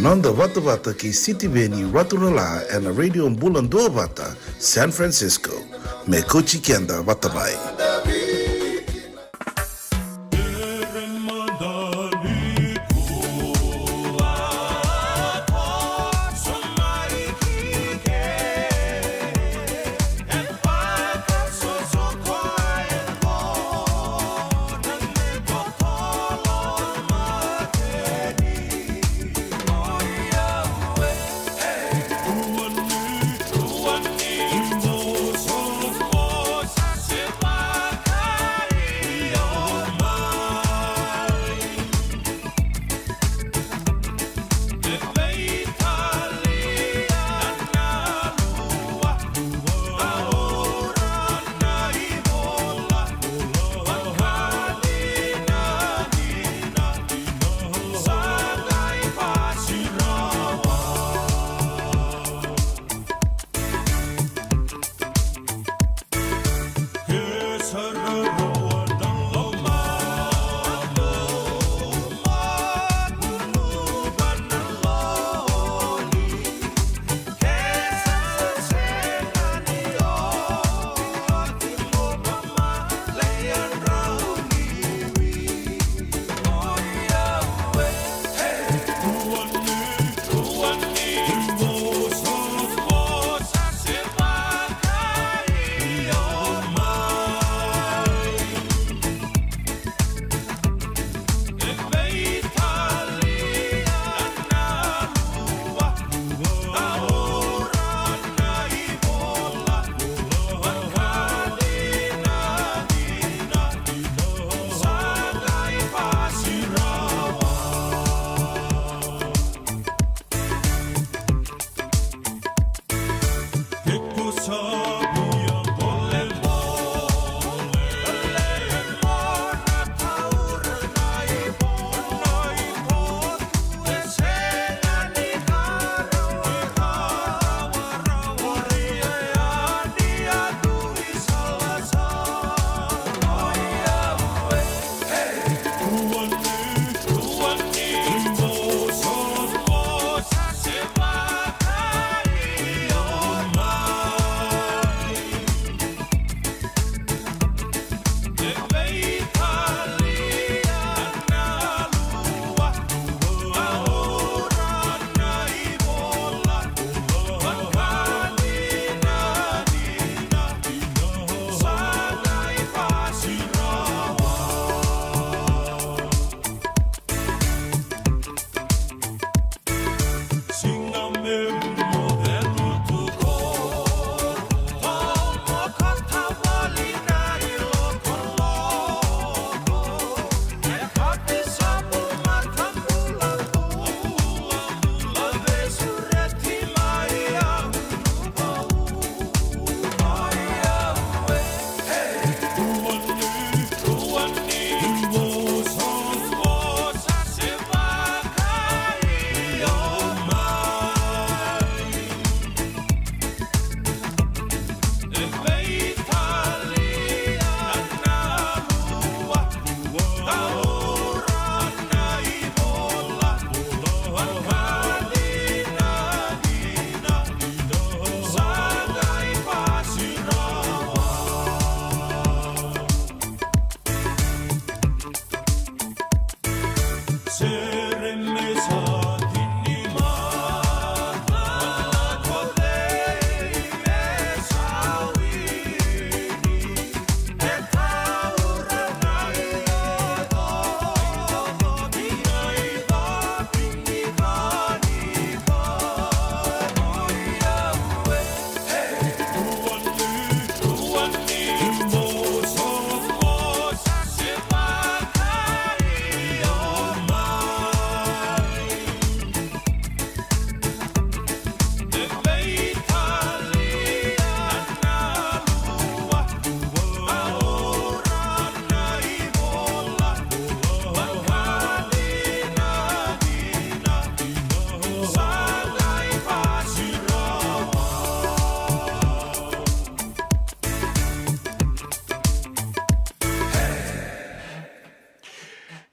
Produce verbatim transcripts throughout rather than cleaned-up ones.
Noda vatavata kei Sitiveni Raturala ena Radio Bula Duavata, San Francisco. Me kauti keda vata mai.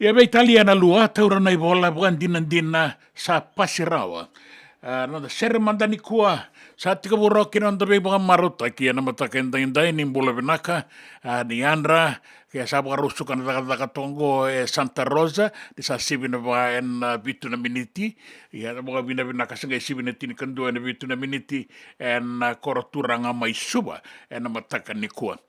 Ia veitalia na lua, taura na ivola, vakadinadina, sa pasi rawa. A, noda sere mada nikua, sa tekivu rawa kina noda veivakamarautaki ena mataka edaidai, ni bula vinaka, a, ni yadra, ke sa vakarusuka na cakacaka toka oqo e Santa Rosa, ni sa sivi na va ena, a, vitu na miniti, ia vakavinavinaka sa qai sivi na tinikadua ena vitu na miniti, ena, a, koro turaga mai Suva, ena mataka nikua.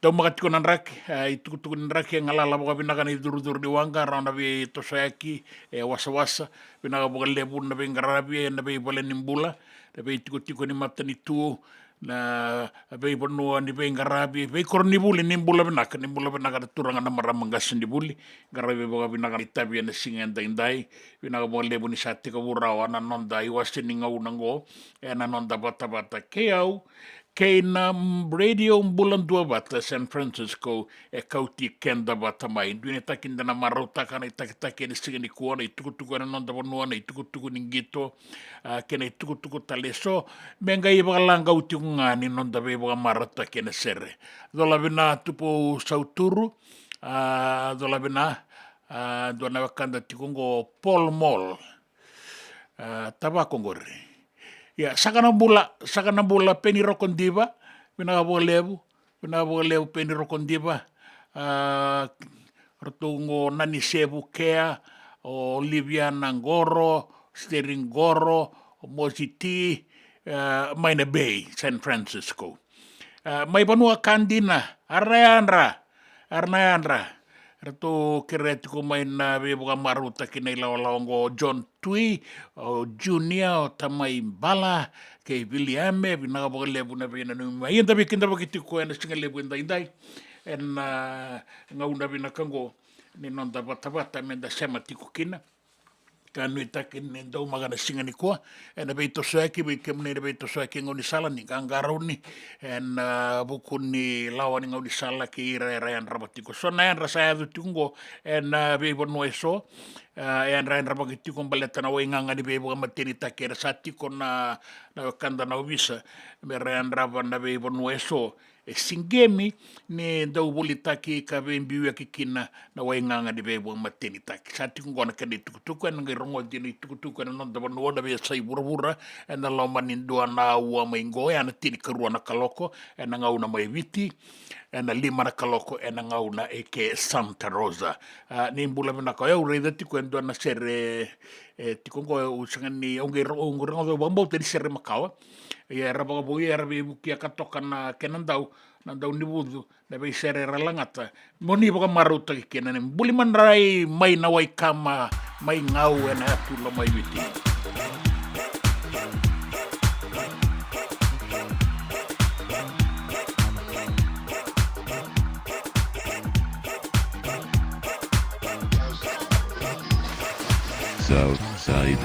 Daumaka tiko na draki, a, itukutuku ni draki, e galala vakavinaka na icurucuru ni waqa, rawa na veitosoyaki, e wasawasa, vinaka vakalevu na veiqaravi, ena veivale ni bula, na veitikotiko ni matanitu, na veivanua ni veiqaravi, veikoronivuli, ni bula vinaka, ni bula vinaka na turaga na marama qasenivuli, qaravi vakavinaka na itavi ena siga edaidai, vinaka vakalevu ni sa tekivu rawa na noda iwase ni gauna oqo, ena noda vatavata kei au, kei na Radio Bula Duavata San Francisco, e kauti keda vata mai. Dua na itaki da na marautaka na itakitaki ena siga nikua, na itukutuku ena noda vanua, na itukutuku ni qito, a, kei na itukutuku tale eso, me qai vakalagau tiko ga ni noda veivakamarautaki ena sere. Cola vina Tupou Sauturu, a, cola vina, a, dua na wekada tiko oqo Paul Mall. A, tavako oqori. Ia, saka na bula, saka na bula, Peni Rokodiva, vinaka vakalevu, vinaka vakalevu, Peni Rokodiva. A, ratou oqo Nani Sevukea, o Liviana Qoro, Steri Qoro, o Mositi, a, mai na Bay, San Francisco. A, mai vanua ka dina, ara na yadra, ara na yadra. Ratou kerea tiko mai na veivakamarautaki na ilawalawa oqo, o John Tui, o Junior, o Tamai Bala, kei Viliame, vinaka vakalevu na veinanumi mai. Ia da veikidavaki tiko ena siga levu edaidai, ena, a, gauna vinaka oqo, ni noda vatavata me da sema tiko kina. Ka nuitaki ni daumaka na siga nikua, ena veitosoyaki, vei kemuni na veitosoyaki e gaunisala ni qaqarauni, ena, a, vuku ni lawa ni gaunisala kei ira era yadrava tiko. So na yadra sa yaco tiko oqo, ena, a, veivanua eso, a, e yadrayadravaki tiko baleta na waigaga ni veivakamatenitaki era sa tiko na, na wekada na ovisa, me ra yadrava na veivanua eso, e siqemi ni dau volitaki ka veibiuyaki kina na waigaga ni veivakamatenitaki. Sa tiko oqo na kena itukutuku, ena qai rogoci na itukutuku ena noda vanua na veiyasai vuravura, ena loma ni dua na aua mai oqo, e na tinikarua na kaloko, ena gauna mai Viti, ena lima na kaloko, ena gauna eke Santa Rosa. A, ni bula vinaka, o yau raica tiko e dua na sere, e, tiko oqo, au sega ni, au qai ro-, au qai rogoca, au vakabauta ni sere makawa. Ia era vakavouya, era veivuke ka toka na kena dau, na dau ni vucu, na veisere era lagata. Mo ni vakamarautaki kina, ni buli madrai mai na waikama, mai Gau ena yatu Lomaiviti. South Side.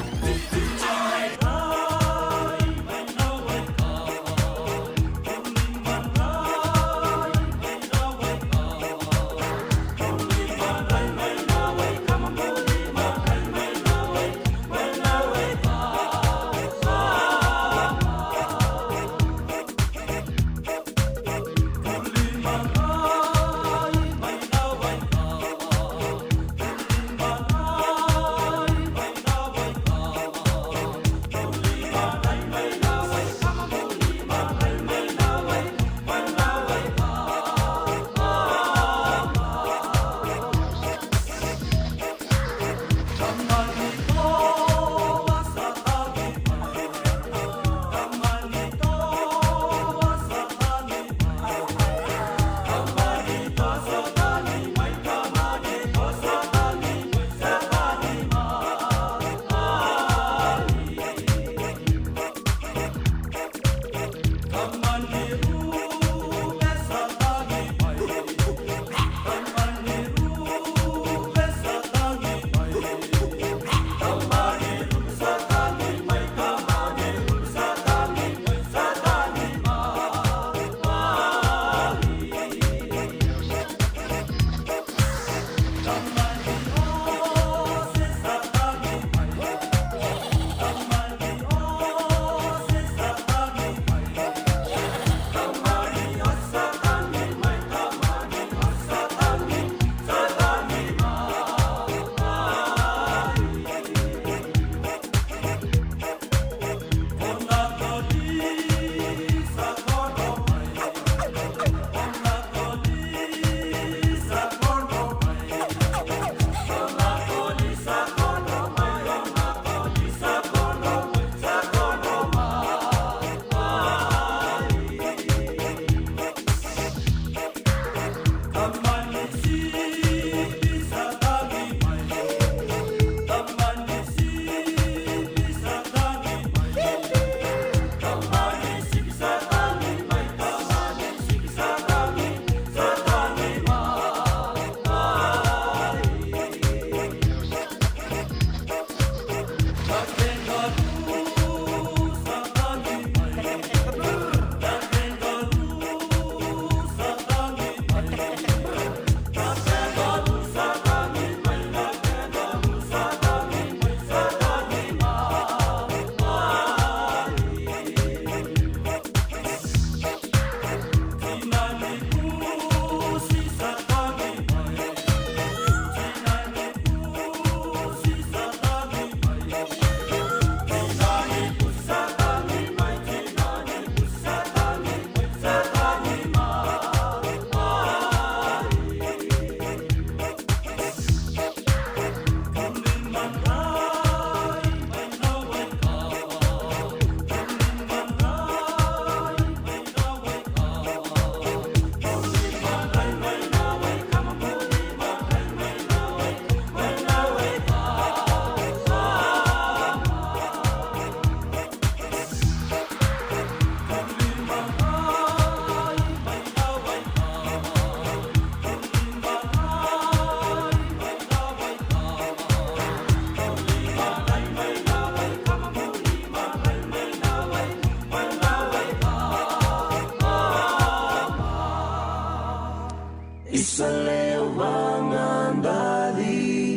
Isa lewa ga dali.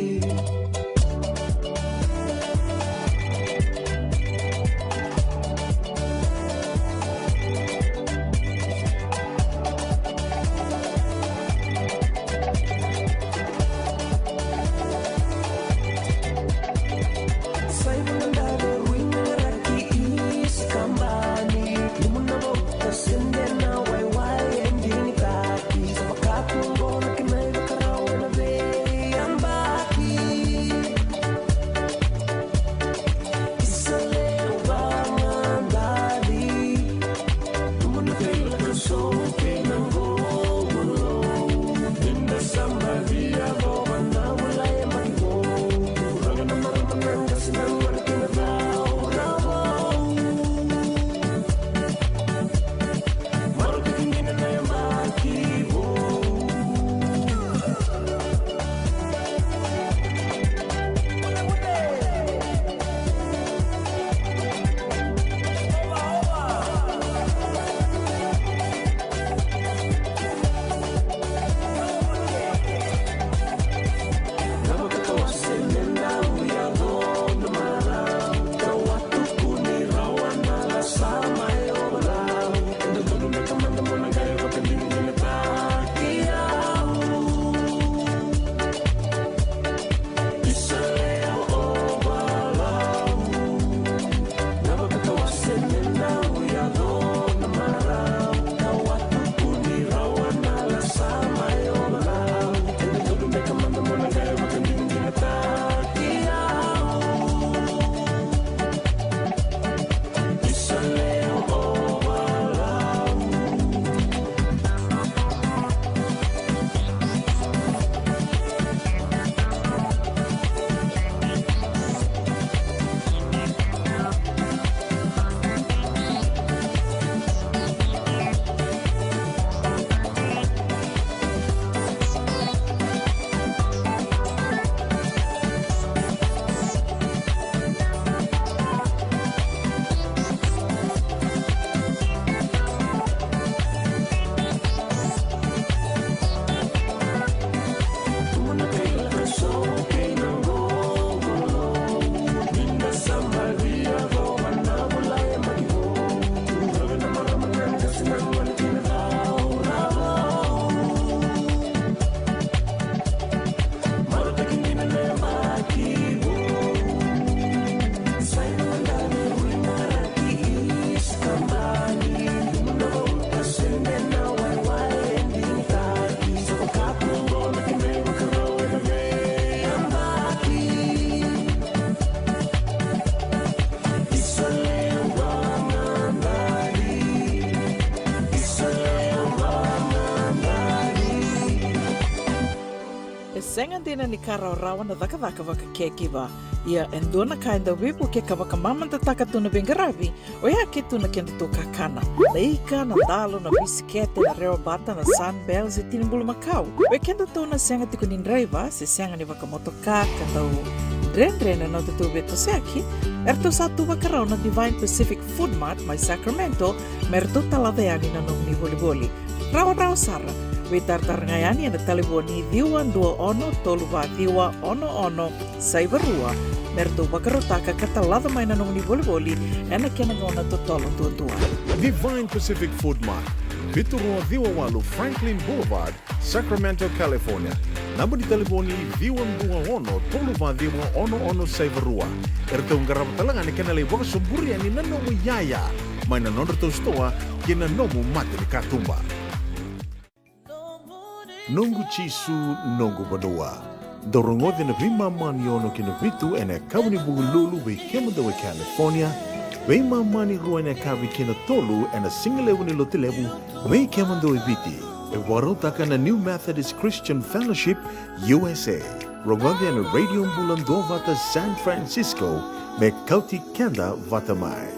E sega dina ni ka rawarawa na cakacaka vaka caregiver. Ia e dua na ka e dau veivukei ka vakamamadataka tu na veiqaravi, oya ke tu na kedatou kakana. Na ika, na dalo, na bisikete, na rewa bata, na Sunbells, e tini-bulumakau. Vei kedatou na sega tiko ni draiva se sega ni vakamotoka ka dau dredre na nodatou veitosoyaki, eratou sa tu vakarau na Divine Pacific Food Mart mai Sacramento me ratou talaca yani na nomuni volivoli. Rawarawa sara. Veitaratara ga yani ena talevoni ciwa dua ono tolu va ciwa ono ono saiva rua me ratou vakarautaka ka talaca mai na nomuni volivoli ena kena gauna totolo duadua. Divine Pacific Food Mart, vitu rua ciwa walu Franklin Boulevard, Sacramento, California. Naba ni talevoni ciwa dua ono tolu va ciwa ono ono saiva rua. Eratou qarava tale ga na kena lai vakasoburi yani na nomu iyaya mai na nodratou sitoa kei na nomu mata ni katuba. Noqu Jisu, noqu vanua. Dau rogoci ena veimama ni ono ki na vitu ena yakavi ni Vukelulu vei kemudou e California, veimama ni rua ena yakavi ki na tolu ena sigalevu ni Lotulevu vei kemudou e Viti. E vakarautaka na New Methodist Christian Fellowship U S A. Rogoci ena Radio Bula Duavata San Francisco me kauti keda vata mai.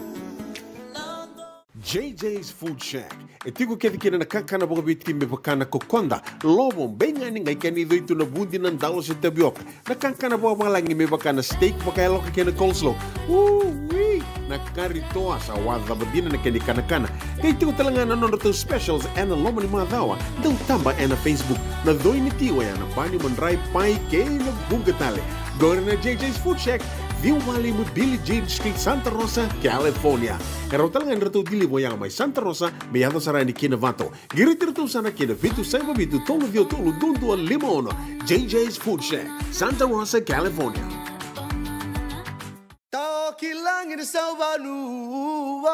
J J's Food Shack. E tiko kece kina na kakana vakaviti me vaka na kokoda, lovo, beigani, qai kena icoi tu na vudi, na dalo se tavioka. Na kakana vakavalagi me vaka na steak vakayaloka kei na coleslaw. Ui! Na kari toa sa wacava dina na kena ikanakana. Qai tiko tale ga na nodratou specials ena loma ni macawa. Dau taba ena Facebook. Na coi ni tiko ya na bani, madrai, pai kei na vuqa tale. Qori na J J's Food Shack, ciwa walu lima Billie Jean Street, Santa Rosa, California. E rawa tale ga ni ratou deliver ya mai Santa Rosa me yaco sara yani ki Novato. Qiriti iratou sara ki na vitu saiva vitu tolu ciwa tolu dua dua lima ono. J J's Food Shack, Santa Rosa, California. Tao ki lagi ni sauvanua.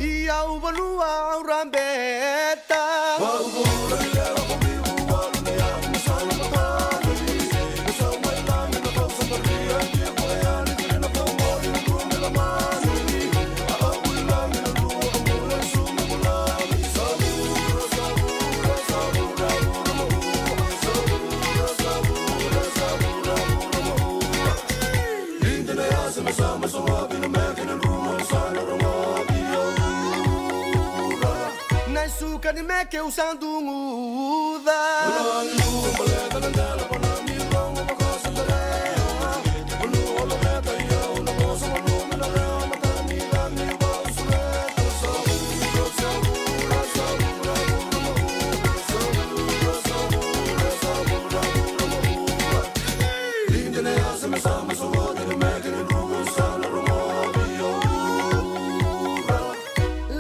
Ia au vanua au rabeta. Na isuka ni meke au sa duguca.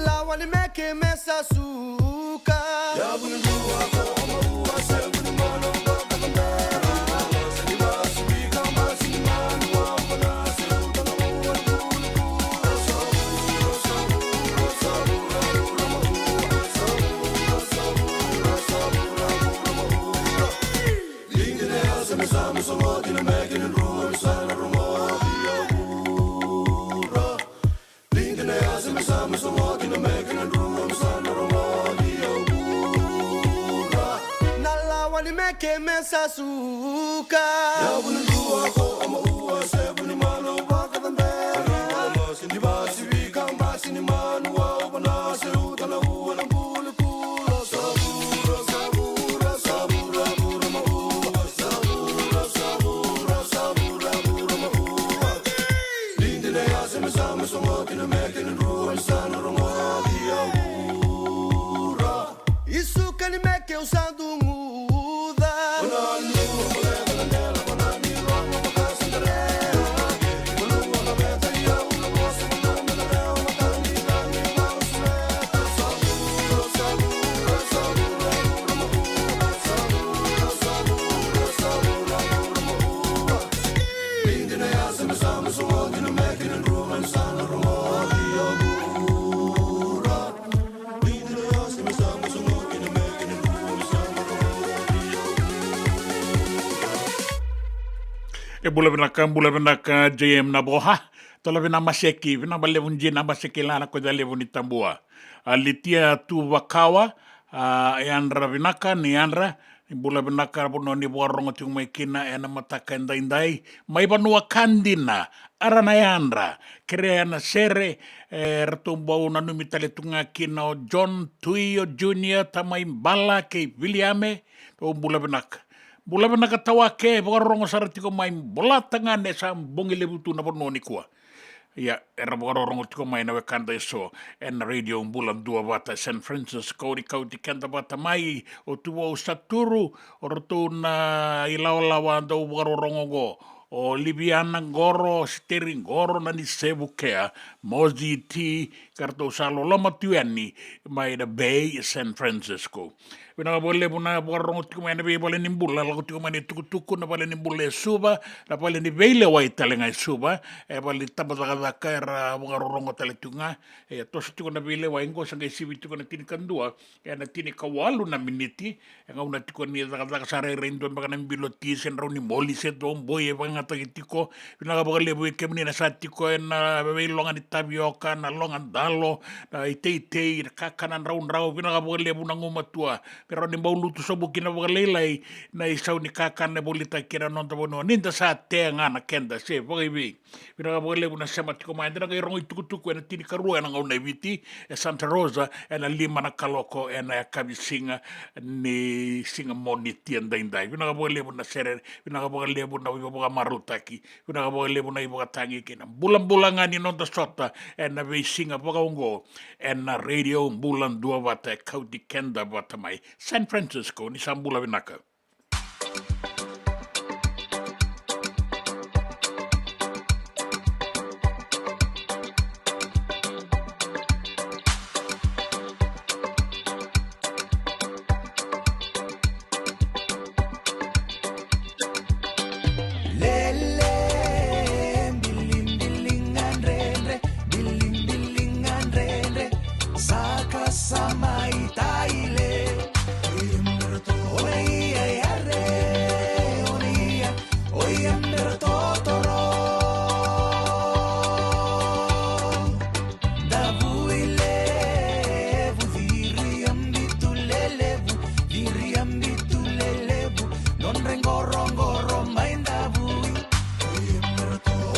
Lawa ni meke me sa suka. Na lawa ni meke me sa suka. Isuka ni meke au sa duguca. E bula vinaka, bula vinaka J M Navoha. Tola vina Maseki, vina valevu Jina Maseki, lana ko levu ni tabua. A Litia Tuvakawa, a yadra vinaka, ni yadra, ni bula vinaka, vanua ni vakarorogo tiko mai kina ena mataka edaidai. Mai vanua ka dina, ara na yadra, kerea na sere, e, ratou bau nanumi tale tu ga kina o John Tui, o Junior, Tamai Bala, kei Viliame, o bula vinaka. Bula vinaka Tawake, vakarorogo sara tiko mai, bolata ga ne sa bogi levu tu na vanua nikua. Ia, era vakarorogo tiko mai na wekada eso ena Radio Bula Duavata San Francisco, ni kauti keda vata mai o Tuvau Saturu, o ratou na ilawalawa dau vakarorogo oqo, o Liviana Qoro, Siteri Qoro, na ni Sevukea, Mozi T, ka ratou sa loloma tu yani mai na Bay San Francisco. Vinaka vakalevu na vakarorogo tiko mai ena veivale ni bula, lako tiko mai na itukutuku na vale ni bula e Suva, na vale ni veilewai tale ga e Suva, e vale ni tabacakacaka era vakarorogo tale tiko ga, e toso tiko na veilewai qo, sa qai sivi tiko na tinikadua, ena tinikawalu na miniti, e gauna tiko ni cakacaka sa rairai dua beka na bilo ti se drau ni moli se doboi e vakayagataki tiko. Vinaka vakalevu vei kemuni na sa tiko ena veiloga ni tavioka, na loga dalo, na iteitei, na kakana draudrau. Vinaka vakalevu na gumatua. Me rawa ni bau lutu sobu kina vakalailai na isau ni kakana e volitaki kina na noda vanua. Ni da sa tea ga na keda se vakaivei. Vinaka vakalevu na sema tiko mai. Eda na qai rogo itukutuku ena tinikarua ena gauna e Viti, e Santa Rosa, ena lima na kaloko ena yakavi siga ni siga Moniti edaidai. Vinaka vakalevu na sere, vinaka vakalevu na ivakamarautaki, vinaka vakalevu na ivakatagi kei na bulabula ga ni noda sota ena veisiga vakaoqo, ena Radio Bula Duavata e kauti keda vata mai San Francisco. Ni sa bula vinaka. Lele, bilibiliga dredre, bilibiliga dredre, saka sa mai taile. Ona ia yare, ona ia, oia mera totoro. Davui levu, viri a bitu lelevu, viri a bitu lelevu, nodra i qoroqoro mai Davui.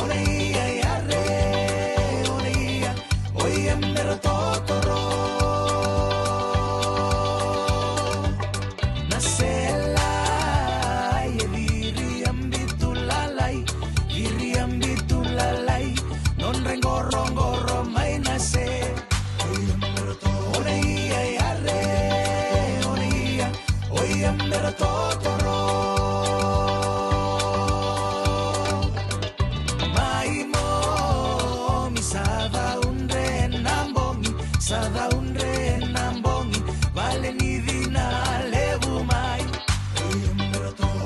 Ona ia yare, ona ia, oia mera totoro. Na sela e viri a bitu lalai, viri a bitu lalai, nodra i qoroqoro mai na se. Ona ia yare, ona ia, oia mera totoro. Mai momi sa caudre na bogi, sa caudre na bogi, vale ni cina levu mai.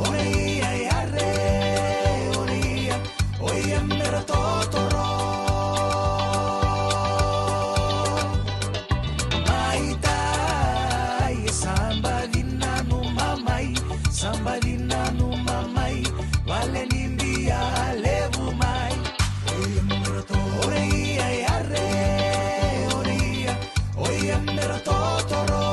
Ona ia yare, ona ia, oia mera totoro. Mai tai e sa baci nanuma mai, sa baci nanuma mai, vale ni bia levu mai. Ona ia yare, ona ia, oia mera totoro.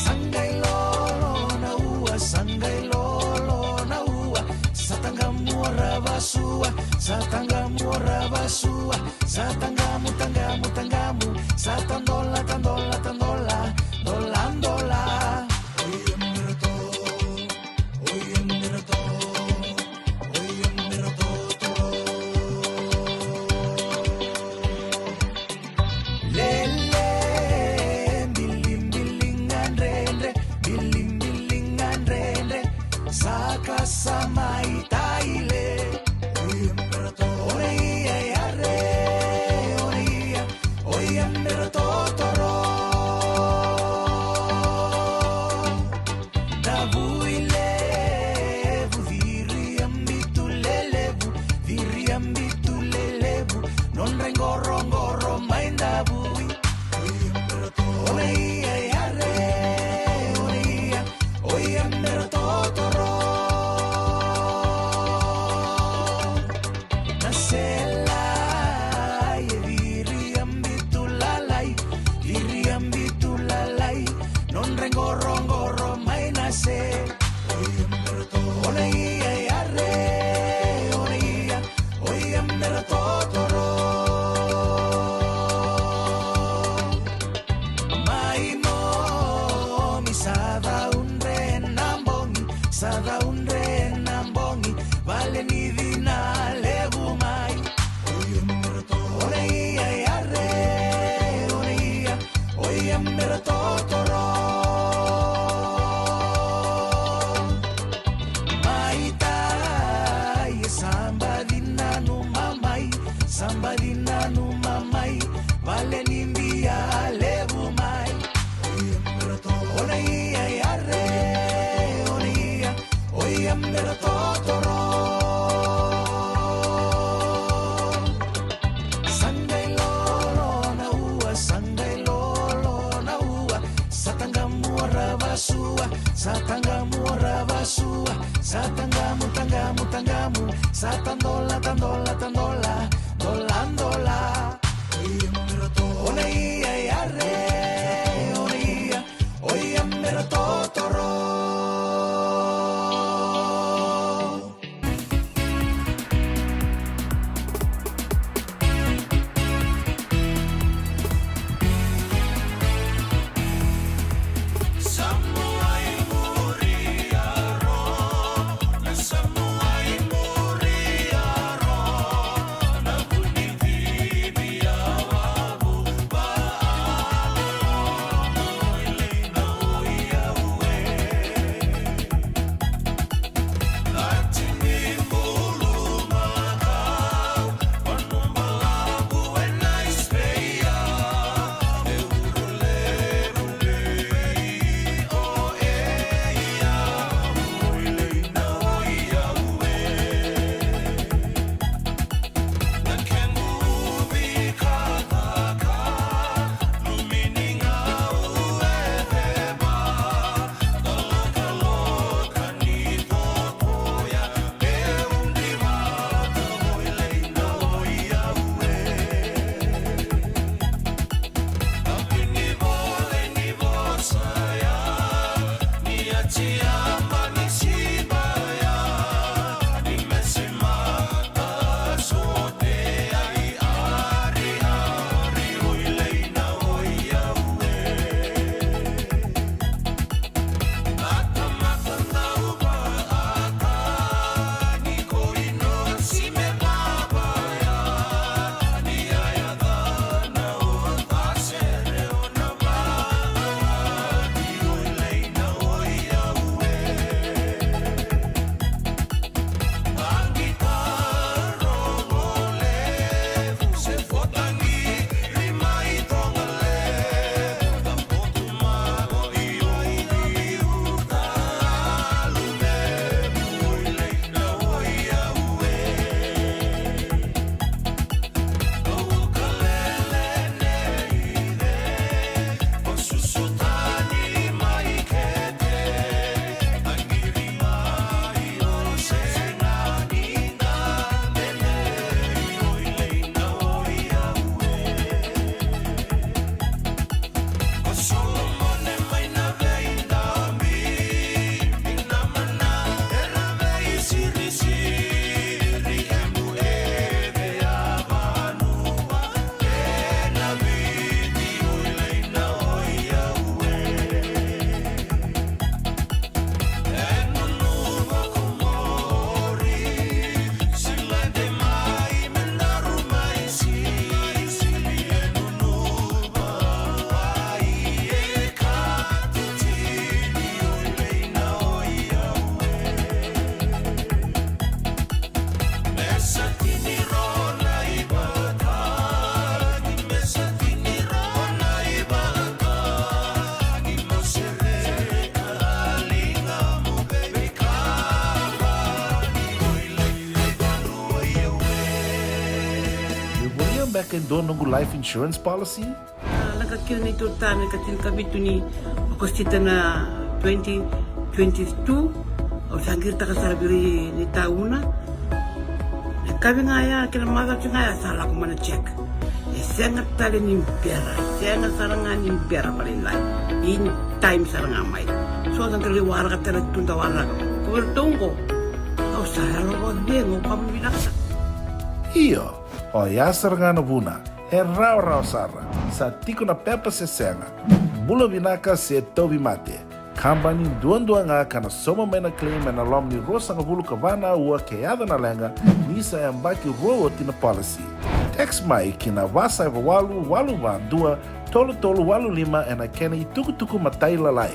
Sa qai lolo na ua, sa qai lolo na ua, sa taqamu o Ravasua, sa taqamu o Ravasua, sa taqamu, taqamu, taqamu, sa tadola, tadola, tadola, dola, dola. Lele, bilibiliga dredre, bilibiliga dredre, saka sa mai taile. Ona ia yare, ona ia, oia mera totoro. Davui levu, viri a bitu lelevu, viri a bitu lelevu, nodra i qoroqoro mai Davui. Ona ia yare, ona ia, oia mera totoro. Na sela e viri a bitu lalai, viri a bitu lalai, nodra i qoroqoro mai na se. Ona ia yare, ona ia, oia mera totoro. Mai momi sa caudre na bogi, sa caudre na bogi, vale ni cina levu mai. Ona ia yare, ona ia, oia mera totoro. Mai tai e sa baci nanuma mai, sa baci nanuma mai, vale ni bia levu. Bera totoro. Sa qai lolo na ua, sa qai lolo na ua. Sa taqamu ora vasua, sa taqamu ora vasua. Sa taqamu, taqamu, taqamu. Sa tadola, tadola, tadola. Dola, dola. Ona ia yare, ona ia. Oia mera totoro. Ni volia beka e dua noqu life insurance policy? A, lako kina neitou tane ka tinikavitu ni Okosita na twenty twenty-two. Au sa qiritaka sara vei ira ni tauna. Na kavi ga ya kei na macawa ga ya sa lako mai na check. E sega tale ni bera, e sega sara ga ni bera vakalailai. In time sara ga mai. So da qai waraka tale tu da waraka. Ko vei ratou oqo. Au sa yalo vakacegu, au vakavinavinaka sara. Io, oya sara ga na vuna. E rawarawa sara, sa tiko na pepa se sega. Bula vinaka se tauvimate. Kabani duadua ga ka na sauma mai na claim ena loma ni ruasagavulu ka va na aua ke yaco na leqa, ni sa yabaki rua oti na policy. Text mai ki na va saiva walu walu va dua tolu tolu walu lima ena kena itukutuku matailalai.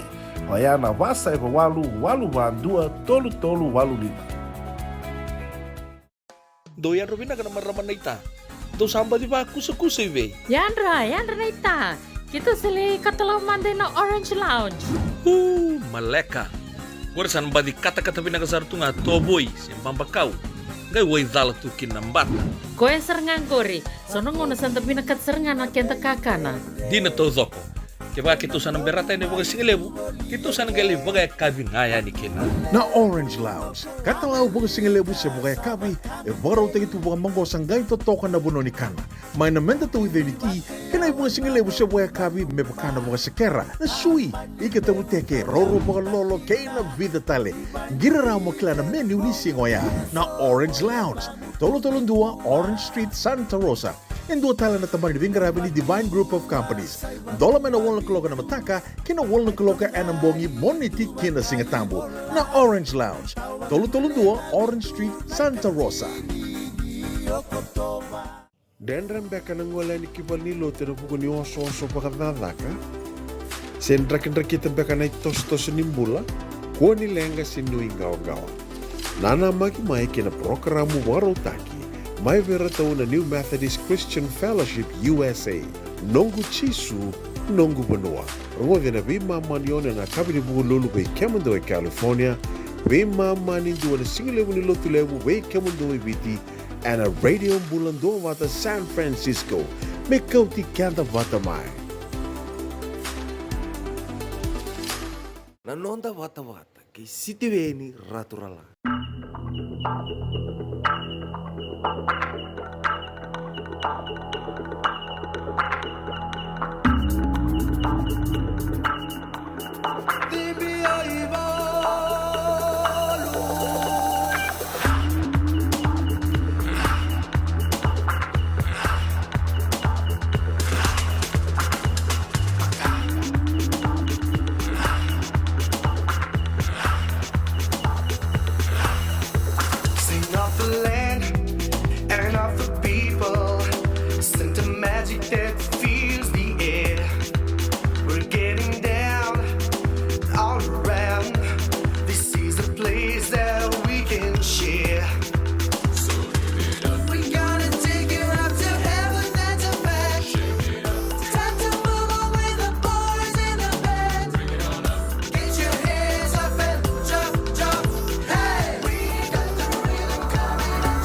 Oya na va saiva walu walu va dua tolu tolu walu lima. Dou yadra vinaka na marama naita. Dou sa baci vakusakusa i vei? Yadra, yadra naita. Keitou sa lai katalau mada ina Orange Lounge. Uu, maleka. Qori sa na baci katakata vinaka sara tu ga tovoi se babakau, qai wai cala tu kina na bata. Koya sara ga qori, so na gauna sa da vinakata sara ga na keda kakana. Dina taucoko. Kevaka keitou sa na berata yani vakasigalevu, keitou sa na qai lai vakayakavi ga yani kina. Na Orange Lounge, katalau vakasigalevu se vakayakavi, e vakarautaki tu vakamaqosa qai totoka na vanua ni kana. Mai na meda tauica ni ti, kei na ivakasigalevu se vakayakavi me vaka na vakasekera, na sui, ika tavuteke, roro vakalolo kei na vica tale. Qiri rawa mo kila na menu ni siga oya. Na Orange Lounge, tolu tolu dua Orange Street, Santa Rosa. E dua tale na tabana ni veiqaravi ni Divine Group of Companies. Dola mai na walu na kaloko na mataka kei na walu na kaloko ena bogi, Moniti ki na Sigatabu. Na Orange Lounge, tolu tolu dua Orange Street, Santa Rosa. Dredre beka na gole yani ki valenilotu ena vuku ni osooso vakacakacaka? Se drakidrakita beka na itosotoso ni bula? Kua ni leqa se nuiqawaqawa. Nanamaki mai kei na parokaramu vakarautaki mai vei iratou na New Methodist Christian Fellowship U S A, Noqu Jisu, Noqu Vanua. Rogoci ena veimama ni ono ena yakavi ni Vukelulu vei kemudou e California, veimama ni dua ena sigalevu ni Lotulevu vei kemudou e Viti, ena Radio Bula Duavata San Francisco. Me kauti keda vata mai. Na noda vatavata kei Sitiveni Raturala. Sing of the land and of the people, send a magic that fills the air. We're getting down all around. This is a place that we can share. So give it up. We're gonna take it up to heaven and to back. Shake it up. Time to move on with the boys in the band. Bring it on up. Get your hands up and jump, jump. Hey! We got the rhythm coming up.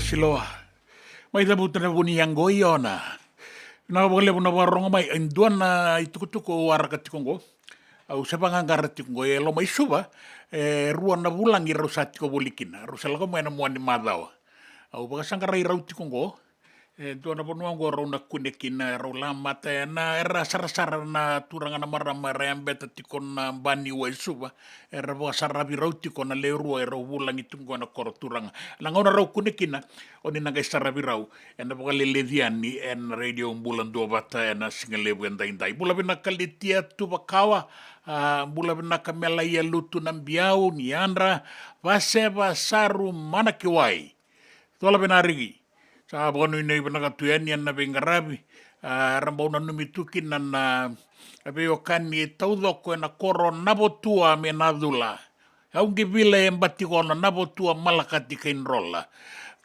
Siloa. Mai cavuta na vu ni yago i Ona. Vinaka vakalevu na vakarogo mai. E dua na itukutuku au waraka tiko oqo. Au se vaqaqara tiko oqo e loma i Suva. E rua na vulagi rau sa tiko voli kina, rau se lako mai ena mua ni macawa. Au vakasaqarai rau tiko oqo. E dua na vanua oqo rau na kune kina, rau lamata ena, era sarasara na turaga na marama era yabeta tiko na baniwa i Suva. Era vakasaravi rau tiko na lewe rua, e rau vulagi tiko oqo ena koro turaga. Na gauna rau kune kina, o ni na qai saravi rau ena vakaleleci yani ena Radio Bula Duavata ena sigalevu edaidai. Bula vinaka Litia Tuvakawa. A, bula vinaka Melaia Lutu Nabiau, ni yadra. Vaseva Saru Manakiwai. Cola vinaka Riki. Sa vakanuinui vinaka tu yani ena veiqaravi. A, era bau nanumi tu kina na, na veiwekani taucoko ena koro Navotua me na cula. Au qi vila e Batikono, Navotua, Malakati kei Drola.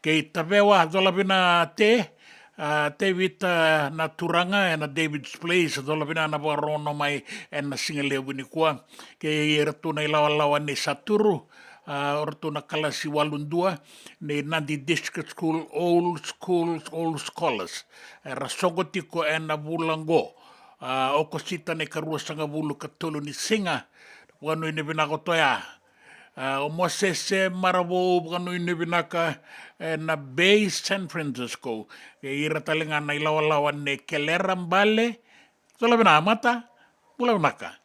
Kei Tavewa, cola vinaka Te, a, Tevita na turaga ena David's Place, cola vinaka na vakarogo mai ena sigalevu nikua. Kei iratou na ilawalawa nei Saturu, a, o ratou na kalasi walu dua, nei Nadi District School, Old Schools, Old Scholars. Era soqo tiko ena vula oqo. A, Okosita na ikaruasagavulu ka tolu ni siga. Vakanuinui vinaka o Toya. A, o Mosese Maravou, vakanuinui vinaka, e, na Bay San Francisco. E ira tale ga na ilawalawa nei Kelera Bale. Cola vinaka Mata, bula vinaka.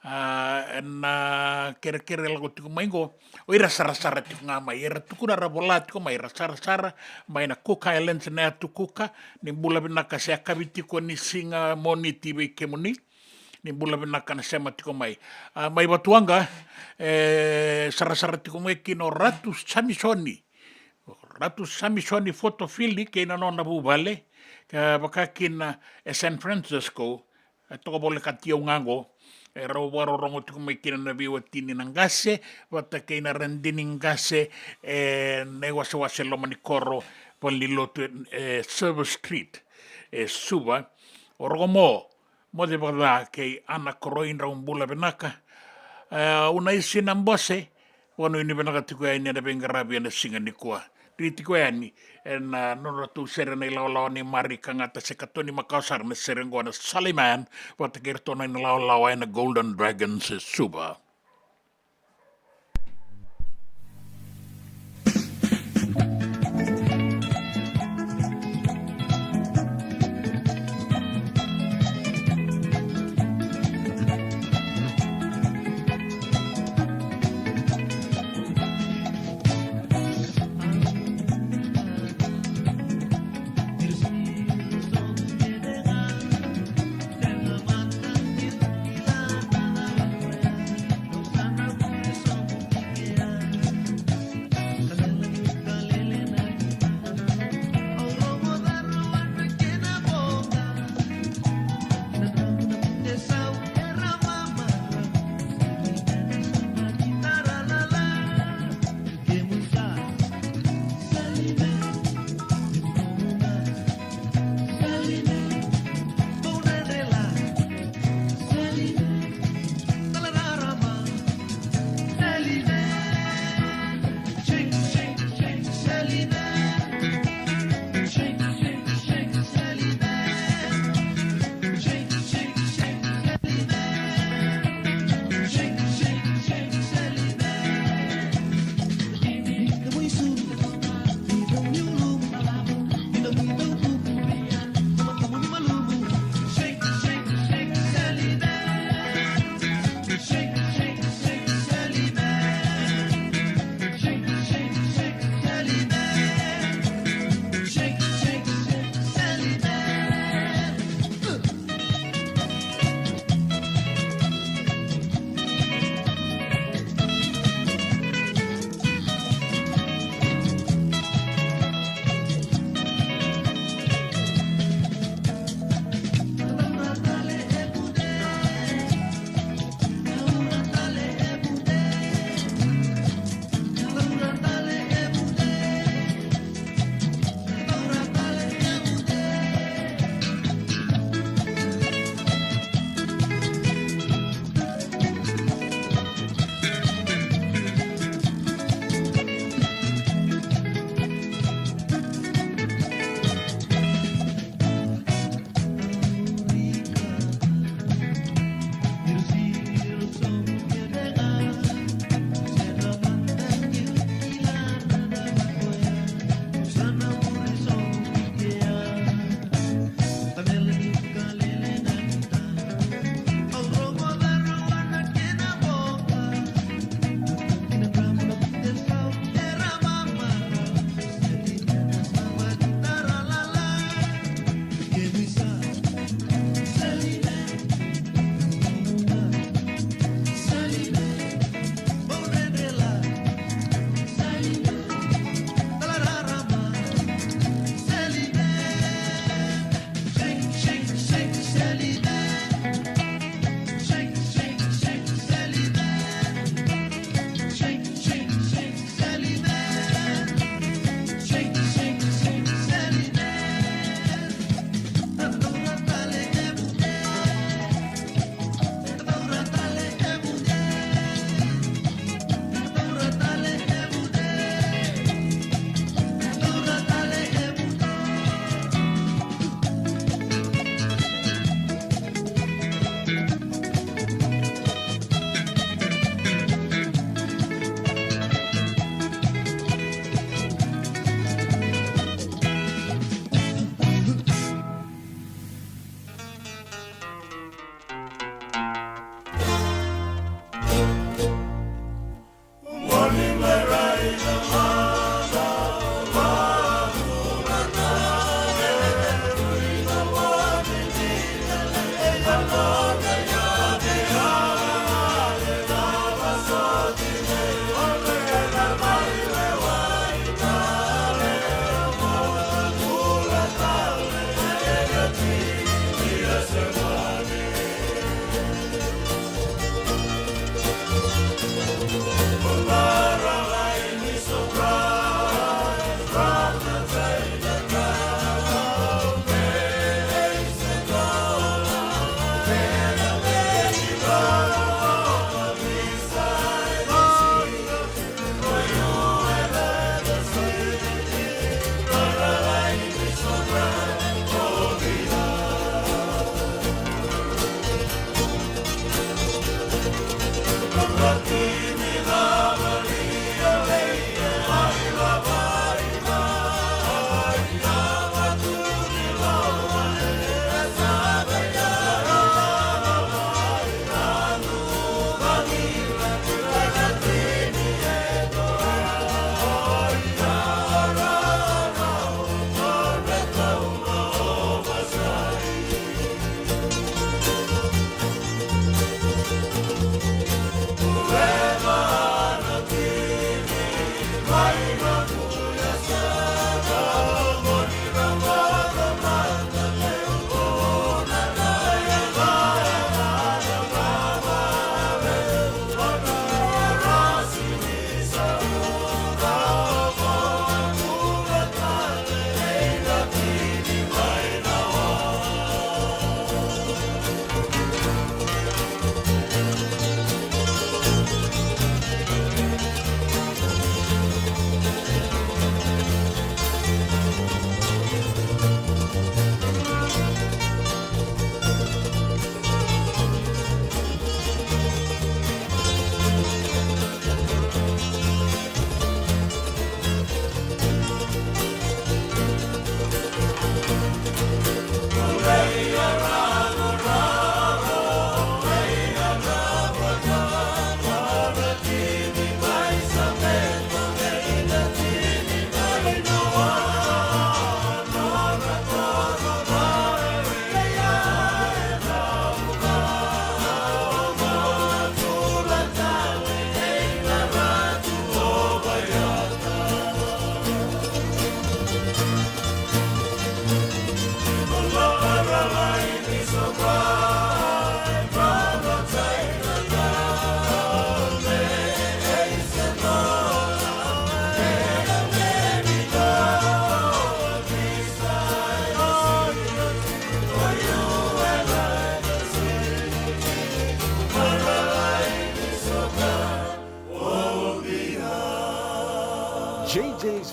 A, ena kerekere lako tiko mai oqo, o ira sarasara tiko ga mai, era tukuna ra vola tiko mai, ra sarasara mai na Cook Islands, na yatu Kuka, ni bula vinaka se yakavi tiko ni siga Moniti vei kemuni. Ni bula vinaka na sema tiko mai. A, mai Vatuwaqa, e, sarasara tiko mai kina o Ratu Samisoni. Ratu Samisoni Fotofili kei na nona vuvale, ka vaka kina e San Francisco, e toka volekati au ga oqo, e rau vakarorogo tiko mai kina na veiwatini na qase, vata kei na radini qase, e na iwasewase loma ni koro, valenilotu e Silver Street, e Suva, o Rokomo, Moce Vakaca kei Ana Koroi, drau bula vinaka. E, Unaisi Nabose, vakanuinui vinaka tiko yani ena veiqaravi ena siga nikua. Dri tiko yani ena nodratou sere na ilawalawa nei Mari Kagata se katoni makawa sara na sere oqo na Saliman, vata kei iratou na ilawalawa ena Golden Dragons e Suva.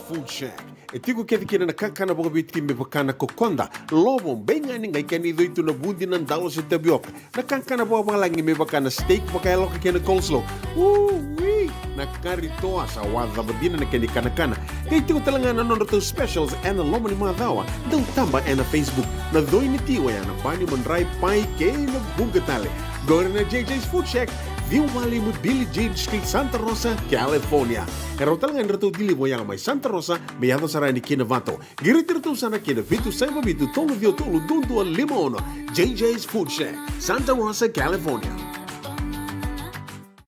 Food Shack. E tiko kece kina na kakana vakaviti me vaka na kokoda, lovo, beigani, qai kena icoi tu na vudi, na dalo se tavioka. Na kakana vakavalagi me vaka na steak vakayaloka kei na coleslaw. Ui! Na kari toa sa wacava dina na kena ikanakana. Qai tiko tale ga na nodratou specials ena loma ni macawa. Dau taba ena Facebook. Na coi ni ti oya na bani, madrai, pai kei na vuqa tale. Qori na J J's Food Shack, ciwa walu lima Billie Jean Street, Santa Rosa, California. E rawa tale ga ni ratou deliver oya mai Santa Rosa me yaco sara yani ki Novato. Qiriti iratou sara ki na vitu saiva vitu tolu ciwa tolu dua dua lima ono. J J's Food Shack, Santa Rosa, California.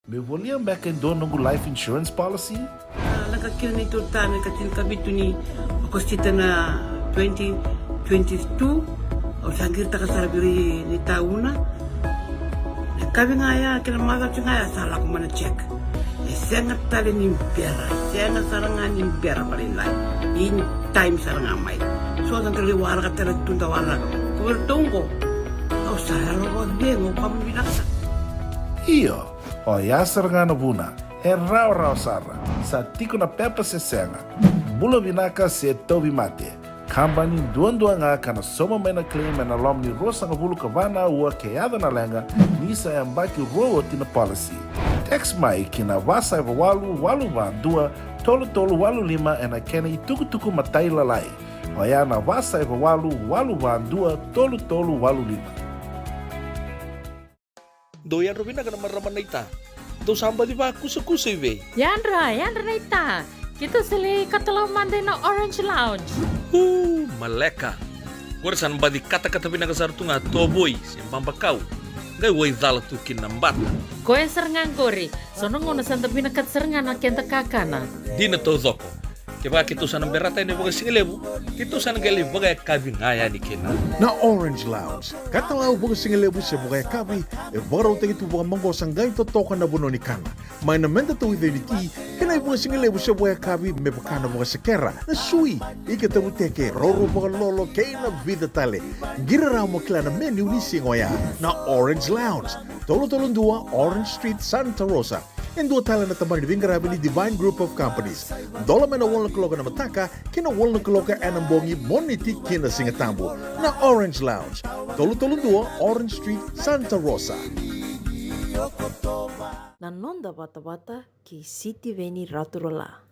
Meu volia beka e dua noqu life insurance policy? A, lako kina neitou ta me ka tinikavitu ni Okosita na twenty twenty-two. Au sa qiritaka sara vei ira ni tauna. E kavi ga ya, kei na macawa ga ya sa lako mai na check. E sega tale ni bera, e sega sara ga ni bera vakalailai. In time sara ga mai. So da qai waraka tale tu da waraka. Ko iratou qo, au sa yalo vakacegu, ka vinaka sara. Io, oya sara ga na vuna. E rawarawa sara. Sa tiko na pepa se sega. Bula vinaka se tauvimate. Kabani duadua ga ka na sauma mai na claim ena loma ni ruasagavulu ka va na aua ke yaco na leqa, ni sa yabaki rua oti na policy. Text mai ki na va saiva walu walu va dua tolu tolu walu lima ena kena itukutuku matailalai. Oya na va saiva walu walu va dua tolu tolu walu lima. Dou yadra vinaka na marama naita. Dou sa baci vakusakusa i vei? Yadra, yadra naita. Keitou sa lai katalau mada ina Orange Lounge. Uu, maleka. Qori sa na baci katakata vinaka sara tu ga tovoi se babakau. Qai waicala tu kina na bata. Koya sara ga qori. So na gauna sa da vinakata sara ga na keda kakana. Dina taucoko. Kevaka keitou sa na berata yani vakasigalevu, keitou sa na qai lai vakayakavi ga yani kina. Na Orange Lounge, katalau vakasigalevu se vakayakavi, e vakarautaki tu vakamaqosa qai totoka na vanua ni kana. Mai na meda tauica ni ti, kei na ivakasigalevu se vakayakavi me vaka na vakasekera, na sui, ika tavuteke, roro vakalolo, kei na vica tale. Qiri rawa mo kila na menu ni siga oya. Na Orange Lounge, tolu tolu dua Orange Street, Santa Rosa. E dua tale na tabana ni veiqaravi ni Divine Group of Companies. Dola mai na walu na kaloko ena mataka ki na walu na kaloko ena bogi, Moniti ki na Sigatabu. Na Orange Lounge, tolu tolu dua Orange Street, Santa Rosa. Na noda vatavata kei Sitiveni Raturala.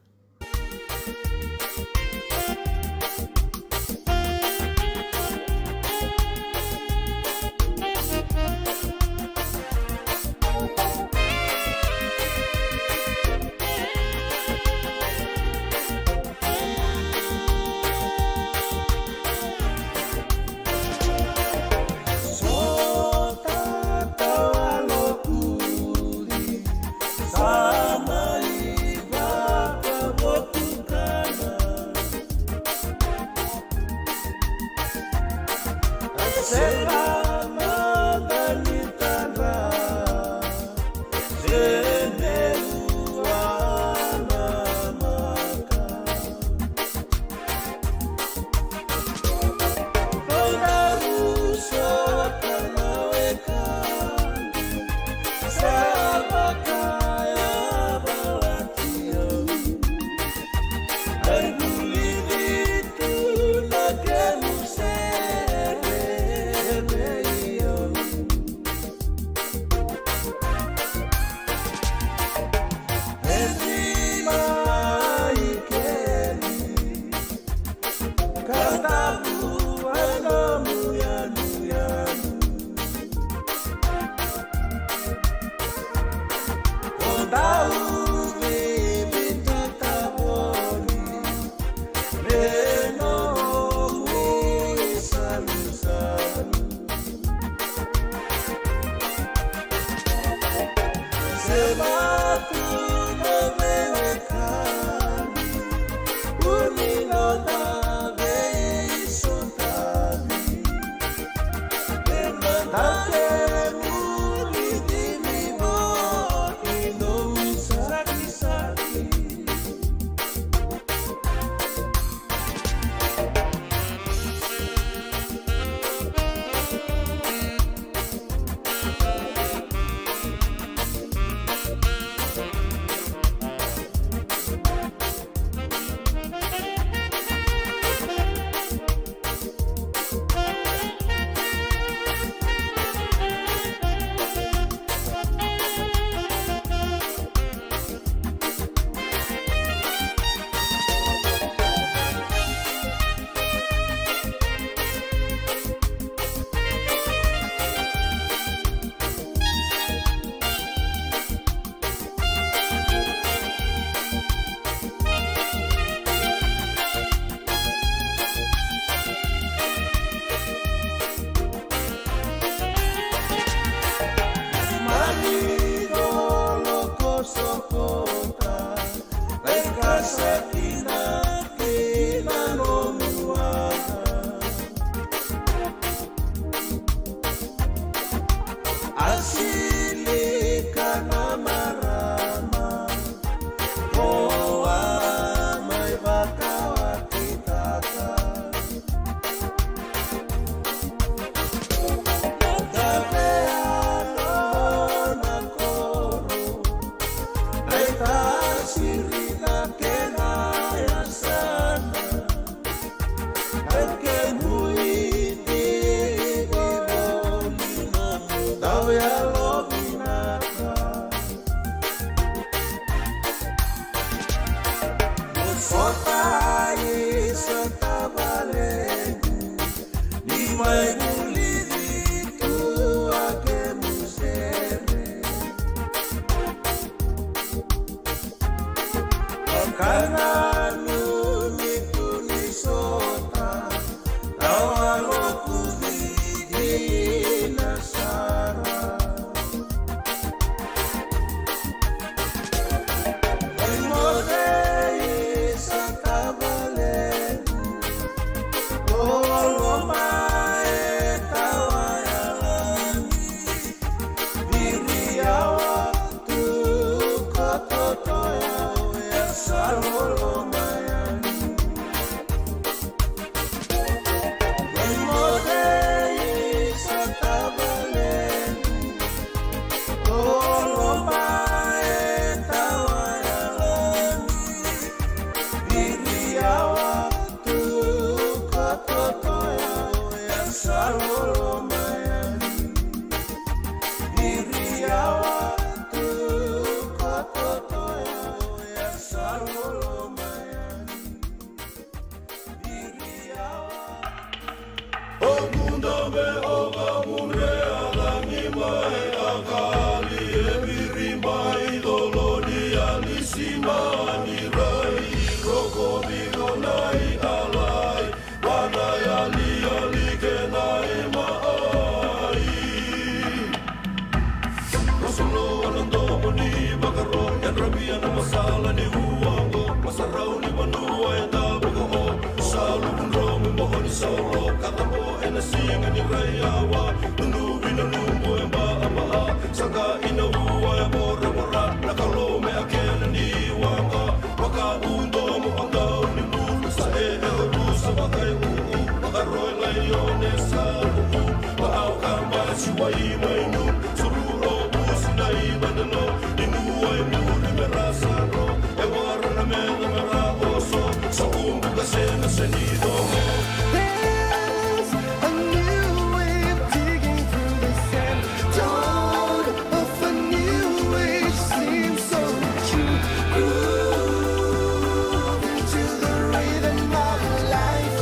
There's a new way of digging through the sand. Dawn of a new age seems so true. Grooving to the rhythm of life.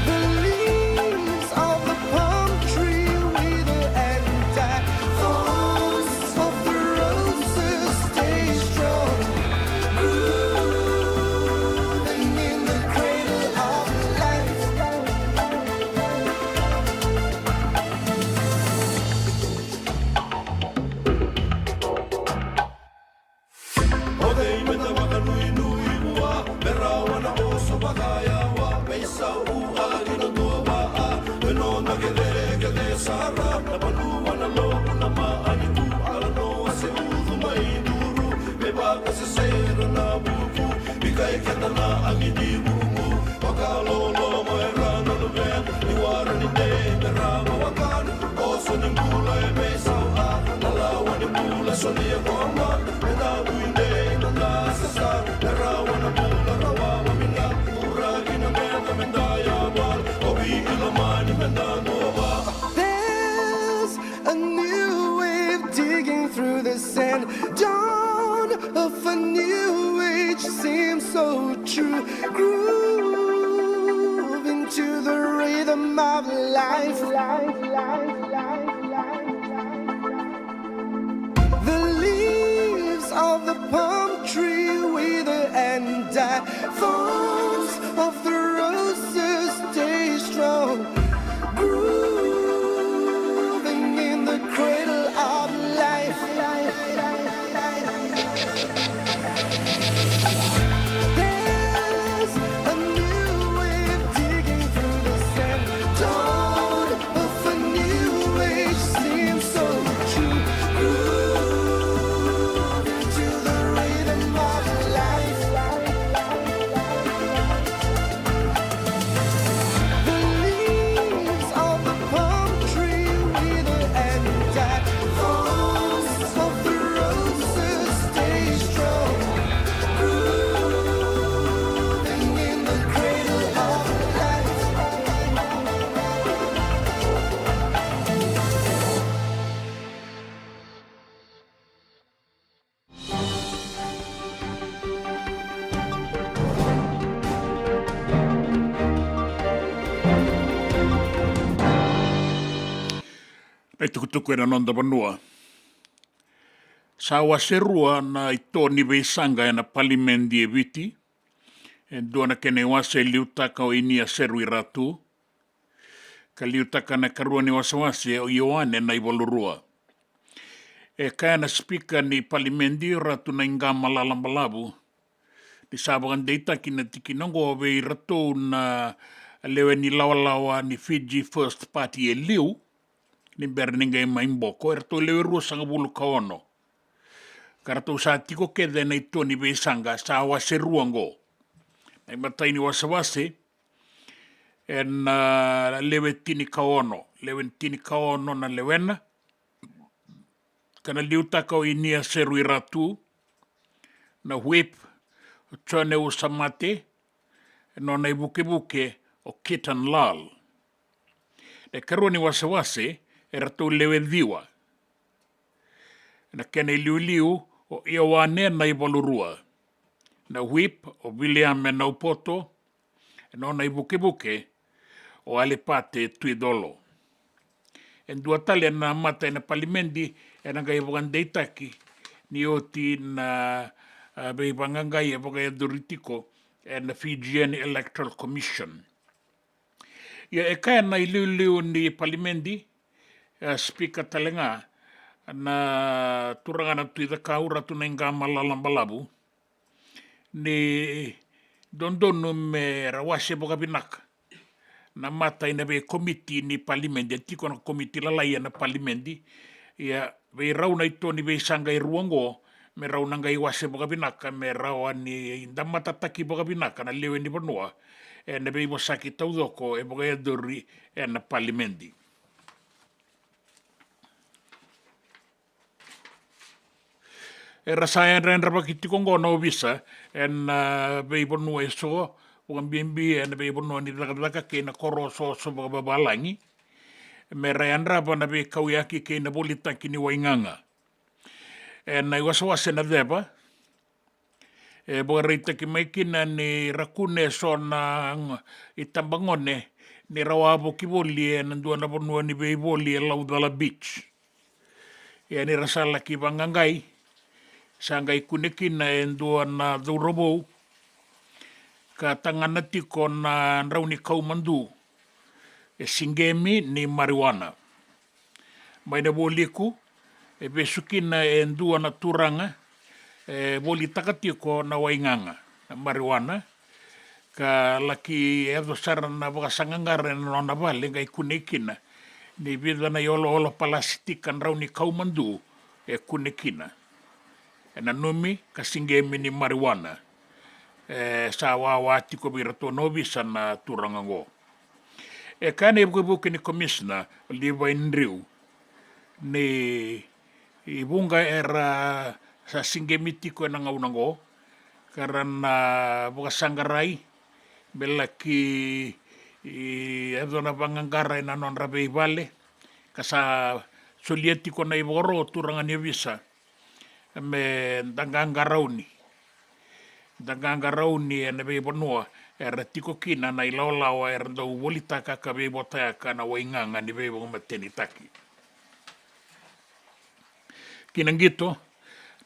The leaves of the palm tree wither and die. Thorns of the roses stay strong. Grooving in the cradle of life. O cei meda vakanuinui vua, me rawa na oso vakayawa, me isau agi na dua vaa, me nona kecekece sara, na vanua na loku na maaniku, ala noa se ucu mai duru, me vakasesera na vuku, vika i keda na agi ni vuku, vakaloloma era na luvena, ni wara ni dei me rawa wakana, oso ni bula e veisau a, na lawa ni bula solia ko ma, me na vui dei na na sasa, me rawa na bula rawa vamina, uraki na meda meda yawa, o vi ilomani meda nova. There's a new wave digging through the sand. Dawn of a new age seems so true. Grooving to the rhythm of life. The leaves of the palm tree wither and die. Thorns of the roses stay strong. Grooving in the cradle of life. There's a new wave digging through the sand. Dawn of a new age seems so true. Grooving to the rhythm of life. The leaves of the palm tree wither and die. Thorns of the roses stay strong. Grooving in the cradle of life. Na itukutuku ena noda vanua. Sa wase rua na ito ni veisaqa ena palimedi e Viti. E dua na kena iwase e liutaka o Inia Seruiratu, ka liutaka na karua ni wasewase o Ioane Naivalurua. E kaya na sipika ni palimedi o Ratu Naiqama Lalabalavu ni sa vakadeitaki na tikina oqo vei iratou na lewe ni lawalawa ni Fiji First Party e liu, ni bera ni qai mai boko, eratou lewe ruasagavulu ka ono. Ka ratou sa tiko kece ena ito ni veisaqa, sa wase rua oqo. Na imatai ni wasewase, ena, ah, lewe tini ka ono, lewe tini ka ono na lewena, ka na liutaka o Inia Seruiratu, na whip o Jone Usamate, e nona ivukevuke o Kitan Lal. Na ikarua ni wasewase, eratou lewe ciwa. Na kena iliuliu o Ioane Naivalurua. Na whip o Viliame Naupoto, e nona ivukevuke o Alipate Tuicolo. E dua tale na mata ena palimedi ena qai vakadeitaki ni oti na, a, veivaqaqai e vakayacori tiko ena Fijian Electoral Commission. Ia e kaya na iliuliu ni palimedi, e, speaker tale ga, na turaga na Tui Cakau, Ratu Naiqama Lalabalavu, ni dodonu me ra wase vakavinaka na mata ena veikomiti ni palimedi. E tiko na komiti lalai ena palimedi, ia vei rau na ito ni veisaqai rua oqo, me rau na qai wase vakavinaka me rawa ni damatataki vakavinaka na lewe ni vanua ena veivosaki taucoko e vakayacori ena palimedi. Era sa yadrayadravaki tiko oqo na ovisa ena, a, veivanua eso, vakabibi ena veivanua ni cakacaka kei na koro osooso vakavavalagi, me ra yadrava na veikauyaki kei na volitaki ni waigaga. Ena iwasewase na ceva, e vakaraitaki mai kina ni ra kune eso na g-, itabagone ni ra wavoki voli ena dua na vanua ni veivoli e Laucala Beach. Ia ni ra sa laki vaqaqai, sa qai kune kina e dua na cauravou ka tagana tiko na drau ni kau madu, e siqemi ni marijuana. Mai na vualiku, e vesu kina e dua na turaga e volitaka tiko na waigaga, na marijuana, ka laki yaco sara na vakasaqaqara ena nona vale, qai kunei kina ni vica na ioloolo palasitika drau ni kau madu e kune kina. E nanumi ka siqemi ni marijuana. E sa wawa tiko vei iratou na ovisa na turaga oqo. E kaya na ivukevuke ni komisina, Levi Drew, ni vuqa era sa siqemi tiko ena gauna oqo, ka ra na vakasaqarai me laki, i, yaco na vaqaqara ena nodra veivale, ka sa solia tiko na ivakaro o turaga ni ovisa me da qaqarauni. Da qaqarauni ena veivanua era tiko kina na ilawalawa era dau volitaka ka veivotayaka na waigaga ni veivakamatenitaki. Ki na qito,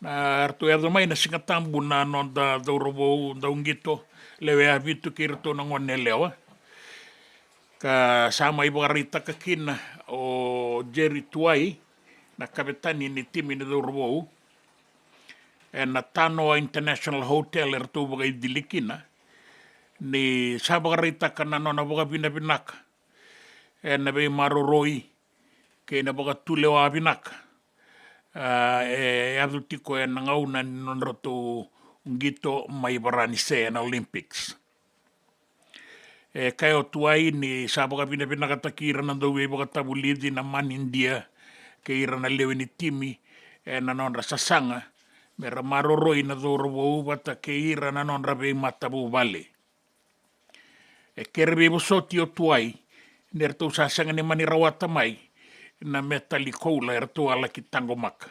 na ratou yaco mai na Siga Tabu na noda cauravou dau qito, lewe vitu kei iratou na gone yalewa. Ka sa mai vakaraitaka kina o Jerry Tuwai, na kavetani ni timi ni cauravou, ena Tanoa International Hotel eratou vakaidili kina, ni sa vakaraitaka na nona vakavinavinaka ena veimaroroi kei na vakatulewa vinaka, a, e yaco tiko ena gauna ni nodratou qito mai Varanise ena Olympics. E kaya o Tuwai ni sa vakavinavinakataki ira na dauveivakatavulici na manidia kei ira na lewe ni timi ena nodra sasaga me ra maroroi na cauravou vata kei ira na nodra veimatavuvale. E kere veivosoti o Tuwai ni ratou sa sega ni mani rawata mai na metali koula eratou a laki taqomaka.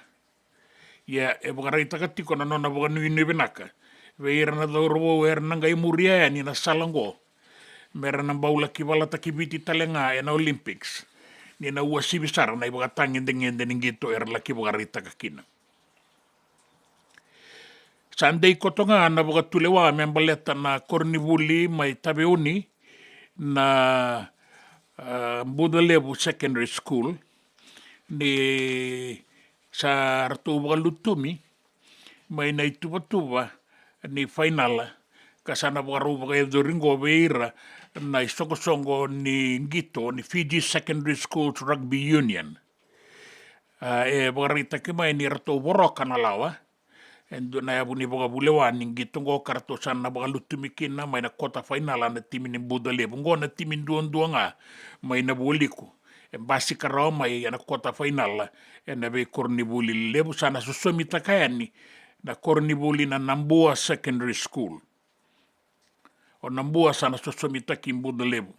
Ia e vakaraitaka tiko na nona vakanuinui vinaka vei ira na cauravou era na qai muria yani na sala oqo, me ra na bau laki valataki Viti tale ga ena Olympics, ni na uasivi sara na ivakatagedegede ni qito era laki vakaraitaka kina. Sa dei koto ga na vakatulewa me baleta na koronivuli mai Taveuni, na, a, Bucalevu Secondary School, ni sa ratou vakalutumi mai na ituvatuva ni fainala, ka sa na vakarau vakayacori oqo vei ira na isoqosoqo ni qito ni Fiji Secondary Schools Rugby Union. A, e vakaraitaki mai ni ratou voroka na lawa e dua na yavu ni vakavulewa ni qito oqo, ka ratou sa na vakalutumi kina mai na kota fainala na timi ni Bucalevu. Oqo na timi duadua ga mai na vualiku e basika rawa mai ena kota fainala ena veikoronivuli lelevu. Sa na sosomitaka yani na koronivuli na Nabua Secondary School. O Nabua sa na sosomitaki Bucalevu.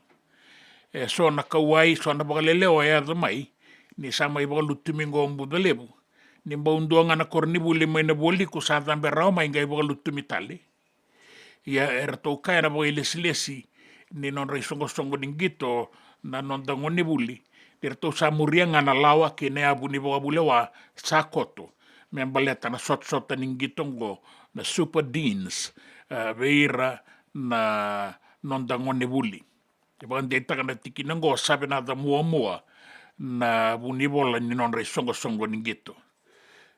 E so na kauwai, so na vakalelewa e yaco mai ni sa mai vakalutumi oqo Bucalevu, ni bau dua ga na koronivuli mai na vualiku sa cabe rawa mai qai vakalutumi tale. Ia eratou kaya na vakailesilesi ni nodra isoqosoqo ni qito na noda gonevuli, ni ratou sa muria ga na lawa kei na yavu ni vakavulewa sa koto me baleta na sotasota ni qito oqo, na super deans, e, vei ira na noda gonevuli. E vakadeitaka na tikina oqo, sa vinaka muamua na vunivola ni nodra isoqosoqo ni qito.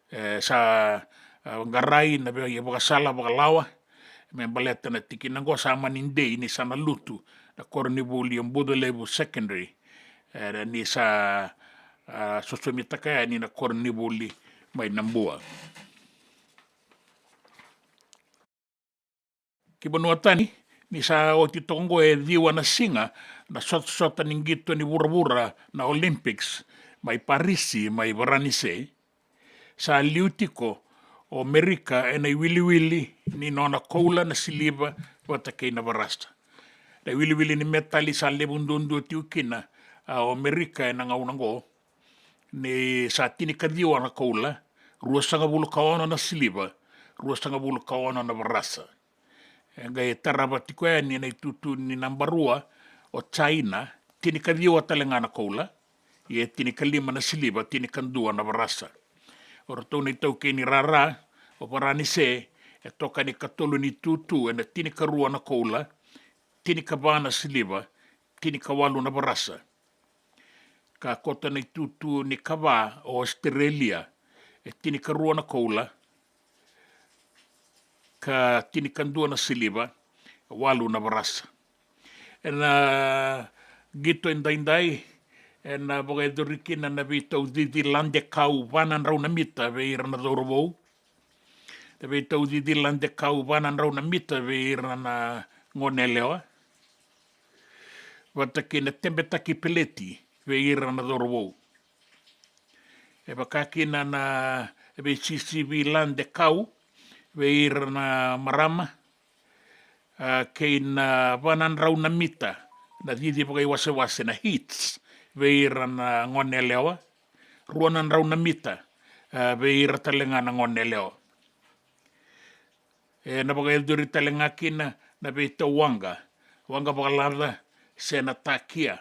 E sa, e, qarai na vei vakasala vakalawa me baleta na tikina oqo, sa mani dei ni sa na lutu na koronivuli o Bucalevu Secondary, e, ni sa, e, sosomitaka yani na koronivuli mai Nabua. Ki vanua tani, ni sa oti toka oqo e ciwa na siga na sotasota ni qito ni vuravura, na Olympics mai Parisi, mai Varanise, sa liu tiko o Merika ena iwiliwili ni nona koula, na siliva vata kei na varasa. Na iwiliwili ni metali sa levu duadua tiko kina, a, o Merika ena gauna oqo, ni sa tinikaciwa na koula, ruasagavulu ka ono na siliva, ruasagavulu ka ono na varasa. E qai tarava tiko yani na itutu ni naba rua o Jaina, tinikaciwa tale ga na koula, ia e tinikalima na siliva, tinikadua na varasa. O ratou na itaukei ni rara o Varanise e toka ni katolu ni itutu ena tinikarua na koula, tinikava na siliva, tinikawalu na varasa. Ka koto na itutu ni kava o Ositerelia, e tinikarua na koula, ka tinikadua na siliva, walu na varasa. Ena qito edaidai, ena vakayacori kina na veitau cici lade kau va na drau na mita vei ira na cauravou, na veitau cici lade kau va na drau na mita vei ira na gone yalewa, vata kei na tebetaki peleti vei ira na cauravou. E vaka kina na veisisivi lade kau vei ira na marama, a, kei na va na drau na mita na cici vakaiwasewase, na heats, vei ira na gone yalewa, rua na drau na mita, a, vei ira tale ga na gone yalewa. E na vakayacori tale ga kina na veitau waqa, waqa vakalaca se na takia,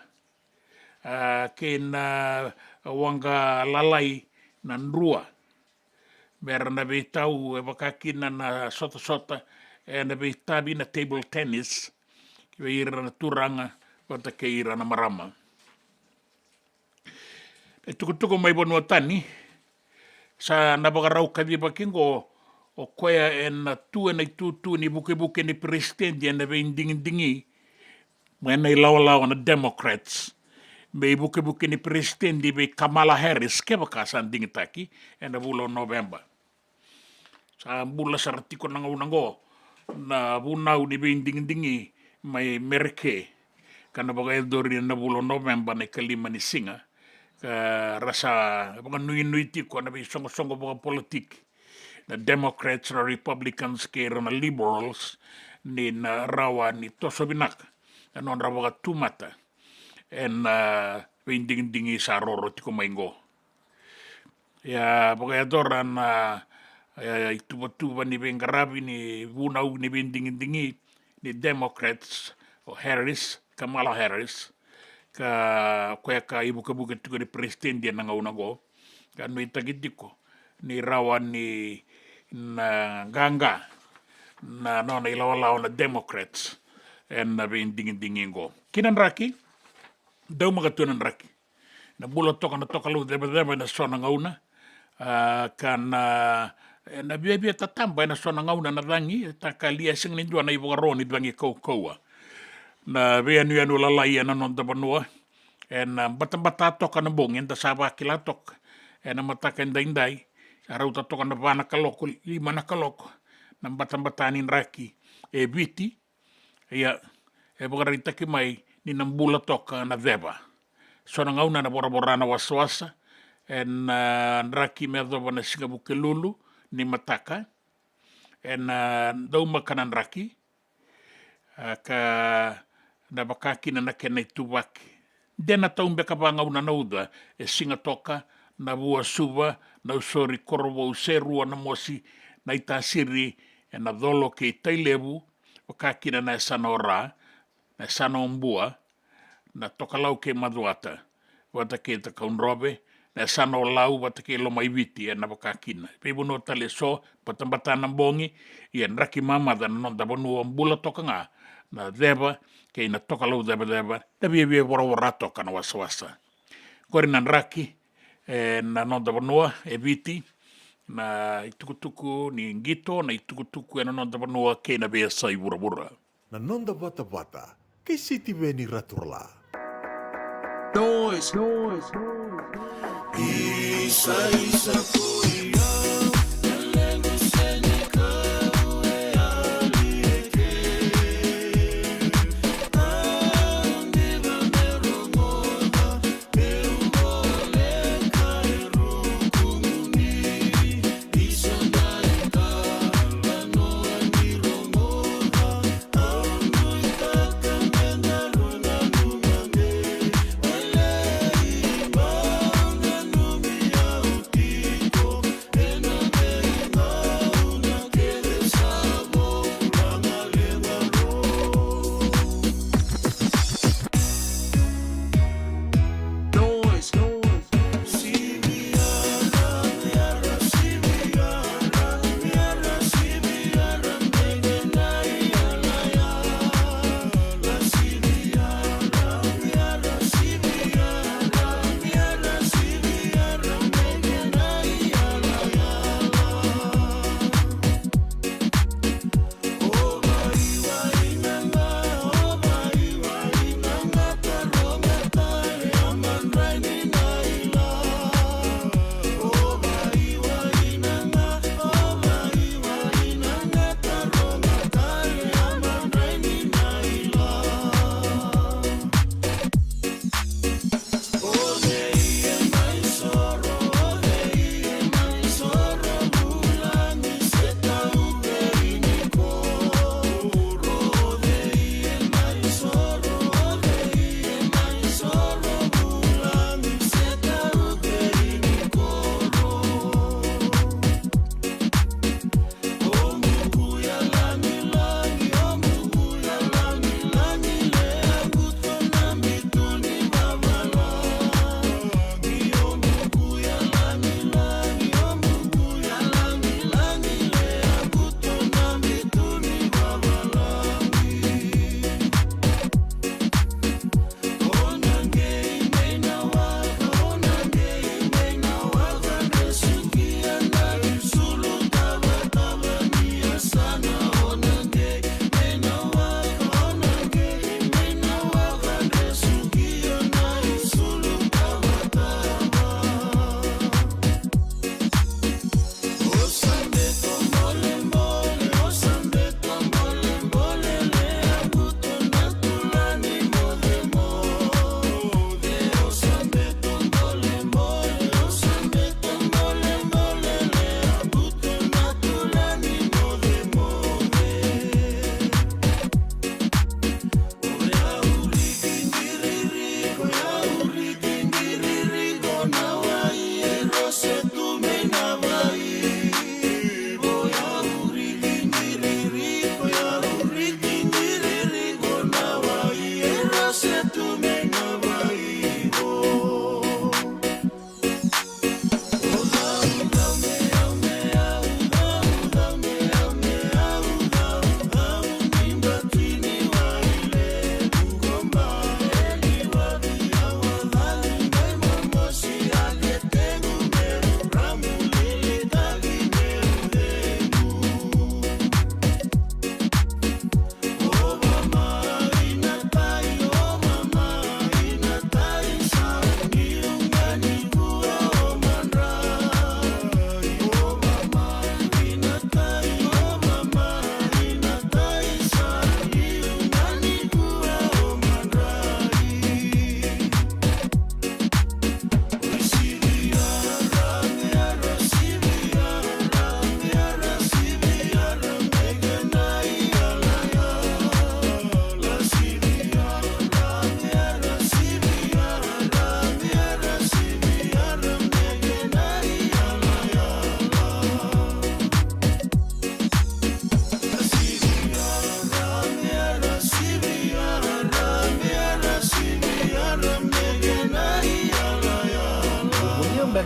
a, kei na waqa lalai na drua. Me ra na veitau e vaka kina na sotasota, e na veitavi na table tennis, vei ira na turaga vata kei ira na marama. E tukutuku mai vanua tani, sa na vakarau kacivaki qo o koya e na tu e na itutu ni vukevuke ni peresitedi e na veidigidigi mai na ilawalawa na Democrats me ivukevuke ni peresitedi vei Kamala Harris, kevaka sa digitaki e na vula o Noveba. Sa bula sara tiko na gauna oqo na vunau ni veidigidigi mai Mereke, ka na vakayacori e na vula o Noveba na ikalima ni siga, ka ra sa vakanuinui tiko na veisoqosoqo vakapolitiki, na Democrats, na Republicans kei ira na Liberals, ni na rawa ni toso vinaka na nodra vakatumata e na veidigidigi sa roro tiko mai oqo. Ia vakayacora na, e, ituvatuva ni veiqaravi ni vunau ni veidigidigi ni Democrats, o Harris, Kamala Harris, ka koya ka ivukevuke tiko ni peresitedi e na gauna oqo, ka nuitaki tiko ni rawa ni na qaqa na nona ilawalawa na Democrats e na veidigidigi oqo. Kina draki, daumaka tu na draki. Na bula toka na tokalau cevaceva e na so na gauna, a, ka na, e na viavia tataba e na so na gauna na cagi, e taka li e sega ni dua na ivakaro ni cagi kaukauwa. Na veiyanuyanu lalai e na noda vanua, e na batabata toka na bogi, eda sa vakila toka e na mataka edaidai, sa rauta toka na va na kaloko, lima na kaloko, na batabata ni draki e Viti. Ia, e vakaraitaki mai ni na bula toka na ceva. So na gauna na voravora na wasawasa, e na draki me yacova na siga Vukelulu ni mataka, e na daumaka na draki, a, ka na vaka kina na kena ituvaki. De na tau beka vagauna na uca, e siga toka, na vua Suva, na usori Korovou, Serua, Namosi, Naitasiri, e na Colo kei Tailevu, vaka kina na yasana o Ra, na yasana o Bua, na Tokalau kei Macuata, vata kei Cakaudrove, na yasana o Lau vata kei Lomaiviti, ena vaka kina. Veivanua tale eso, batabata na bogi, ia draki mamaca na noda vanua bula toka ga, na ceva, kei na tokalau cevaceva, na viavia voravora toka na wasawasa. Qori na draki, e, na noda vanua, e Viti, na itukutuku ni qito, na itukutuku ena noda vanua, kei na veiyasai vuravura. Na noda vatavata, kei Sitiveni Raturala. Noise, noise, noise.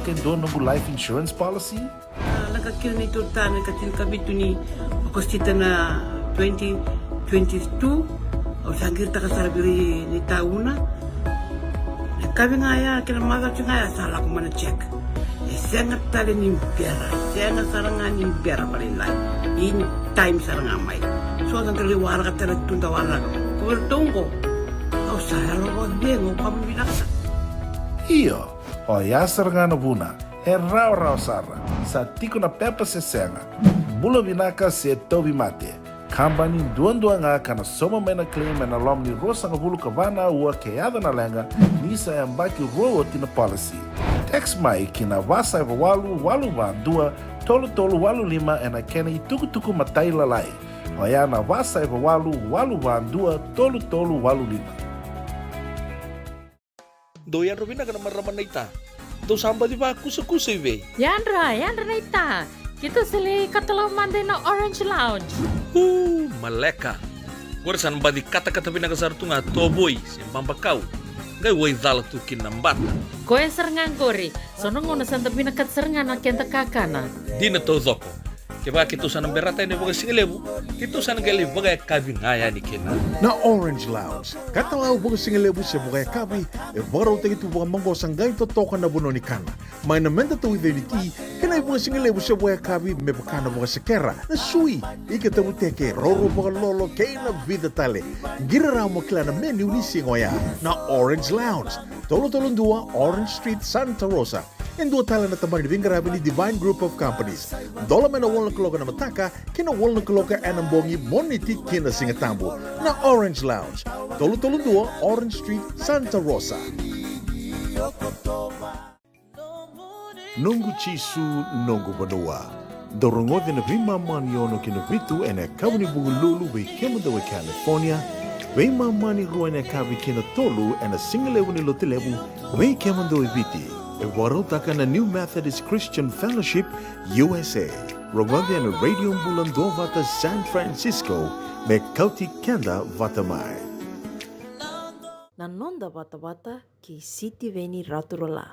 e dua noqu life insurance policy? A, lako kina na itotani ka tinikavitu ni Okosita na twenty twenty-two, au sa qiritaka sara vei ira ni tauna. Na yakavi ga ya kei na macawa ga ya sa lako mai na check. E sega tale ni bera, e sega sara ga ni bera vakalailai. In time sara ga mai. So da qai waraka tale tu da waraka. Ko vei ratou oqo, au sa yalo vakacegu, au vakavinavinaka sara. Io, oya sara ga na vuna. E rawarawa sara, sa tiko na pepa se sega, bula vinaka se tauvimate. Kabani duadua ga ka na sauma mai na claim ena loma ni ruasagavulu ka va na aua ke yaco na leqa, ni sa yabaki rua oti na policy. Text mai ki na va saiva walu walu va dua tolu tolu walu lima ena kena itukutuku matailalai. Oya na va saiva walu walu va dua tolu tolu walu lima. Dou yadra vinaka na marama naita. Dou sa baci vakusakusa i vei? Yadra, yadra naita. Keitou sa lai katalau mada ina Orange Lounge. Uu, maleka. Qori sa na baci katakata vinaka sara tu ga, tovoi se babakau. Qai waicala tu kina na bata. Koya sara ga qori. So na gauna sa da vinakata sara ga na keda kakana. Dina taucoko. Kevaka keitou sa na berata yani vakasigalevu, keitou sa na qai lai vakayakavi ga yani kina. Na Orange Lounge, katalau vakasigalevu se vakayakavi, e vakarautaki tu vakamaqosa qai totoka na vanua ni kana. Mai na meda tauica ni ti, kei na ivakasigalevu se vakayakavi me vaka na vakasekera, na sui, ika tavuteke, roro vakalolo, kei na vica tale. Qiri rawa mo kila na menu ni siga oya. Na Orange Lounge, tolu tolu dua Orange Street, Santa Rosa. E dua tale na tabana ni veiqaravi ni Divine Group of Companies. Dola mai na walu na kaloko ena mataka ki na walu na kaloko ena bogi, Moniti ki na Sigatabu. Na Orange Lounge, tolu tolu dua Orange Street, Santa Rosa. Noqu Jisu, noqu vanua. Dou rogoca na veimama ni ono ki na vitu ena yakavi ni Vukelulu vei kemudou e California, veimama ni rua ena yakavi ki na tolu ena sigalevu ni Lotulevu vei kemudou e Viti. E vakarautaka na New Methodist Christian Fellowship U S A. Rogoca ena Radio Bula Duavata San Francisco me kauti keda vata mai. Na noda vatavata kei Sitiveni Raturala.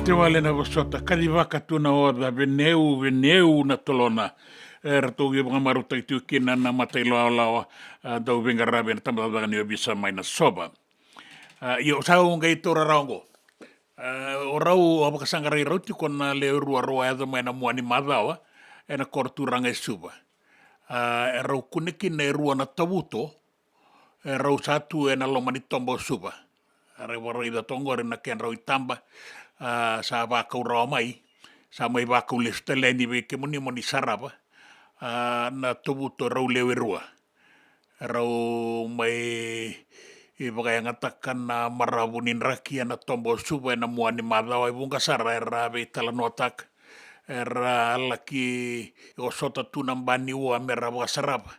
Te wale na vosota, kacivaka tu na oca, veneu, veneu na tolona. E, ratou qai vakamarautaki tiko kina na matailawalawa, a, dau veiqaravi ena tabacakacaka ni ovisa mai Nasova. A, io, sa au qai taura rawa oqo. A, o rau, a vakasaqarai rau tiko na lewe rua rau a yaco mai na mua ni macawa, ena koro turaga e Suva. A, e rau kune kina e rua na tavuto, e rau sa tu ena loma ni toba o Suva. Era vakaraica toka oqori na kedrau itaba, a, sa vakau rawa mai, sa mai vakau lesu tale yani vei kemuni mo ni sarava, a, na tovuto e rau lewe rua. Rau mai vakayagataka na maravu ni draki ena toba o Suva ena mua ni macawa e vuqa sara era veitalanoataka. Era laki osota tu na ba ni ua me ra vakasarava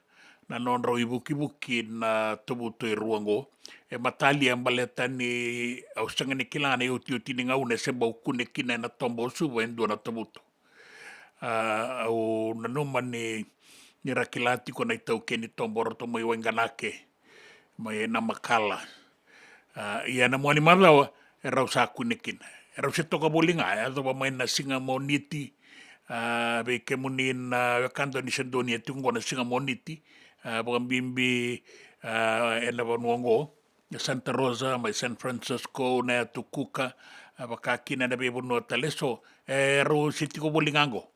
na nodrau ivukivuki na tovuto e rua oqo. E matalia baleta ni au sega ni kila na iotioti ni gauna e se bau kune kina ena toba o Suva e dua na tovuto. A, au nanuma ni, ni ra kila tiko na itaukei ni toba o ratou mai Waiganake, mai Namakala. A, ia na mua ni macawa, e rau sa kune kina. E rau se toka voli ga, e yacova mai na siga Moniti, a, vei kemuni na wekada ni se donuya tiko oqo na siga Moniti, a, vakabibi, a, ena vanua oqo, na Santa Rosa, mai San Francisco, na Yatu Kuka, a, vaka kina ena veivanua tale eso, e rau se tiko voli ga oqo.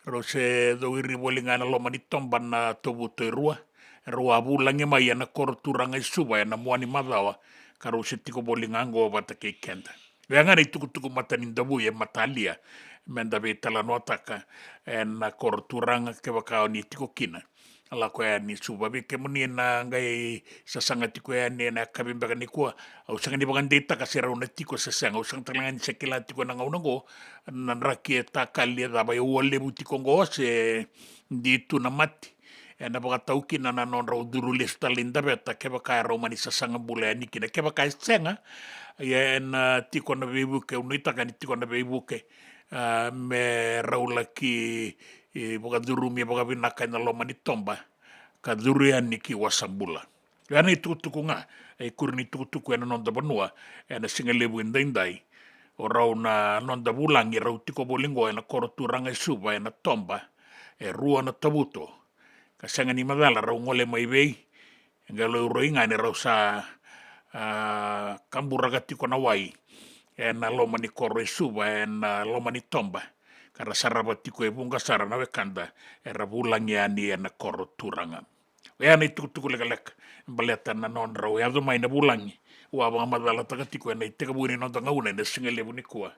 Rau se cowiri voli ga ena loma ni toba na tovuto e rua, e rau a vulagi mai ena koro turaga e Suva ena mua ni macawa, ka rau se tiko voli ga oqo vata kei keda. Oya ga na itukutuku mata ni davui e matalia, meda veitalanoataka ena koro turaga kevaka o ni tiko kina. A lako yani Suva. Vei kemuni na qai sasaga tiko yani ena yakavi beka nikua, au sega ni vakadeitaka se rau na tiko se sega, au sega tale ga ni se kila tiko ena gauna oqo na draki e takali e cava, e ua levu tiko oqo se di tu na mate. Ena vakatau kina na nodrau curu lesu tale i daveta kevaka e rau mani sasaga bula yani kina. Kevaka e sega, ia ena tiko na veivuke, au nuitaka ni tiko na veivuke, a, me rau laki, e, vakacurumi vakavinaka ena loma ni toba ka curu yani ki wasabula. Oya na itukutuku ga, e ikuri ni tukutuku ena noda vanua ena siga levu edaidai. O rau na noda vulagi, rau tiko voli oqo ena koro turaga e Suva ena toba e rua na tavuto. Ka sega ni macala rau gole mai vei, e qai laurai ga ni rau sa, a, kaburaka tiko na wai ena loma ni koro e Suva, ena loma ni toba, ka ra sarava tiko e vuqa sara na wekada era vulagi yani ena koro turaga. Oya na itukutuku lekaleka baleta na nodrau yaco mai na vulagi. Au a vakamacalataka tiko ena itekivu ni noda gauna ena siga levu nikua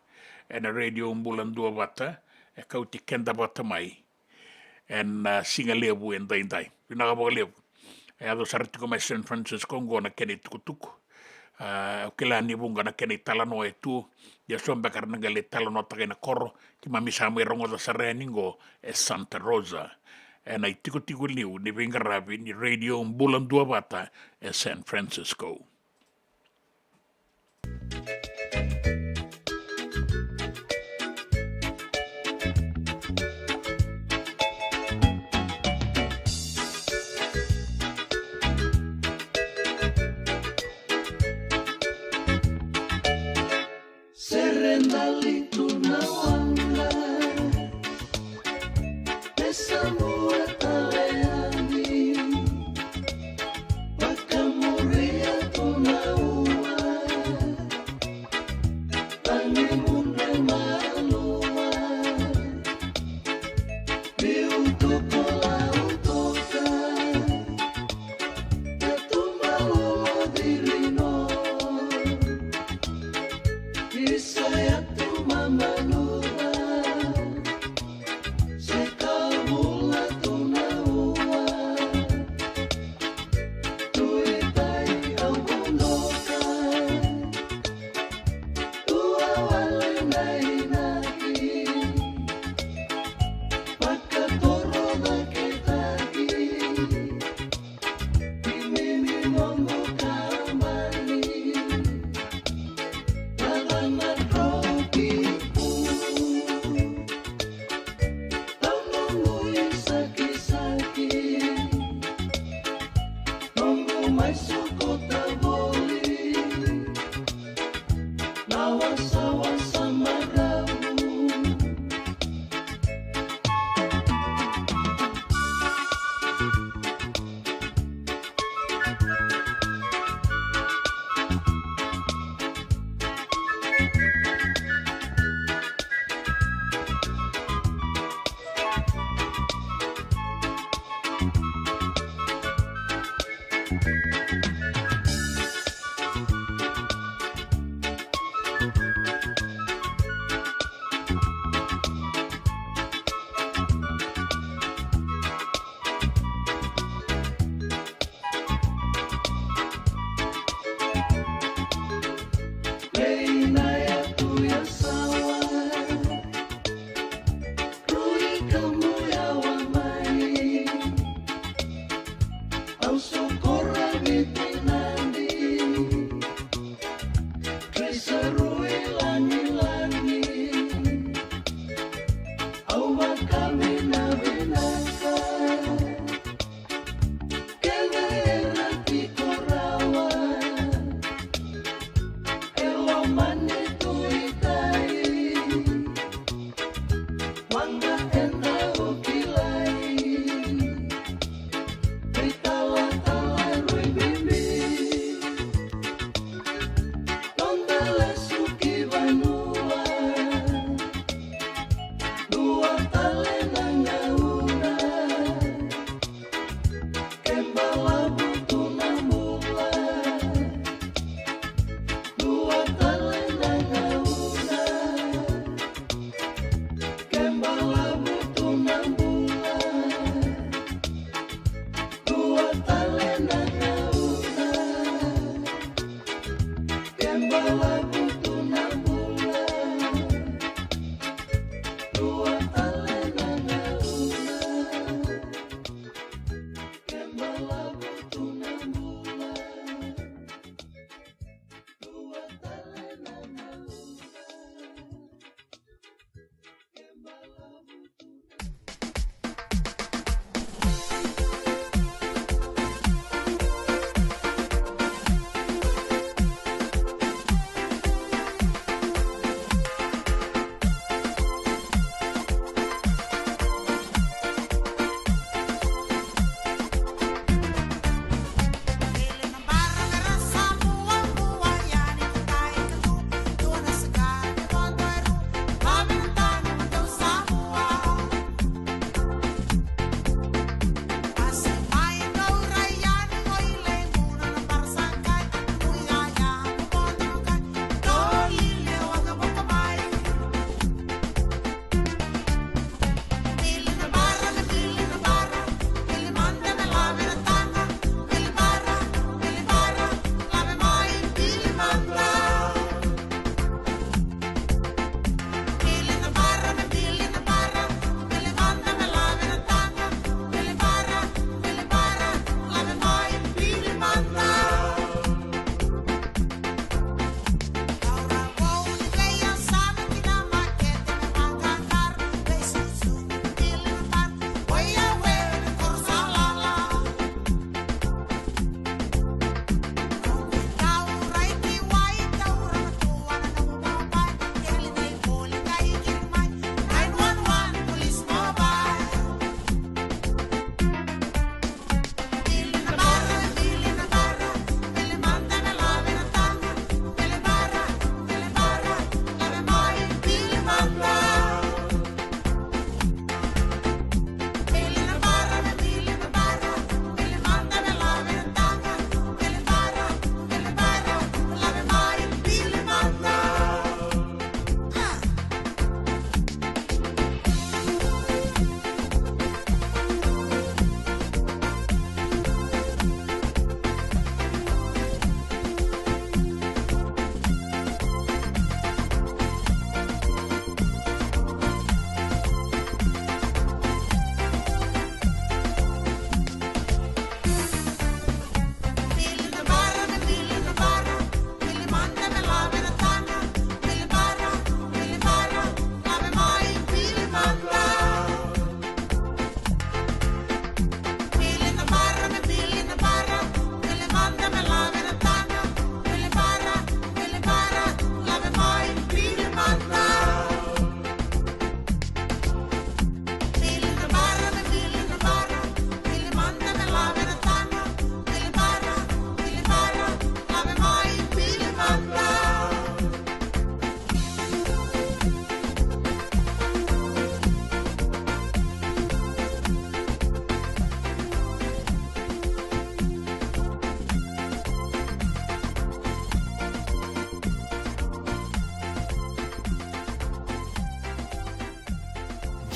ena Radio Bula Duavata, e kauti keda vata mai ena, a, siga levu edaidai. Vinaka vakalevu. E yaco sara tiko mai San Francisco oqo na kena itukutuku. A, au kila ni vuqa na kena italanoa e tu, ia so beka era na qai lai talanoataka ena koro, keimami sa mai rogoca sara yani oqo e Santa Rosa, ena itikotiko liu ni veiqaravi ni Radio Bula Duavata e San Francisco. Serendali tu na waqa, me samua tale yani. Vakamuria tu na ua, tagi mudre malua. Biu tu ko lau toka, ka tu malua dirino. Isa ya tu mamanuca, se ka bula tu na ua. Tu i tai au bunoka, tu a wale na inaki. Vakatoro vakitaki. Sokora vitinadi, Trisarui lagilagi, au vakavinavinaka. Kece era tiko rawa, e loma ni tuitai. Waqa eda o kilai, veitalatala rui bibi. Noda lesu ki vanua, dua tale na gauna. Ke balavu tu na bula, dua tale na gauna. Ke balavu tu na bula, dua tale na gauna. Ke balavu tu na bula, dua tale na gauna.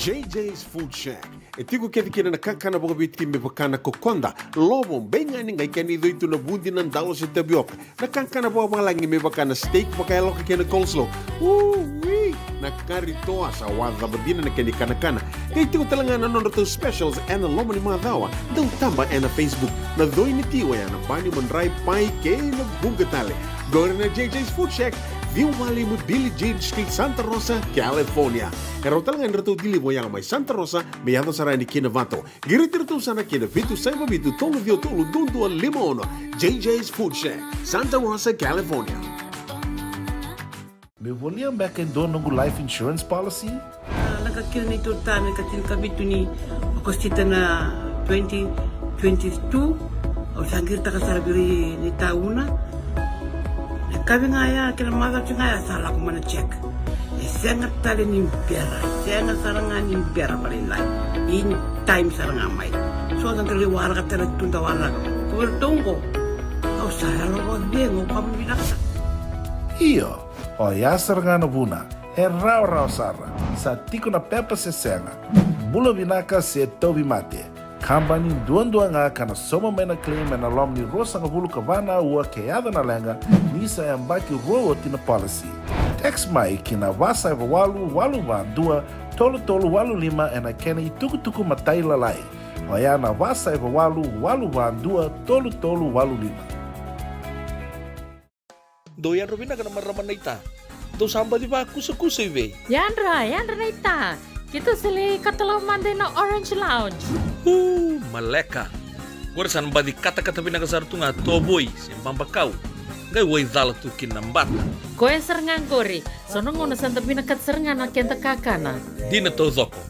J J's Food Shack. E tiko kece kina na kakana vakaviti me vaka na kokoda, lovo, beigani, qai kena icoi tu na vudi, na dalo se tavioka. Na kakana vakavalagi me vaka na steak vakayaloka kei na coleslaw. Ui! Na kari toa sa wacava dina na kena ikanakana. Kei tiko tale ga na nodratou specials ena loma ni macawa. Dau taba ena Facebook. Na coi ni ti oya na bani, madrai, pai kei na vuqa tale. Qori na J J's Food Shack, ciwa walu lima Billie Jean Street, Santa Rosa, California. E rau tale ga ni ratou deliver oya mai Santa Rosa me yaco sara yani ki Navata. Qiriti iratou sara ki na vitu saiva vitu tolu ciwa tolu dua dua lima ono. J J's Food Shack, Santa Rosa, California. Meu volia beka e dua noqu life insurance policy? A, lako kina neitou ta na ikatini ka vitu ni Okosita na twenty twenty-two. Au sa qiritaka sara vei ira na itauna. Na kavi ga ya kei na macawa ga ya sa lako mai na check. E sega tale ni bera, e sega sara ga ni bera vakalailai. In time sara ga mai. So da dau waraka tale tu da waraka. Ko iratou qo, au sa yalo vakacegu, au kama vinaka. Io, oya sara ga na vuna. E rawarawa sara. Sa tiko na pepa se sega, bula vinaka se tauvimate. Kabani duadua ga ka na sauma mai na claim ena loma ni ruasagavulu ka va na aua ke yaco na leqa ni sa yabaki rua oti na policy. Text mai ki na va saiva walu walu va dua tolu tolu walu lima ena kena itukutuku matailalai. Oya na va saiva walu walu va dua tolu tolu walu lima. Dou yadra vinaka na marama naita. Dou sa baci vakusakusa i vei? Yadra, yadra naita. Keitou sa lai katalau mada ina Orange Lounge. Uu, maleka. Qori sa na baci katakata vinaka sara tu ga tovoi se babakau. Qai waicala tu kina na bata. Koya sara ga qori. So na gauna sa da vinakata sara ga na keda kakana. Dina taucoko.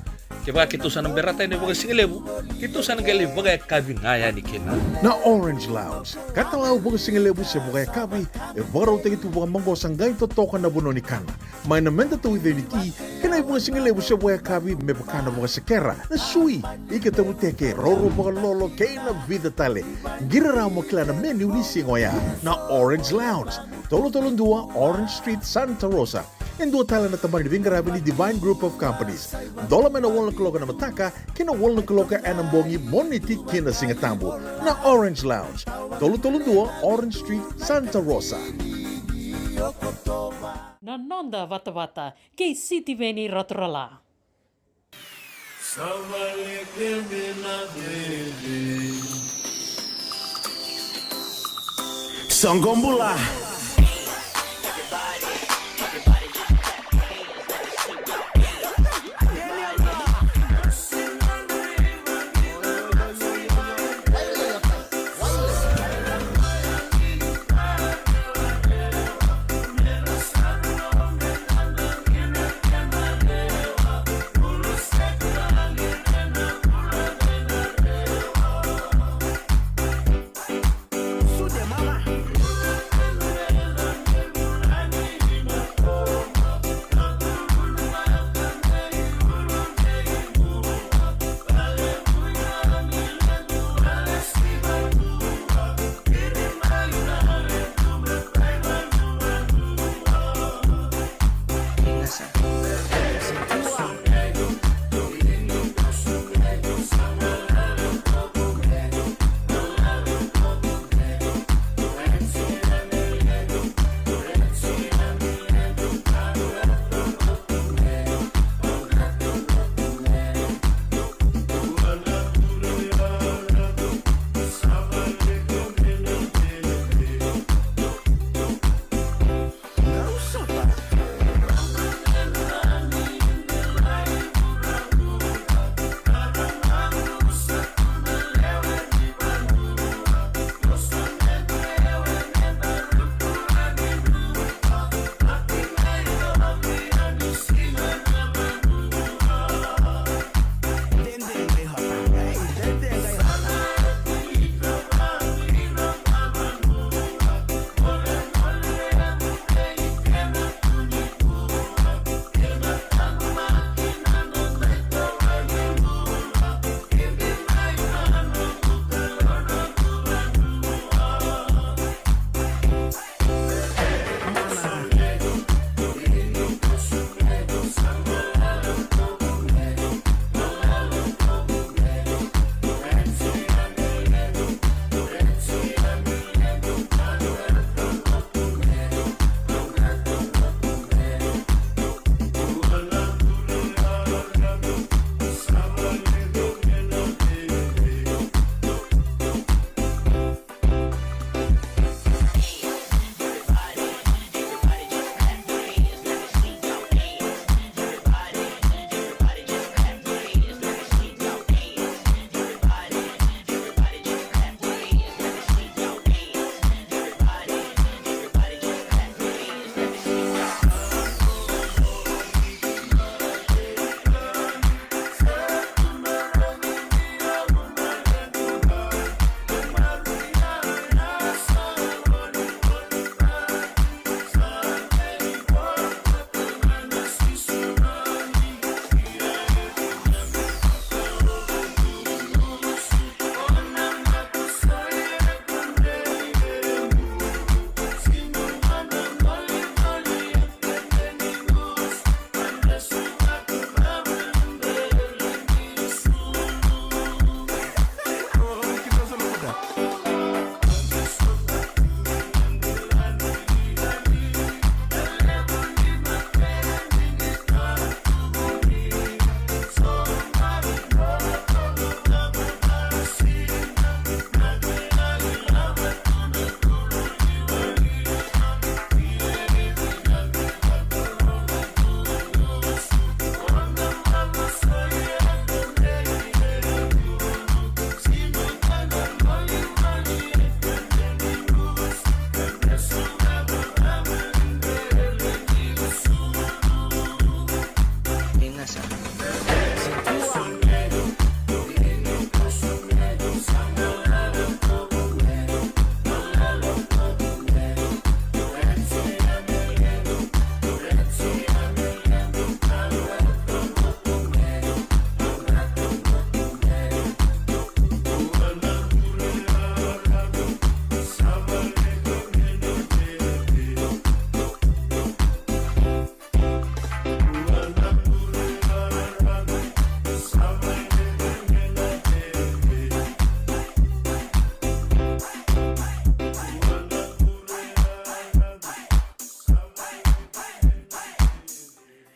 Kevaka keitou sa na berata yani vakasigalevu, keitou sa na qai lai vakayakavi ga yani kina. Na Orange Lounge, katalau vakasigalevu se vakayakavi, e vakarautaki tu vakamaqosa, qai totoka na vanua ni kana. Mai na meda tauica ni ti, kei na ivakasigalevu se vakayakavi me vaka na vakasekera, na sui, ika tavuteke, roro vakalolo kei na vica tale. Qiri rawa mo kila na menu ni siga oya. Na Orange Lounge, tolu tolu dua Orange Street, Santa Rosa. E dua tale na tabana ni veiqaravi ni Divine Group of Companies. Dola mai na walu na kaloko ena mataka ki na walu na kaloko ena bogi, Moniti ki na Sigatabu. Na Orange Lounge, tolu tolu dua Orange Street, Santa Rosa. Na noda vatavata kei Sitiveni Raturala. Soqo bula.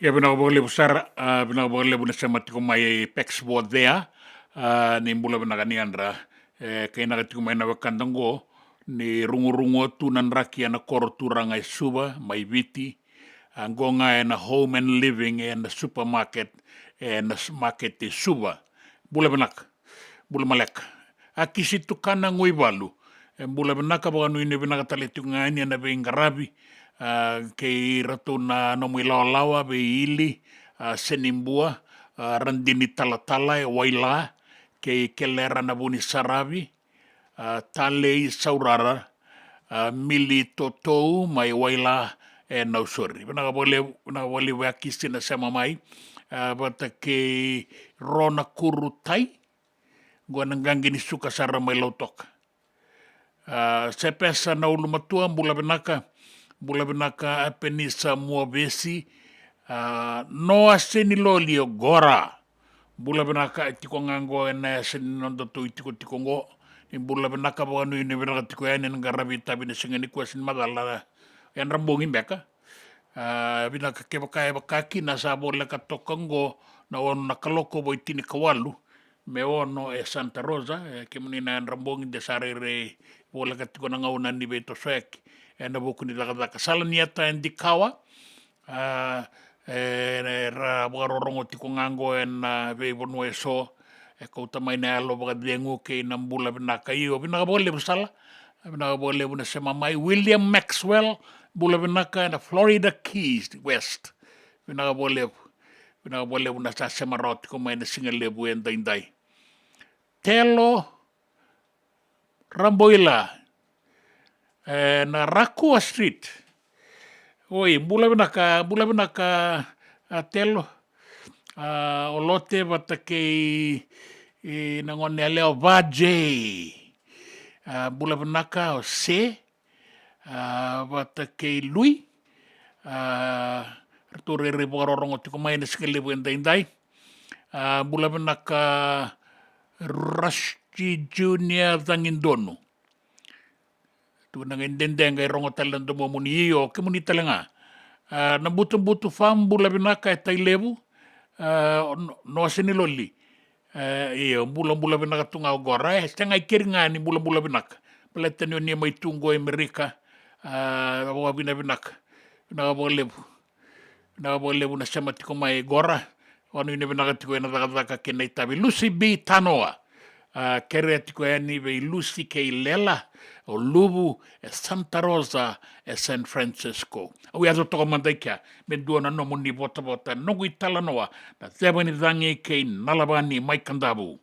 E vinaka vakalevu sara, a, vinaka vakalevu na sema tiko mai Pex Vothea, a, ni bula vinaka ni yadra. E kainaka tiko mai na wekada oqo ni rugurugua tu na draki ena koro turaga e Suva mai Viti. A, oqo ga ena Home and Living ena supermarket, ena s-, market e Suva. Bula vinaka. Bula maleka. A Kisi Tukana Guivalu. E bula vinaka, vakanuinui vinaka tale tiko ga yani ena veiqaravi. A, kei iratou na nomu ilawalawa vei Ili, a, Senibua, a, Radini Talatala e Waila, kei Kelera na Vuni Saravi, a, Talei Saurara, a, Mili Totou mai Waila e Nausori. Vinaka vakalevu, vinaka vakalevu a Kisi na sema mai, a, vata kei Rona Kurutai, qo na qaqi ni suka sara mai Lautoka. A, Sepesa na Ulumatua, bula vinaka, bula vinaka a Penisa Muavesi, a, Noa Seniloli o Gora. Bula vinaka, e tiko ga qo ena yasa ni nodatou itikotiko qo. Ni bula vinaka, vakanuinui vinaka tiko yani ena qaravi itavi na siga nikua, sega ni macala, yadra bogi beka. A, vinaka, kevaka e vaka kina sa voleka toka qo na ono na kaloko vo i tinikawalu me ono e Santa Rosa, e kemuni na yadra bogi de sa rairai voleka tiko na gauna ni veitosoyaki ena vuku ni cakacaka. Sala ni yata e Dikawa, a, e, era vakarorogo tiko ga qo ena veivanua eso, e kauta mai na yalo vakacegu kei na bula vinaka. Io, vinaka vakalevu Sala, vinaka vakalevu na sema mai. William Maxwell, bula vinaka ena Florida Keys West. Vinaka vakalevu, vinaka vakalevu na sa sema rawa tiko mai na siga levu e daidai. Telo Raboila, e, na Rakua Street. Oi, bula vinaka, bula vinaka, a, Telo. A, o Lote vata kei, e, na gone yalewa Vajay. A, bula vinaka o Se, a, vata kei Lui. A, ratou rairai vakarorogo tiko mai na siga levu e daidai. A, bula vinaka Rusty Junior Cagidonu. Tu na qai dede qai rogo tale na domomuni, io, kemuni tale ga. A, na Butubutu Farm, bula vinaka e Tailevu. A, o No-, Noa Seniloli. E, io, bulabula vinaka tu ga o Gora, e, sega i keri ga ni bulabula vinaka. Baleta ni o ni mai tu qo e Merika, a, vakavinavinaka. Vinaka vakalevu. Vinaka vakalevu na sema tiko mai Gora. Vakanuinui vinaka tiko ena cakacaka kei na itavi. Lucy B Tanoa. A, kerea tiko yani vei Lucy kei Lela, o Luvu, e Santa Rosa, e San Francisco. Au yaco toka mada i kea, me dua na nomuni votavota, noqu italanoa, na ceva ni cagi kei Nalavani mai Kadavu.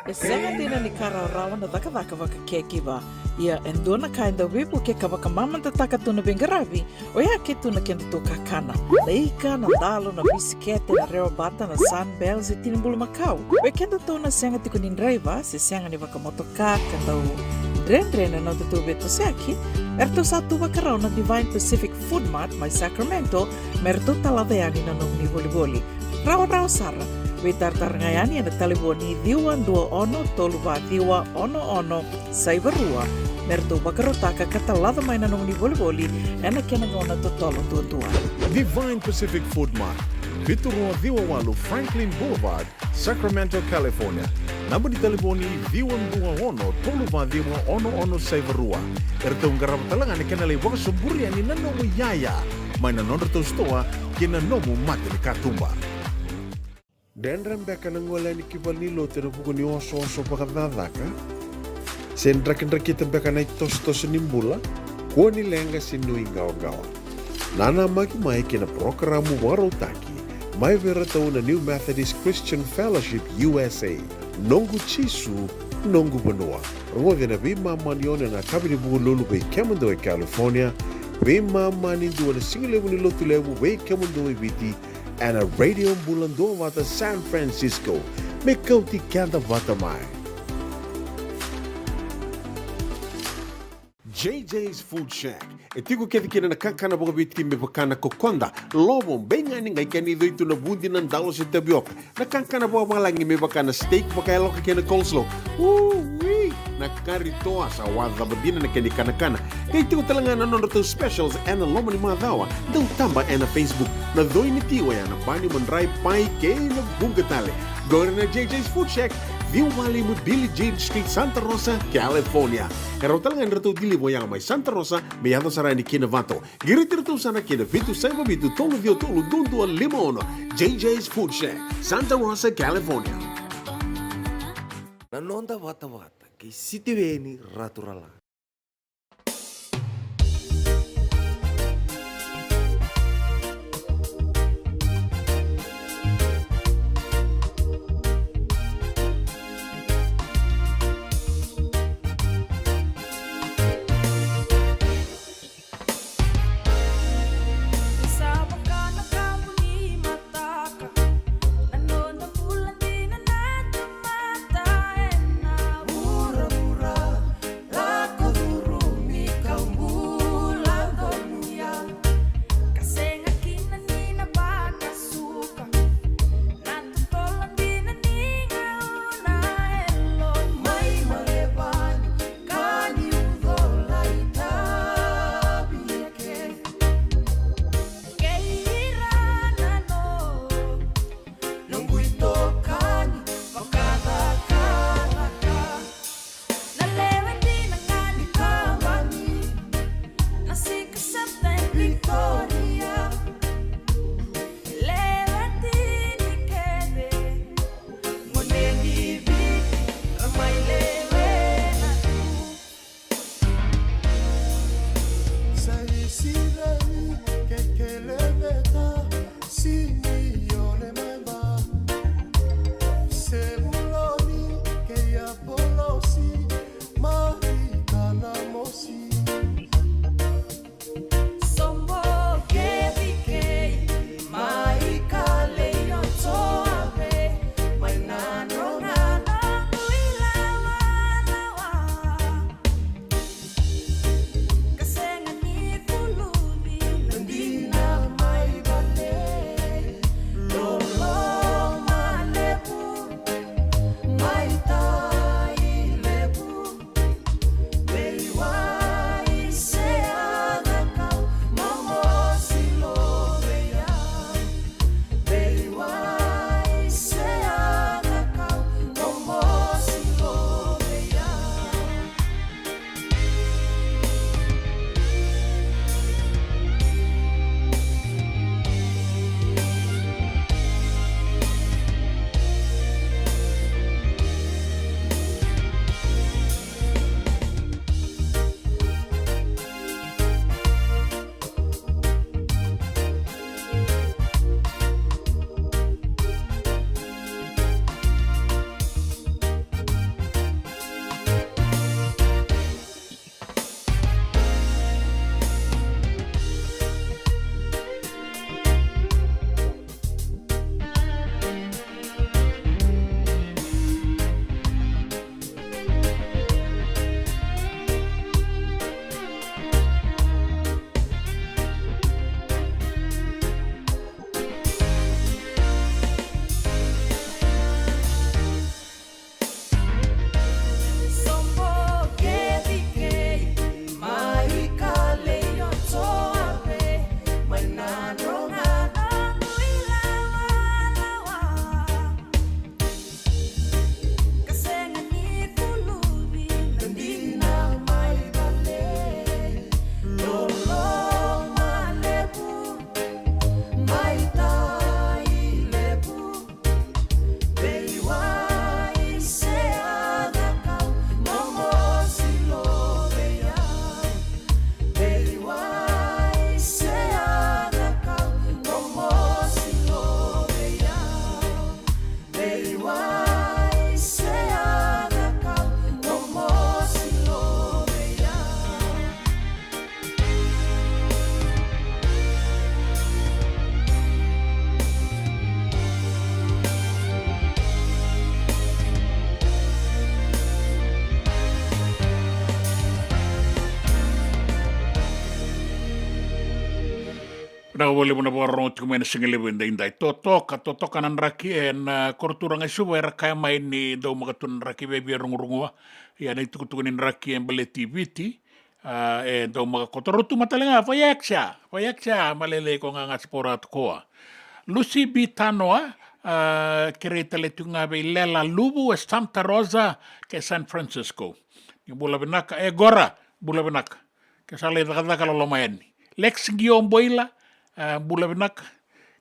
E sega dina ni ka rawarawa na cakacaka vaka caregiver. Ia e dua na ka e dau veivuke ka vakamamadataka tu na veiqaravi, oya ke tu na kedatou kakana. Na ika, na dalo, na bisikete, na rewa bata, na Sunbell, se tini bulumakau. Vei kedatou na sega tiko ni draiva se sega ni vakamotoka ka dau dredre na nodatou veitosoyaki, eratou sa tu vakarau na Divine Pacific Food Mart mai Sacramento me ratou talaca yani na nomuni volivoli. Rawarawa sara, veitaratara ga yani ena talevoni ciwa dua ono tolu va ciwa ono ono saiva rua me ratou vakarautaka ka talaca mai na nomuni volivoli ena kena gauna totolo duadua. Divine Pacific Food Mart, vitu rua ciwa walu Franklin Boulevard, Sacramento, California. Naba ni talevoni ciwa dua ono tolu va ciwa ono ono saiva rua. Eratou qarava tale ga na kena lai vakasoburi yani na nomu iyaya mai na nodratou sitoa kei na nomu mata ni katuba. Dredre beka na gole yani ki valenilotu ena vuku ni osooso vakacakacaka? Se drakidrakita beka na itosotoso ni bula? Kua ni leqa se nuiqawaqawa. Nanamaki mai ki na parokaramu vakarautaki mai vei iratou na New Methodist Christian Fellowship U S A. Noqu Jisu, noqu vanua. Rogoci ena veimama ni ono ena yakavi ni Vukelulu vei kemudou e California, veimama ni dua ena sigalevu ni Lotulevu vei kemudou e Viti, ena Radio Bula Duavata San Francisco. Me kauti keda vata mai. J J's Food Shack. E tiko kece kina na kakana vakaviti me vaka na kokoda, lovo, beigani, qai kena icoi tu na vudi, na dalo se tavioka. Na kakana vakavalagi me vaka na steak vakayaloka kei na coleslaw. Ui! Na kari toa sa wacava dina na kena ikanakana. Qai tiko tale ga na nodratou specials ena loma ni macawa. Dau taba ena Facebook. Na coi ni ti oya na bani, madrai, pai kei na vuqa tale. Qori na J J's Food Shack, ciwa walu lima Billie Jean Street, Santa Rosa, California. E rawa tale ga ni ratou deliver oya mai Santa Rosa, me yaco sara yani ki Novato. Qiriti iratou sara ki na vitu saiva vitu tolu ciwa tolu dua dua lima ono. J J's Food Shack, Santa Rosa, California. Na noda vatavata kei Sitiveni Raturala. Sa vaka na kavu ni mataka, na noda bula dina na tamata ena vuravura. Lako Vinaka vakalevu na vakarorogo tiko mai na siga levu edaidai. Totoka, totoka na draki ena, ah, koro turaga i Suva, era kaya mai ni dau maka tu na draki vei via rugurugua. Ia na itukutuku ni draki e baleti Viti, ah, e dau maka koto rau tu ma tale ga, Vaiaxa, Vaiaxa, malelei ko ga ga sipora tu koa. Lucy B Tanoa, ah, kerei tale tiko ga vei Lela Luvu e Santa Rosa kei San Francisco. Ni bula vinaka, e Gora, bula vinaka. Ke sa lai cakacaka loloma yani. Lex Gio Boila, ah, bula vinaka.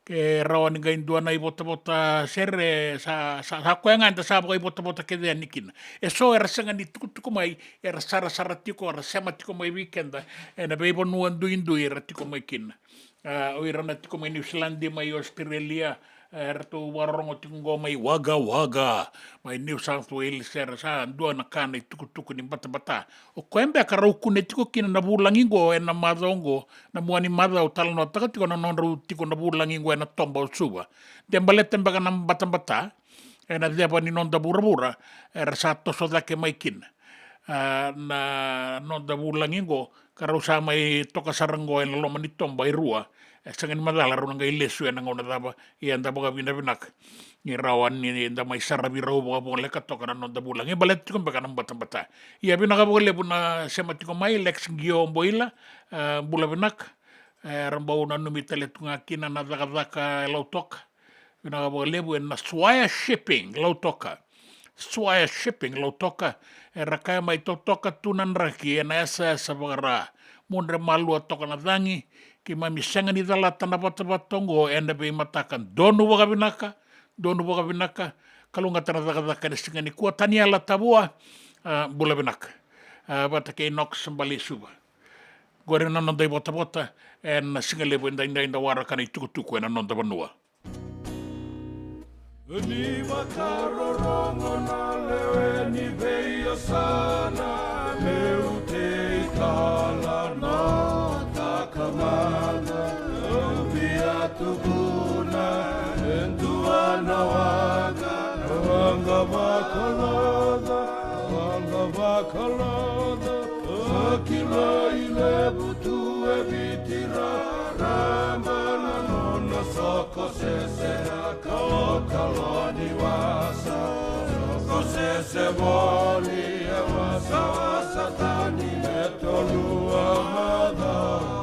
Ke rawa ni qai dua na ivotavota sere, sa, sa, sa koya ga eda sa vakaivotavota kece yani kina. E so era sega ni tukutuku mai, era sarasara tiko, era sema tiko mai vei keda, ena veivanua duidui era tiko mai kina. Ah, o ira na tiko mai Niusiladi, mai Australia, eh, eratou vakarorogo tiko qo mai Wagga Wagga, mai New South Wales, era sa dua na ka na itukutuku ni batabata. O koya beka rau kune tiko kina na vulagi qo ena macawa qo, na mua ni macawa au talanoataka tiko na nodrau tiko na vulagi qo ena toba o Suva. De baleta beka na batabata, ena ceva ni noda vuravura, era sa toso cake mai kina. Ah, na noda vulagi qo, ka rau sa mai toka sara qo ena loma ni toba e rua. E sega ni macala rau na qai lesu ena gauna cava, ia da vakavinavinaka ni rawa ni da mai saravi rau vakavoleka toka na noda vulagi. Baleta tiko beka na batabata. Ia vinaka vakalevu na sema tiko mai, Lex Gio Boila, ah, bula vinaka. Era bau nanumi tale tu ga kina na cakacaka e Lautoka. Vinaka vakalevu ena Swire Shipping, Lautoka. Swire Shipping, Lautoka. Era kaya mai, totoka tu na draki ena yasayasa vakaRa. Mudre malua toka na cagi, keimami sega ni calata na vatavata oqo ena veimataka. Donu vakavinaka, donu vakavinaka. Kalougata na cakacaka ena siga nikua. Taniela Tavua, ah, bula vinaka. Ah, vata kei Knox Balesuva. Qori na noda ivotavota ena siga levu edaidai, da waraka na itukutuku ena noda vanua. Ni vakarorogo na lewe ni veiyasana, meu tei kala na takamana, au via tukuna e dua na waqa, na waqa vakaloca, na waqa vakaloca, a kilai levu tu e Viti raraba na nona soko sese, a kalokalo ni wasa. Soko sese voli e wasawasa tani me tolu a macawa.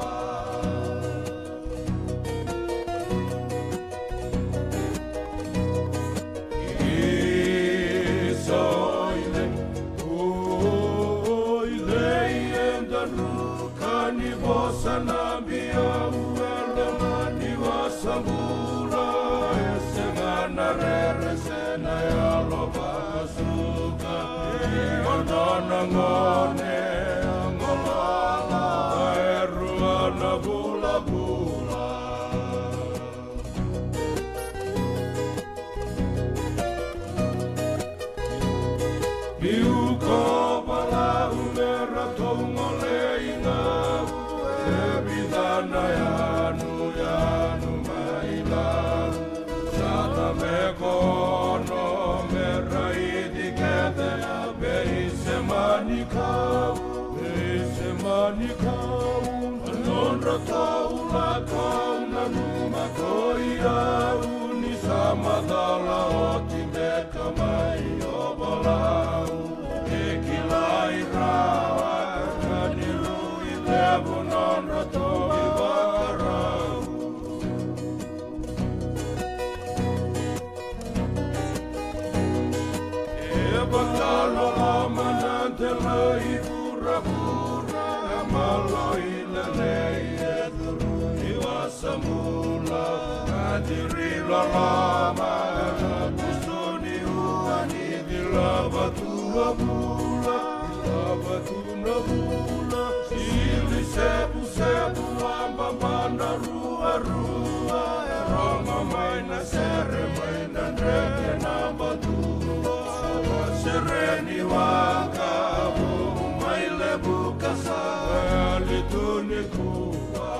Isa oi cei, oi cei eda druka ni vosa na biau, e loma ni wasa bula, e sega na rere se na yalo vakasuka. Io nona gone a golala, e rua na vulavula. Niu ko Palau me ratou gole i Gau, e vica na yanuyanu mai Lau. Sa cabe ko ono me raici kece na veisemani kau, veisemani kau. Nodratou lako au nanuma ko i au ni sa macala oti beka mai o Palau. E kilai rawa ka ni rui levu nodratou ivakarau. E vakaloloma na delai vuravura, na maloi lelei e curu ni wasa bula. Na ciri loloma na kusu ni ua ni cilava tu a vula, cilava tu na vula. Sili sevusevu a baba na ruarua, e rogo mai na sere mai na dreke na batua. Sere ni waka, vou mai levu ka sa yali tu nikua.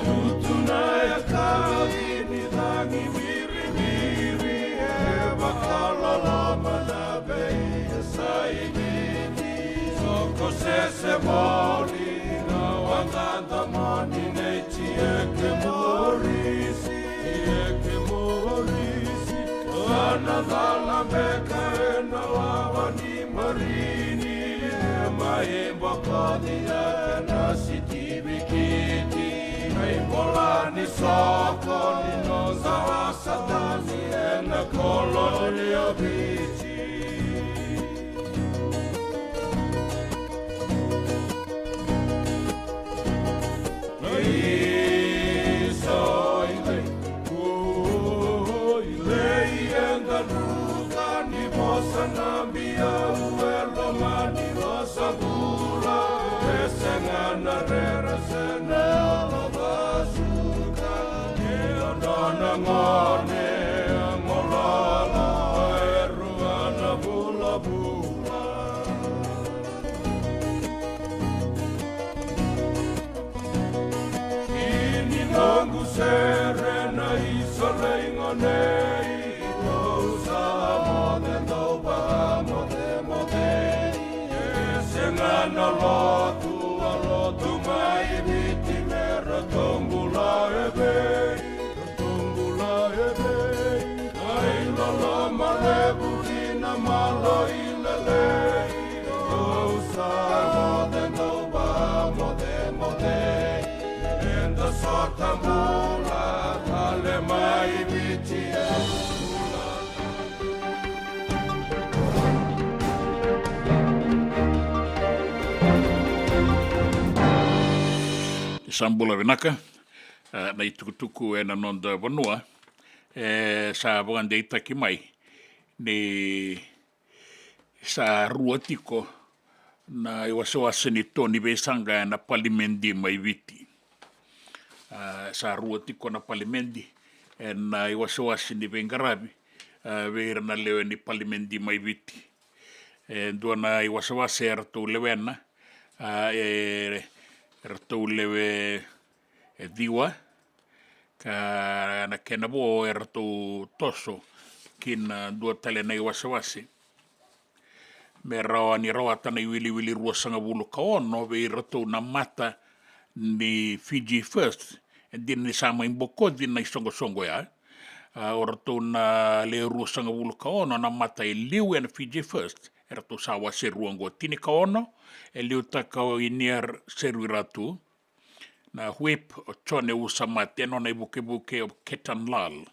Tutu na yakavi ni cagi viriviri, e vakaloloma na veiyasai ni Na cala beka ena lava ni marini, e mai bokoci ena sitivikiti. Mai bola ni soko ni noda sa tasi ena koloni o Viti. Isa, i lei, o, i lei eda druka ni vosa na biau e loma ni vosa bula. E sega na rere se na lava suka. E o nona gone a molala e rua na vulavula. Ini noqu sere na isoleigone, tou sa moce, dou vakamocemoce. E sega na lotu a lotu mai Viti me ratou bula e vei. Tubula e vei, ai loloma levu ki na malo i lelei. Tou sa moce, dou vakamocemoce. Eda sota bula tale mai Viti e bula. Sa bula vinaka. E, na itukutuku ena noda vanua, e, sa vakadeitaki mai ni sa rua tiko na iwasewase ni to ni veisaqa ena palimedi mai Viti. E, sa rua tiko na palimedi ena iwasewase ni veiqaravi, e, vei ira na lewe ni palimedi mai Viti. E dua na iwasewase eratou lewena, e, e, eratou lewe e ciwa, ka na kena vo eratou toso ki na dua tale na iwasewase me rawa ni rawata na iwiliwili ruasagavulu ka ono vei iratou na mata ni Fiji First. E dina ni sa mai bokoci na isoqosoqo ya, a, o ratou na lewe ruasagavulu ka ono na mata e liu ena Fiji First, eratou sa wase rua oqo. Tinikaono e liutaka o Inier Seruiratu, na Whip o Jone Usamate, e nona ivukevuke o Ketan Lal.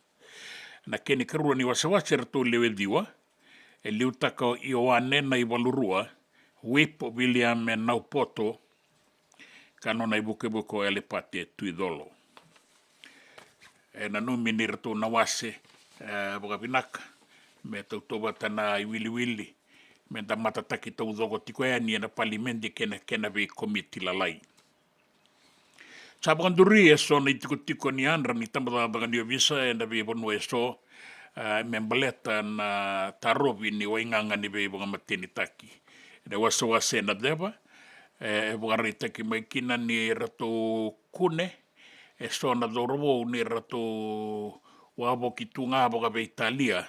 Na kena ikarua ni wasewase eratou lewe ciwa, e liutaka o Ioane Naivalurua, Whip o William e Naupoto, ka nona ivukevuke o Elepate Tuicolo. E nanumi ni ratou na wase, e, vakavinaka me tautauvata na iwiliwili me da matataki taucoko tiko yani ena palimedi kei na kena veikomiti lalai. Sa vakaduri eso na itikotiko ni yadra ni tabacakacaka ni ovisa ena veivanua eso, e, me baleta na tarovi ni waigaga ni veivakamatenitaki. Ena wasewase na ceva, e, e vakaraitaki mai kina ni ratou kune eso na cauravou ni ratou wavoki tu ga vakaveitalia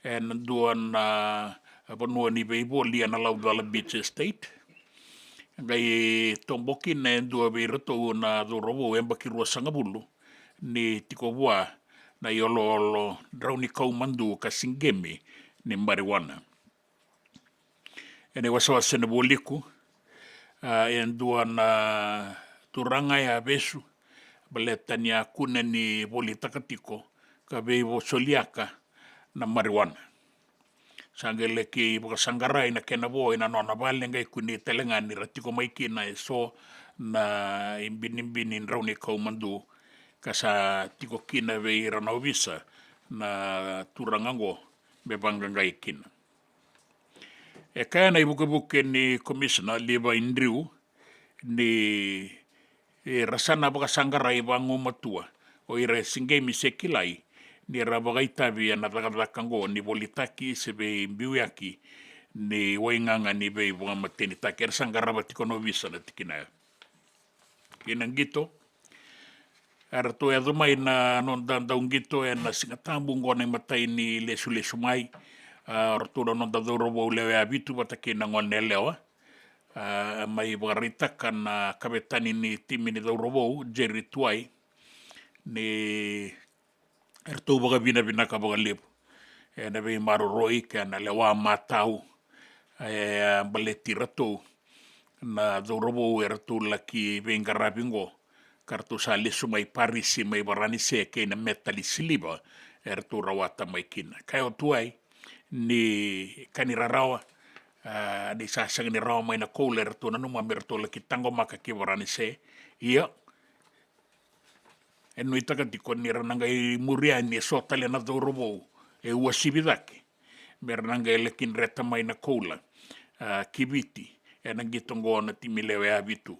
ena dua na vanua ni veivoli ena Laucala Beach Estate. Qai tobo kina e dua vei iratou na cauravou, yabaki ruasagavulu, ni tiko vua na ioloolo draunikau madu ka siqemi ni marijuana. Ena iwasewase na Vualiku, a, e dua na turaga e a vesu baleta ni a kune ni volitaka tiko ka veivosoliaka na marijuana. Sa qai laki vakasaqarai na kena vo ena nona vale, qai kune tale ga ni ra tiko mai kina eso na ibinibini draunikau madu, ka sa tiko kina vei ira na ovisa na turaga oqo me vaqaqai kina. E kaya na ivukevuke ni Komisina Levi Drew ni, e, ra sa na vakasaqarai vagumatua o ira e siqemi se kilai ni ra vakaitavi ena cakacaka oqo ni volitaki se veibiuyaki ni waigaga ni veivakamatenitaki. Era sa qarava tiko na ovisa na tikina ya. Kei na qito. Eratou yaco mai na noda dauqito ena Siga Tabu oqo na imatai ni lesulesu mai. A, o ratou na noda cauravou lewe vitu vata kei na gone yalewa. A, mai vakaraitaka na kavetani ni timi ni cauravou, Jerry Tuwai, ni eratou vakavinavinaka vakalevu. ena veimaroroi kei na lewa matau e baleti iratou na cauravou eratou laki veiqaravi oqo, ka ratou sa lesu mai Parisi mai Varanise kei na metali siliva eratou rawata mai kina. Kaya o Tuwai ni ka ni rarawa, a, ni sa sega ni rawa mai na koula eratou nanuma me ratou laki taqomaka ki Varanise. Ia, e nuitaka tiko ni ra na qai muri yani e so tale na cauravou e uasivi cake me ra na qai laki dreta mai na koula, a, ki Viti ena qito oqo na timi lewe vitu.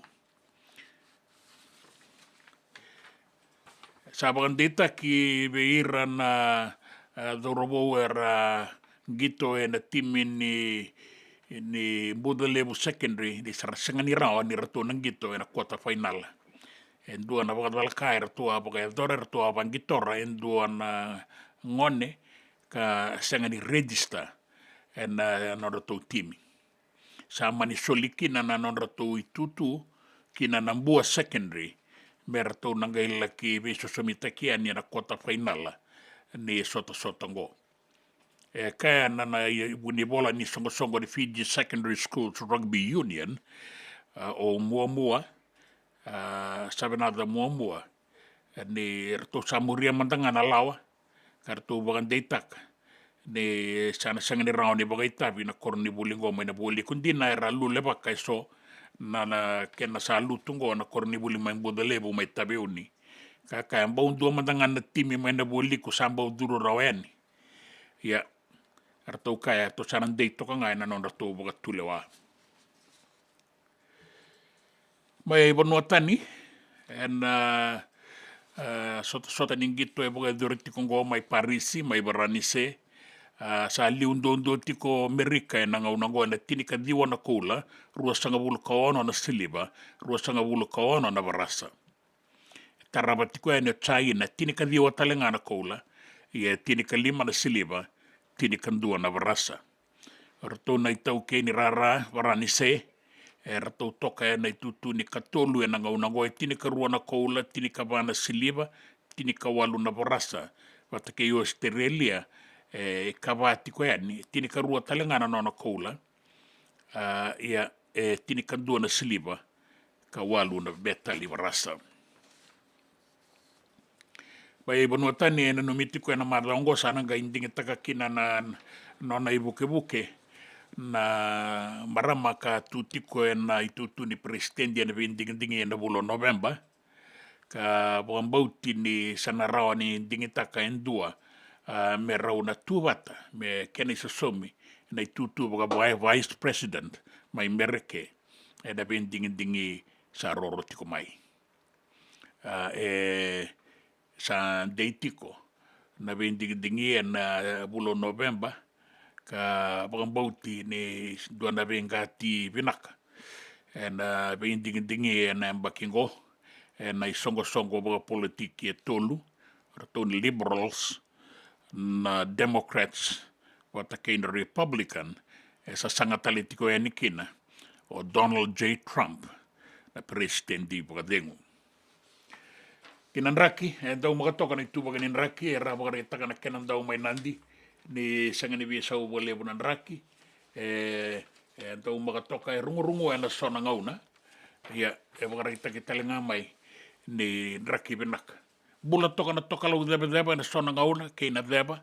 Sa vakadeitaki vei ira na, a, cauravou era qito ena timi ni, ni Bucalevu Secondary ni sa ra sega ni rawa ni ratou na qito ena quarter final. E dua na vakacalaka eratou a vakayacora, eratou a vaqitora e dua na gone ka sega ni register ena nodratou timi. Sa mani soli kina na nodratou itutu kina na Bua Secondary me ratou na qai laki veisosomitaki yani ena quarter final ni sotasota oqo. E kaya na, na i-, vunivola ni soqosoqo ni Fiji Secondary Schools Rugby Union, a, o Muamua, a, Savenaca Muamua, e, ni ratou sa muria mada ga na lawa ka ratou vakadeitaka ni sa na sega ni rawa ni vakaitavi na koronivuli oqo mai na Vualiku. Dina era lulevaka e so na, na kena sa lutu oqo na koronivuli mai Bucalevu mai Taveuni. Ka kaya bau dua mada ga na timi mai na Vualiku sa bau curu rawa yani. Ia, ratou kaya ratou sa na dei toka ga ena nodratou vakatulewa. Mai vanua tani, ena, a, sotasota ni qito e vakayacori tiko oqo mai Parisi, mai Varanise, a, sa liu duadua tiko Merika ena gauna oqo ena tinikaciwa na koula, ruasagavulu ka ono na siliva, ruasagavulu ka ono na varasa. E tarava tiko yani o Jaina, tinikaciwa tale ga na koula, ia tinikalima na siliva, tinikadua na varasa. O ratou na itaukei ni rara Varanise, e ratou toka ena itutu ni katolu ena gauna oqo, e tinikarua na koula, tinikava na siliva, tinikawalu na varasa. Vata kei Ositerelia, e kava tiko yani, tinikarua tale ga na nona koula, a, ia, e tinikadua na siliva, ka walu na metali varasa. Mai vanua tani, e nanumi tiko ena macawa oqo sa na qai digitaka kina na, na nona ivukevuke na marama ka tu tiko ena itutu ni peresitedi ena veidigidigi ena vula o Noveba. Ka vakabauti ni sa na rawa ni digitaka e dua, a, me rau na tu vata me kena isosomi na itutu vaka vi-, vice president mai Merika ena veidigidigi sa roro tiko mai. A, e sa dei tiko na veidigidigi ena vula o Noveba, ka vakabauti ni dua na veiqati vinaka ena veidigidigi ena yabaki oqo ena isoqosoqo vakapolitiki e tolu, ratou na Liberals, na Democrats vata kei na Republican, e sasaga tale tiko yani kina o Donald J Trump, na peresitedi vakacegu. Kei na draki, e daumaka toka na ituvaki ni draki, era vakaraitaka na kena dau mai Nadi ni sega ni veisau vakalevu na draki. E, e daumaka toka, e rugurugu ena so na gauna. Ia, e vakaraitaki tale ga mai ni draki vinaka. Bula toka na tokalau cevaceva ena so na gauna kei na ceva,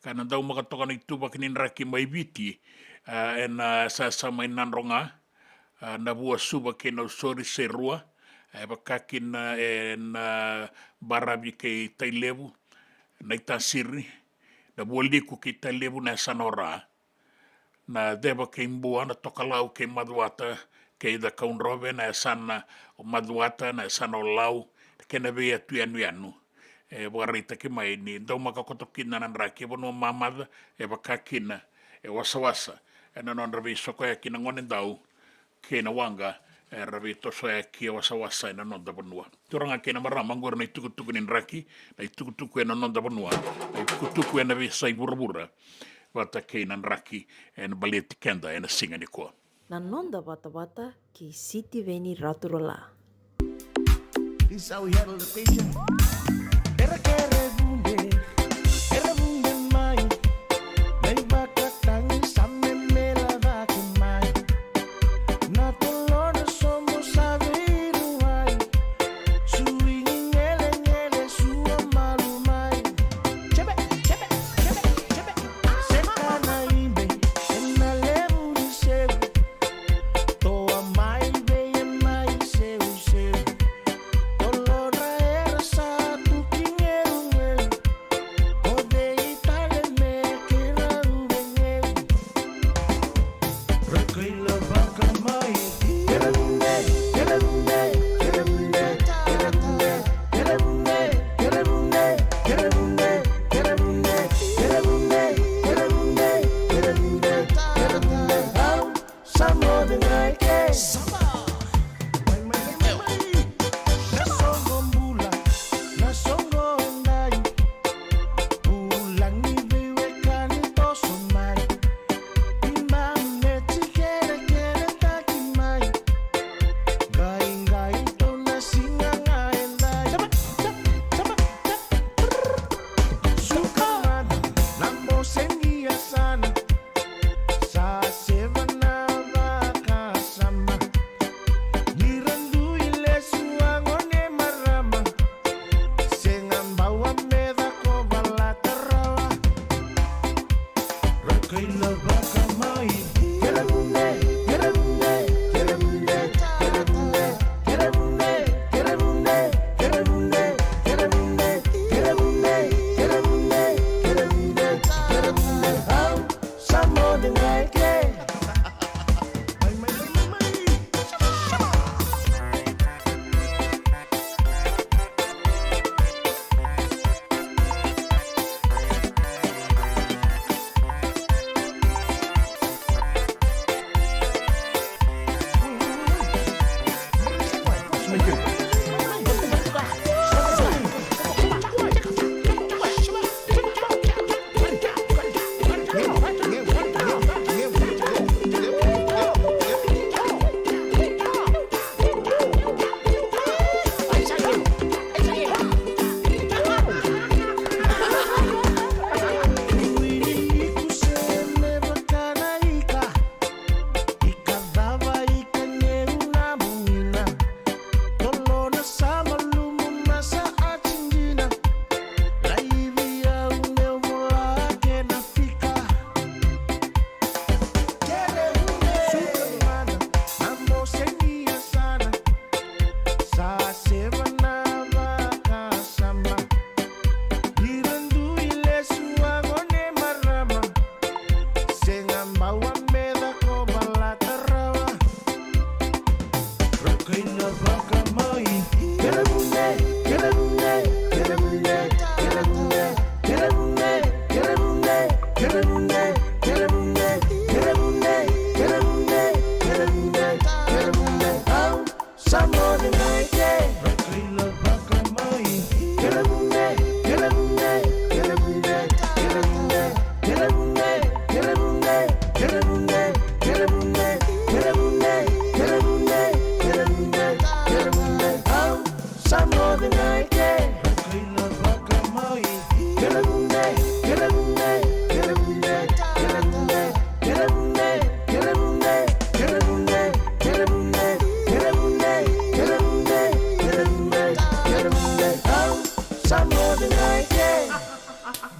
ka na daumaka toka na ituvaki ni draki mai Viti, a, ena sasa mai Nadroga, a, Navua, Suva kei Nausori se rua, e vaka kina ena Baravi kei Tailevu, Naitasiri, Navualiku kei Tailevu na yasana o Ra, na ceva kei Bua, na tokalau kei Macuata kei Cakaudrove, na yasana o Macuata, na yasana o Lau, kei na veiyatu yanuyanu. E vakaraitaki mai ni daumaka koto kina na draki, e vanua mamaca, e vaka kina e wasawasa ena nodra veisokoyaki na gonedau kei na waqa era veitosoyaki e wasawasa ena noda vanua. Turaga kei na marama, oqori na itukutuku ni draki, na itukutuku ena noda vanua, na itukutuku ena veiyasai vuravura, vata kei na draki ena baleti keda ena siga nikua. Na noda vatavata kei Sitiveni Raturala. This is how we handle the patient. Era kere vunde, era vunde mai.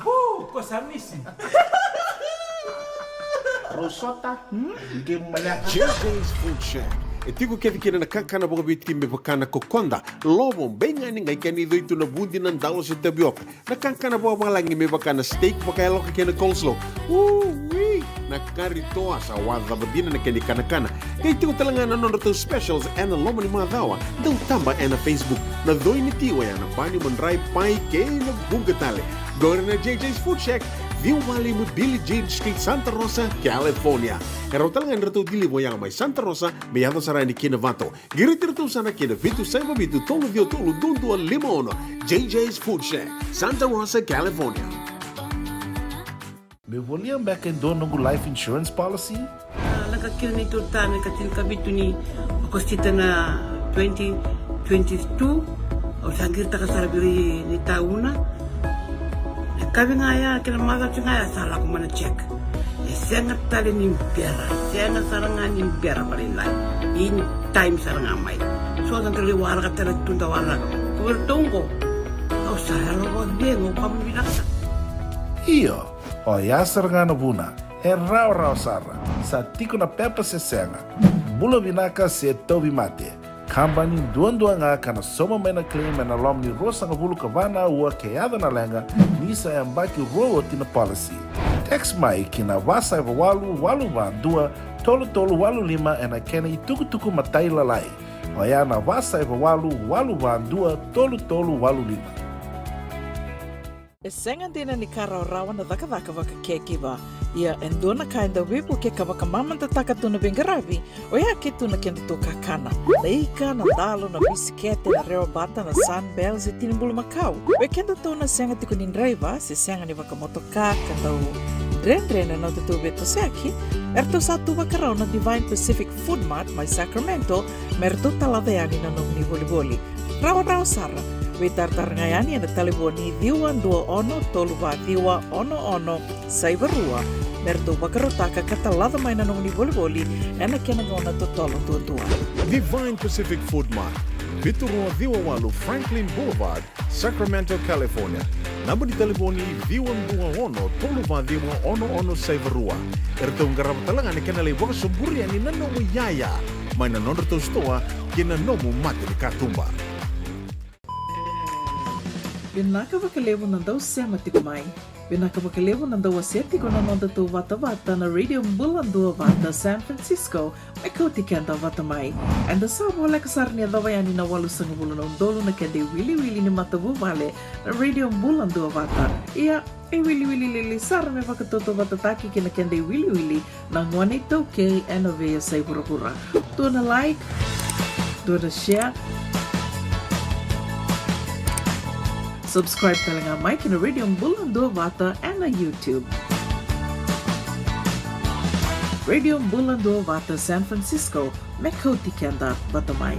Bu, ko sa misi. Rosota, ke maleka. J J's Food Shack. E tiko kece kina na kakana vakaviti me vaka na kokoda, lovo, beigani, qai kena icoi tu na vudi, na dalo se tavioka. Na kakana vakavalagi me vaka na steak vakayaloka kei na coleslaw. Ui! Na kari toa sa wacava dina na kena ikanakana. Qai tiko tale ga na nodratou specials ena loma ni macawa. Dau taba ena Facebook. Na coi ni ti oya na bani, madrai, pai kei na vuqa tale. Qori na J J's Food Shack, ciwa walu lima Billie Jean Street, Santa Rosa, California. E rawa tale ga ni ratou deliver oya mai Santa Rosa me yaco sara yani ki Novato. Qiriti iratou sara ki na vitu saiva vitu tolu ciwa tolu dua dua lima ono. J J's Food Shack, Santa Rosa, California. Meu volia beka e dua noqu life insurance policy? A, lako kina neitou tane ka tinikavitu ni Okosita na twenty twenty-two. Au sa qiritaka sara vei ira na itauna. Na yakavi ga ya kei na macawa ga ya sa lako mai na check. E sega tale ni bera, sega sara ga ni bera vakalailai. In time sara ga mai. So sa qai waraka tale tu da waraka. Ko vei iratou qo, au sa yalo vakacegu, au vakavinavinaka sara. Io, oya sara ga na vuna. E rawarawa sara. Sa tiko na pepa se sega. Bula vinaka se tauvimate. Kabani duadua ga ka na sauma mai na claim ena loma ni ruasagavulu ka va na aua ke yaco na leqa, ni sa yabaki rua oti na policy. Text mai ki na va saiva walu walu va dua tolu tolu walu lima ena kena itukutuku matailalai. Oya na va saiva walu walu va dua tolu tolu walu lima. E sega dina ni ka rawarawa na cakacaka vaka caregiver. Ia e dua na ka e dau veivukei ka vakamamadataka tu na veiqaravi, oya ke tu na kedatou kakana. Na ika, na dalo, na bisikete, na rewabata, na Sunbell, se tini bulumakau. Vei kedatou na sega tiko ni draiva, se sega ni vakamotoka, ka dau dredre na nodatou veitosoyaki, eratou sa tu vakarau na Divine Pacific Food Mart mai Sacramento, me ratou talaca yani na nomuni volivoli. Rawarawa sara. Veitaratara ga yani ena talevoni ciwa dua ono tolu va ciwa ono ono saiva rua, me ratou vakarautaka ka talaca mai na nomuni volivoli ena kena gauna totolo duadua. Divine Pacific Food Mart. Vitu rua ciwa walu Franklin Boulevard, Sacramento, California. Naba ni talevoni ciwa dua ono tolu va ciwa ono ono saiva rua. E ratou qarava tale ga na kena lai vakasoburi yani na nomu iyaya mai na nodratou sitoa kei na nomu mata ni katuba. Vinaka vakalevu na dau sema tiko mai. Vinaka vakalevu na dau wasea tiko na nodatou vatavata na Radio Bula Duavata San Francisco, me kauti keda vata mai. Eda sa voleka sara ni yacova yani na walusagavulu na udolu na keda iwiliwili ni matavuvale na Radio Bula Duavata. Ia, e wiliwili lili sara me vakatautauvatataki kei na keda iwiliwili na gone iTaukei ena veiyasai vuravura. Dua na like, dua na share. Subscribe tale ga mai ki na Radio Bula Duavata ena YouTube. Radio Bula Duavata San Francisco, me kauti keda vata mai.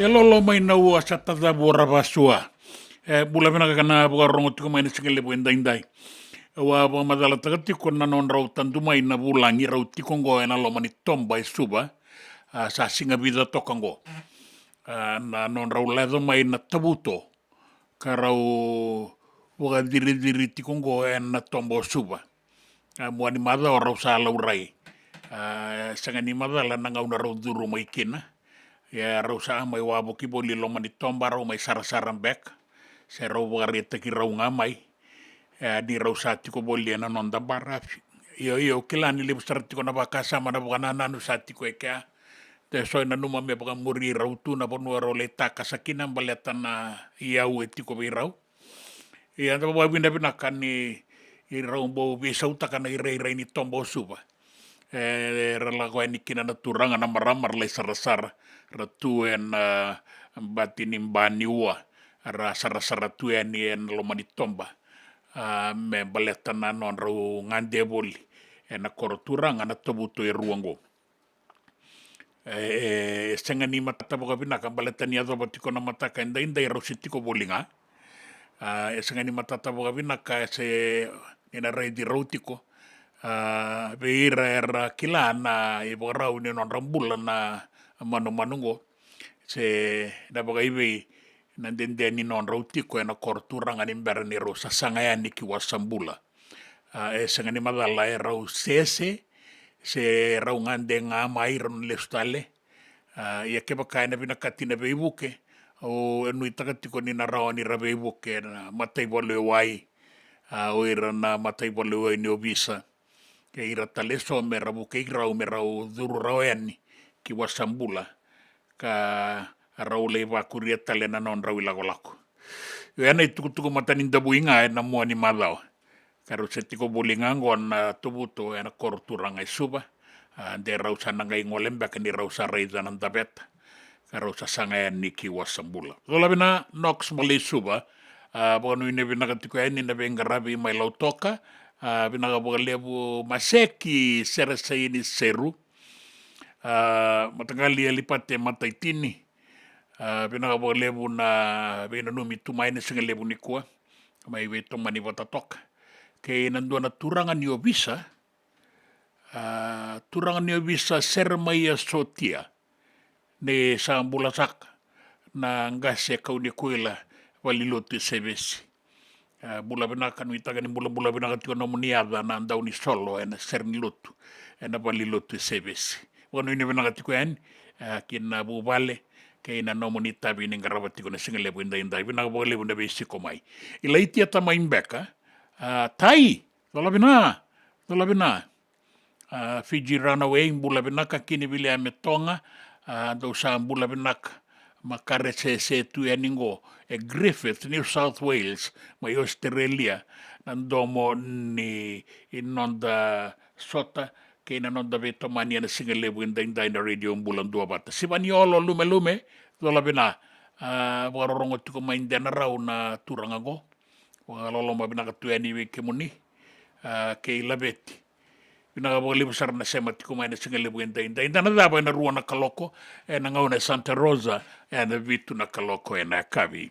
E lolo mai na ua sa tacavu o Ravasua. E bula vinaka ka na vakarorogo tiko mai na siga levu edaidai. Au a vakamacalataka tiko na nodrau tadu mai na vulagi rau tiko oqo ena loma ni toba e Suva. A, sa siga vica toka oqo. A, na nodrau leco mai na Tavuto ka rau vakaciriciri tiko oqo ena toba o Suva. A, mua ni macawa rau sa laurai. A, sega ni macala na gauna rau curu mai kina. Ia rau sa mai wavoki voli loma ni toba, rau mai sarasara beka, se rau vakaraitaki rau ga mai, e, ni rau sa tiko voli ena noda baravi. Io, io, kila ni levu sara tiko na vakasama, na vakanananu sa tiko e kea. De so e nanuma me vakamuri rau tu na vanua rau lai takasa kina baleta na iyau e tiko vei rau. Ia da vakavinavinaka ni rau bau veisautaka na irairai ni toba o Suva. E, ra lako yani kina na turaga, na marama, ra lai sarasara, ra tu ena, a, bati ni ba ni ua, ra sarasara tu yani ena loma ni toba. A, me baleta na nodrau gade voli ena koro turaga na Tovuto e rua oqo. E, e, e sega ni matata vakavinaka baleta ni yacova tiko na mataka edaidai rau se tiko voli ga. A, e sega ni matata vakavinaka, e se ni na raici rau tiko. A, vei ira era kila na ivakarau ni nodra bula na manumanu oqo, se na vakaivei na dede ni nodrau tiko ena koro turaga ni bera ni rau sasaga yani ki wasabula. A, e sega ni macala e rau sese, se rau gade ga mai rau na lesu tale. A, ia kevaka ena vinakati na veivuke, au nuitaka tiko ni na rawa ni ra veivuke na mataivalu e wai, a, o ira na mataivalu e wai ni ovisa, kei ira tale eso me ra vukei rau me rau curu rawa yani ki wasabula, ka rau lai vakuria tale na nodrau ilakolako. Io, ena itukutuku matanidavui ga ena mua ni macawa, ka rau se tiko voli ga oqo na Tovuto ena koro turaga e Suva. A, de rau sa na qai gole beka ni rau sa raica na daveta, ka rau sasaga yani ki wasabula. Cola vina Knox mai Suva. A, vakanuinui vinaka tiko yani na veiqaravi mai Lautoka. A, vinaka vakalevu Maseki Seresaini Seru. A, mataqali Alipate Mataitini. A, vinaka vakalevu na veinanumi tu mai na siga levu nikua, mai veitomani vata toka. Kei na dua na turaga ni ovisa, a, turaga ni ovisa Seremaia Sotia, ni sa bula saka, na qase e kau ni kuila, valenilotu e Sevesi. A, bula vinaka, nuitaka ni bulabula vinaka tiko na nomuni yaca na daunisolo ena serenilotu, ena valenilotu e Sevesi. Vakanuinui vinaka tiko yani, a, ki na vuvale kei na nomuni itavi ni qarava tiko na siga levu edaidai. Vinaka vakalevu na veisiko mai. Ilaitia Tamai Beka, a, Tai, cola vina, cola vina. A, Fiji Runaway, bula vinaka. Kini Viliame Toga, a, dou sa bula vinaka. Makare sese tu yani qo e Griffith, New South Wales, mai Australia, na domo ni noda sota kei na noda veitomani ena siga levu edaidai na Radio Bula Duavata. Sivaniolo Lumelume, cola vina, a, vakarorogo tiko mai Denarau na turaga qo. Vakaloloma vinaka tu yani vei kemuni, a, kei Laveti. Vinaka vakalevu sara na sema tiko mai na siga levu edaidai. Da na cava ena rua na kaloko ena gauna e Santa Rosa, ena vitu na kaloko ena yakavi.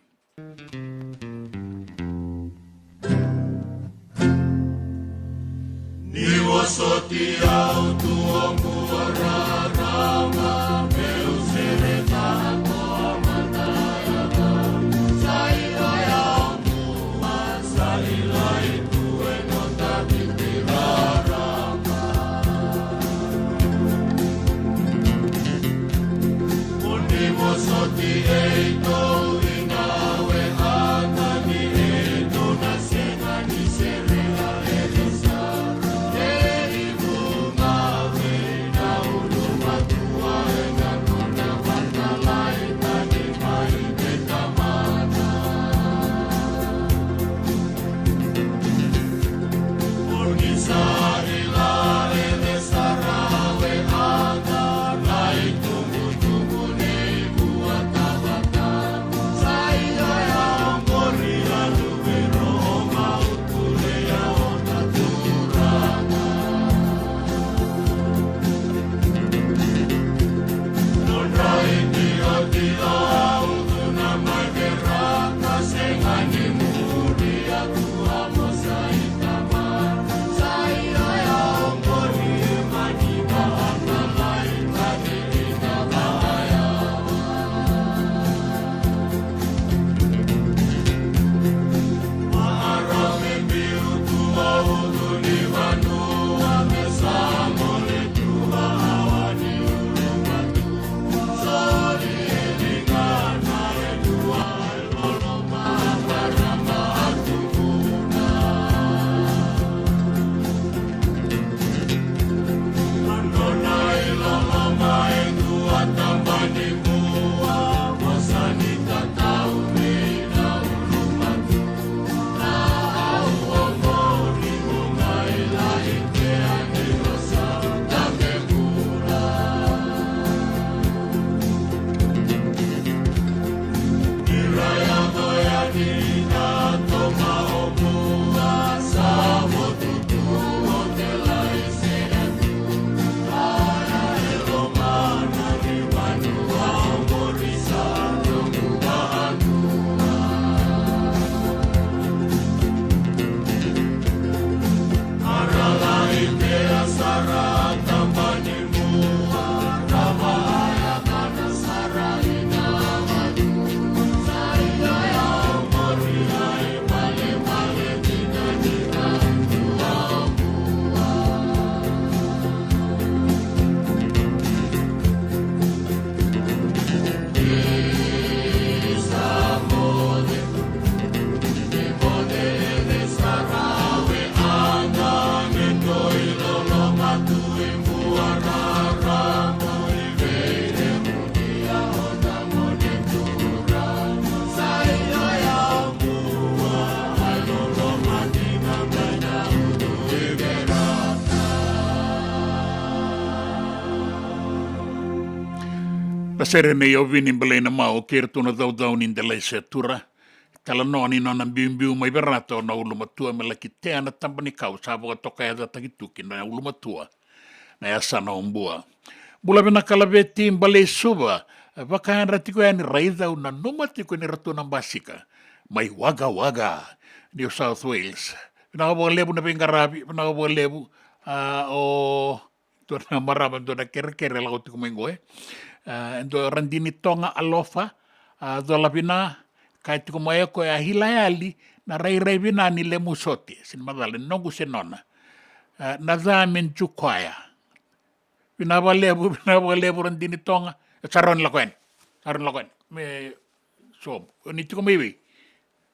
Ni vosoti au tu oqo rarama, meu sereka na tua mata. Sa i koya oqo, sa i lai tu e noda viti rarama. Mo ni vosoti e i tou i na we a ka ni e tou na sega ni serea e ni sa. Na sere nei Ovini Balainamau kei iratou na Caucau ni Delai Setura. Talanoa ni nona biubiu mai Verata o na ulumatua me laki tea na taba ni kau sa vakatoka yacataki tu ki na ulumatua na yasana o Bua. Bula vinaka Laveti Balei Suva, vakayadra tiko yani, raica au nanuma tiko ni ratou na basika mai Wagga Wagga, New South Wales. Vinaka vakalevu na veiqaravi, vinaka vakalevu. A, o dua na marama, dua na kerekere lako tiko mai qo, e. A, e dua Radini Toga Alofa, a, cola vina, kaya tiko mai o koya, a hila yali na rairai vina ni lemu sote, se ni macala ni noqu se nona. A, na ca me jukoya. Vinaka vakalevu, vinaka vakalevu Radini Toga. E, sa rawa ni lako yani. Sa rawa ni lako yani. Me so, o ni tiko mai vei?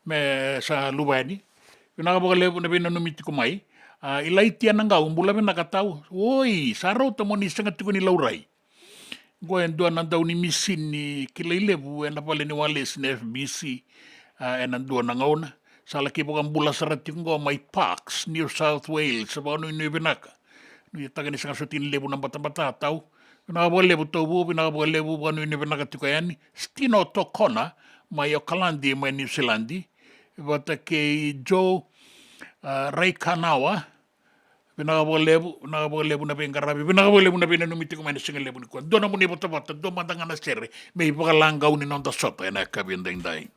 Me sa luva yani. Vinaka vakalevu na veinanumi tiko mai. A, Ilaitia Naqau, bula vinaka tau. Oi, sa rauta mo ni sega tiko ni laurai. Qo e dua na dau ni misini kilai levu ena vale ni walesi na F B C, a, ena dua na gauna. Sa laki vakabula sara tiko qo mai Parkes, New South Wales, vakanuinui vinaka. Nuitaka ni sega soti ni levu na batabata tau. Vinaka vakalevu Tauvu, vinaka vakalevu, vakanuinui vinaka tiko yani. Stino Tokona mai Okaladi mai Niusiladi. Vata kei Joe, a, Raikanawa. Vinaka vakalevu, vinaka vakalevu na veiqaravi, vinaka vakalevu na veinanumi tiko mai na siga levu nikua. Dua na nomuni vatavata, dua mada ga na sere me ivakalagau ni noda sota ena yakavi edaidai.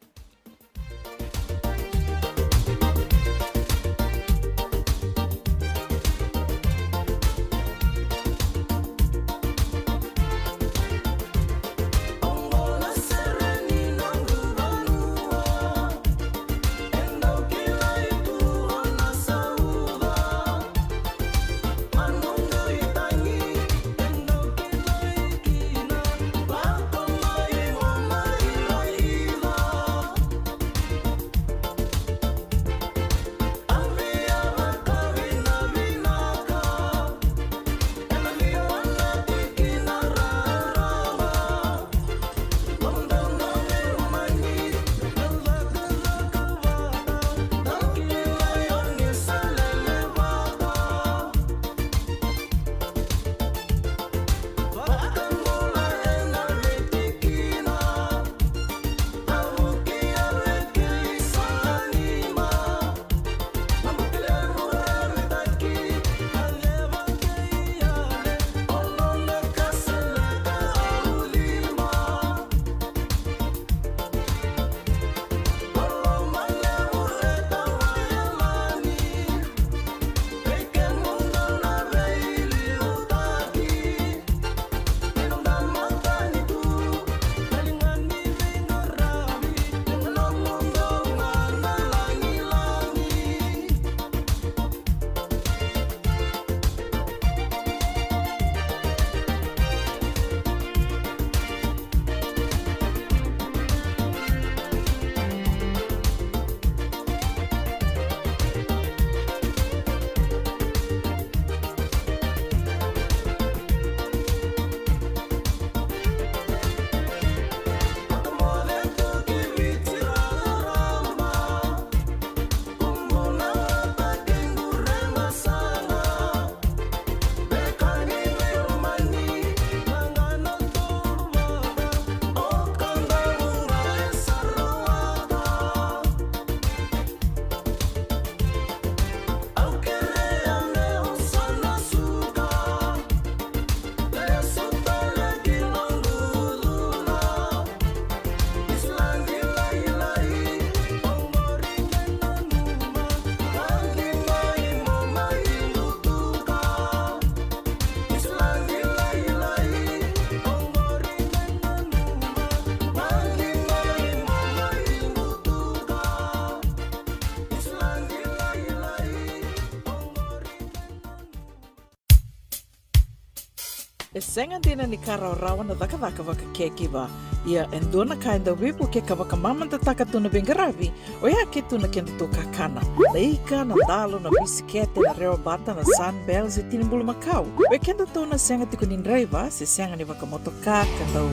E sega dina ni ka rawarawa na cakacaka vaka-caregiver. Ia, e dua na ka e dau veivuke ka vakamamadataka tu na veiqaravi, oya ke tu na kedatou kakana. Na ika, na dalo, na bisikete, na rewabata, na Sunbell, se tini bulumakau. Vei kedatou na sega tiko ni draiva, se sega ni vakamotoka, ka dau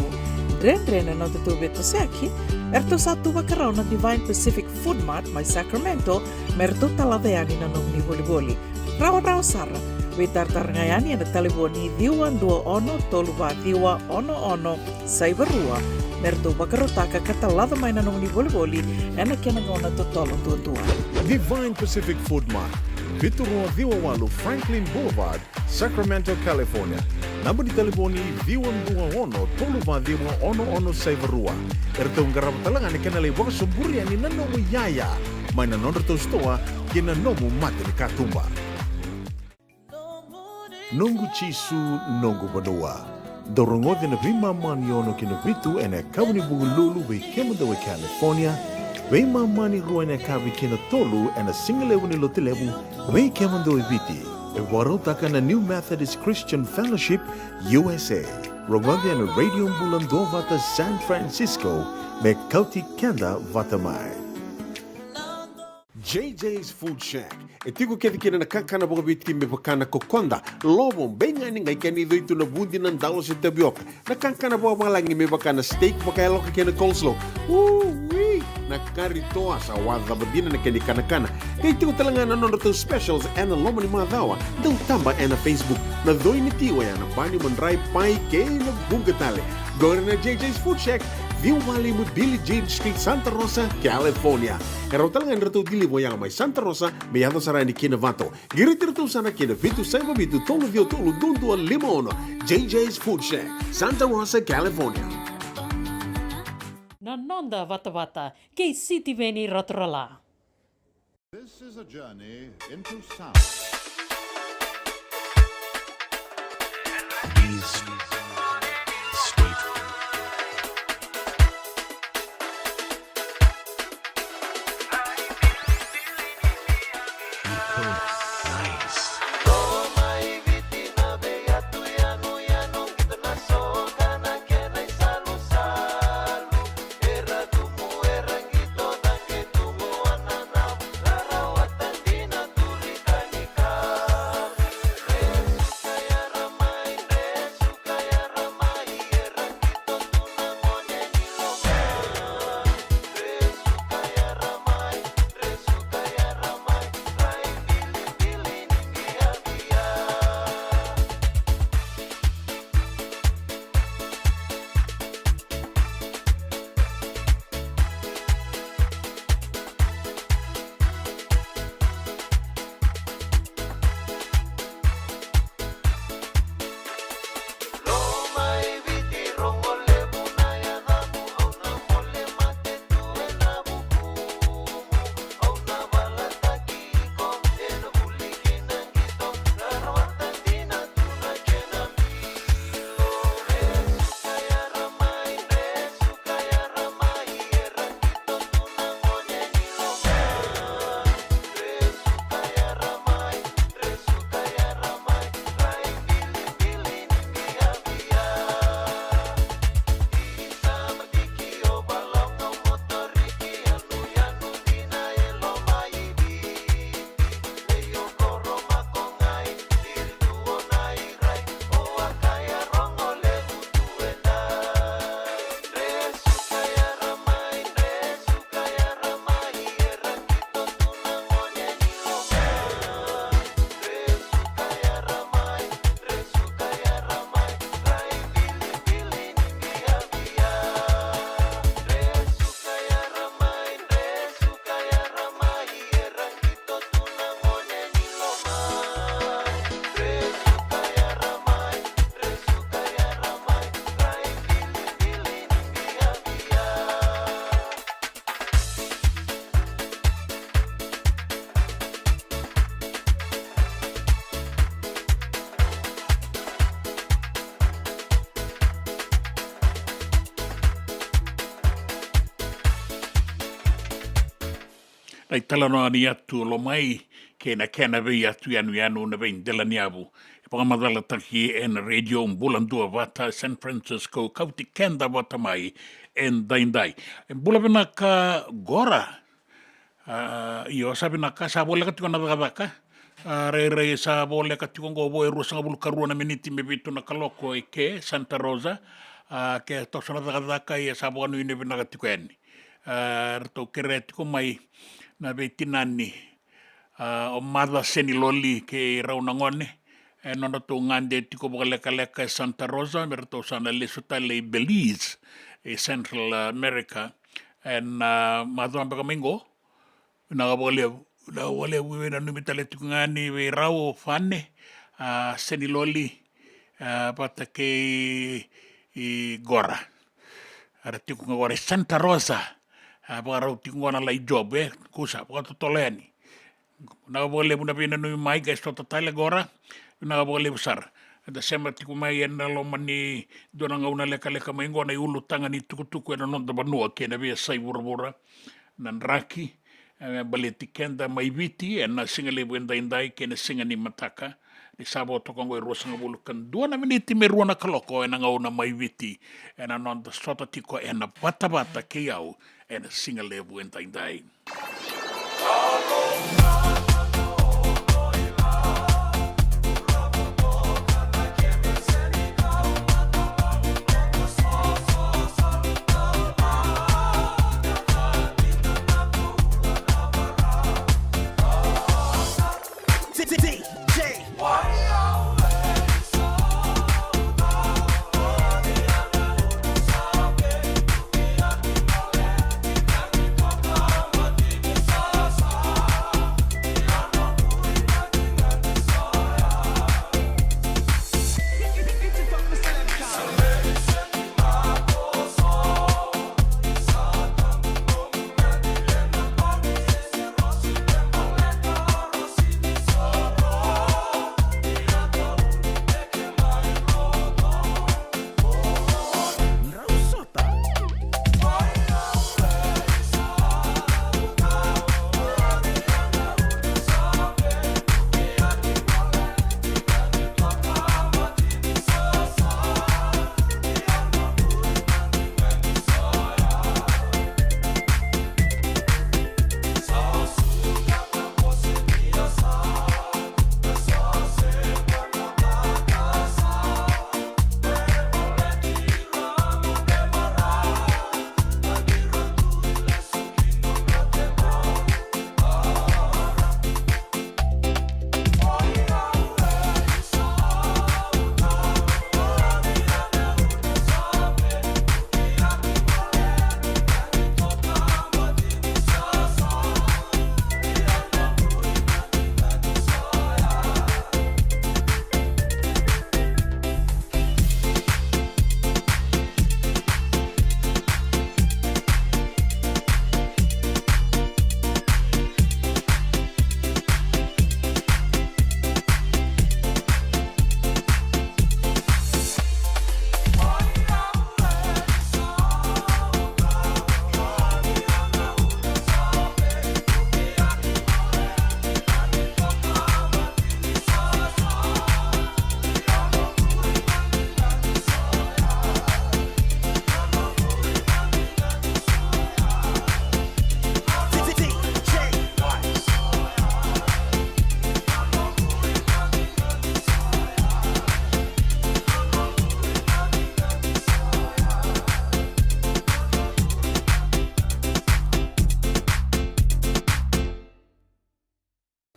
dredre na nodatou veitosoyaki, eratou sa tu vakarau na Divine Pacific Food Mart mai Sacramento, me ratou talaca yani na nomuni volivoli. Rawarawa sara, Veitaratara ga yani ena talevoni ciwa dua ono tolu va ciwa ono ono saiva rua me ratou vakarautaka ka talaca mai na nomuni volivoli ena kena gauna totolo duadua. Divine Pacific Food Mart, vitu rua ciwa walu Franklin Boulevard, Sacramento, California. Naba ni talevoni ciwa dua ono tolu va ciwa ono ono saiva rua. Eratou qarava tale ga na kena lai vakasoburi yani na nomu iyaya mai na nodratou sitoa kei na nomu mata ni katuba. Noqu Jisu, noqu vanua. Dou rogoca na veimama ni ono kei na vitu ena yakavi ni Vukelulu vei kemudou e California, veimama ni rua ena yakavi kei na tolu ena sigalevu ni Lotulevu vei kemudou e Viti. E vakarautaka na New Methodist Christian Fellowship U S A. Rogoca ena Radio Bula Duavata San Francisco me kauti keda vata mai. J J's Food Shack. E tiko kece kina na kakana vakaviti me vaka na kokoda, lovo, beigani, qai kena icoi tu na vudi, na dalo se tavioka. Na kakana vakavalagi me vaka na steak vakayaloka kei na coleslaw. Ui! Na kari toa sa wacava dina na kena ikanakana. Qai tiko tale ga na nodratou specials ena loma ni macawa. Dau taba ena Facebook. Na coi ni tiwa ya na bani, madrai, pai kei na vuqa tale. Qori na J J's Food Shack, ciwa walu lima Billie Jean Street, Santa Rosa, California. E rawa tale ga ni ratou deliver ya mai Santa Rosa me yaco sara yani ki Novato. Qiriti iratou sara ki na vitu saiva vitu tolu ciwa tolu dua dua lima ono. J J's Food Shack, Santa Rosa, California. Na noda vatavata kei Sitiveni Raturala. This is a journey into sound. Is state. Nice. Na italanoa ni yatu lomai kei na kena veiyatu yanuyanu, na veidela ni yavu. E vakamacalataki ena Radio Bula Duavata San Francisco, kauti keda vata mai edaidai. E bula vinaka qo. A, io, sa vinaka, sa voleka tiko na cakacaka. A, rairai sa voleka tiko qo vo e ruasagavulu ka rua na miniti me vitu na kaloko e ke Santa Rosa. A, ke toso na cakacaka, ia sa vakanuinui vinaka tiko yani. A, ratou kerea tiko mai na veitinani, a, o Maca Seniloli kei rau na gone. e nodratou gade tiko vakalekaleka e Santa Rosa, me ratou sa na lesu tale i Belize, i Central America. Ena, a, macawa beka mai qo, vinaka vakalevu, vinaka vakalevu, veinanumi tale tiko ga yani vei rau o Fane, a, Seniloli, a, vata kei, i Gora. Era tiko ga qori Santa Rosa, a, vakarau tiko qo na lai job, e, kusa, vakatotolo yani. Vinaka vakalevu na veinanumi mai, qai sota tale qori. Vinaka vakalevu sara. Eda sema tiko mai ena loma ni dua na gauna lekaleka mai qo na iulutaga ni tukutuku ena noda vanua kei na veiyasai vuravura. Na draki, e, baleti keda mai Viti ena siga levu edaidai kei na siga ni mataka. Ni sa vo toka qo e ruasagavulu ka dua na miniti me rua na kaloko ena gauna mai Viti. Ena noda sota tiko ena vatavata kei au ena siga levu edaidai.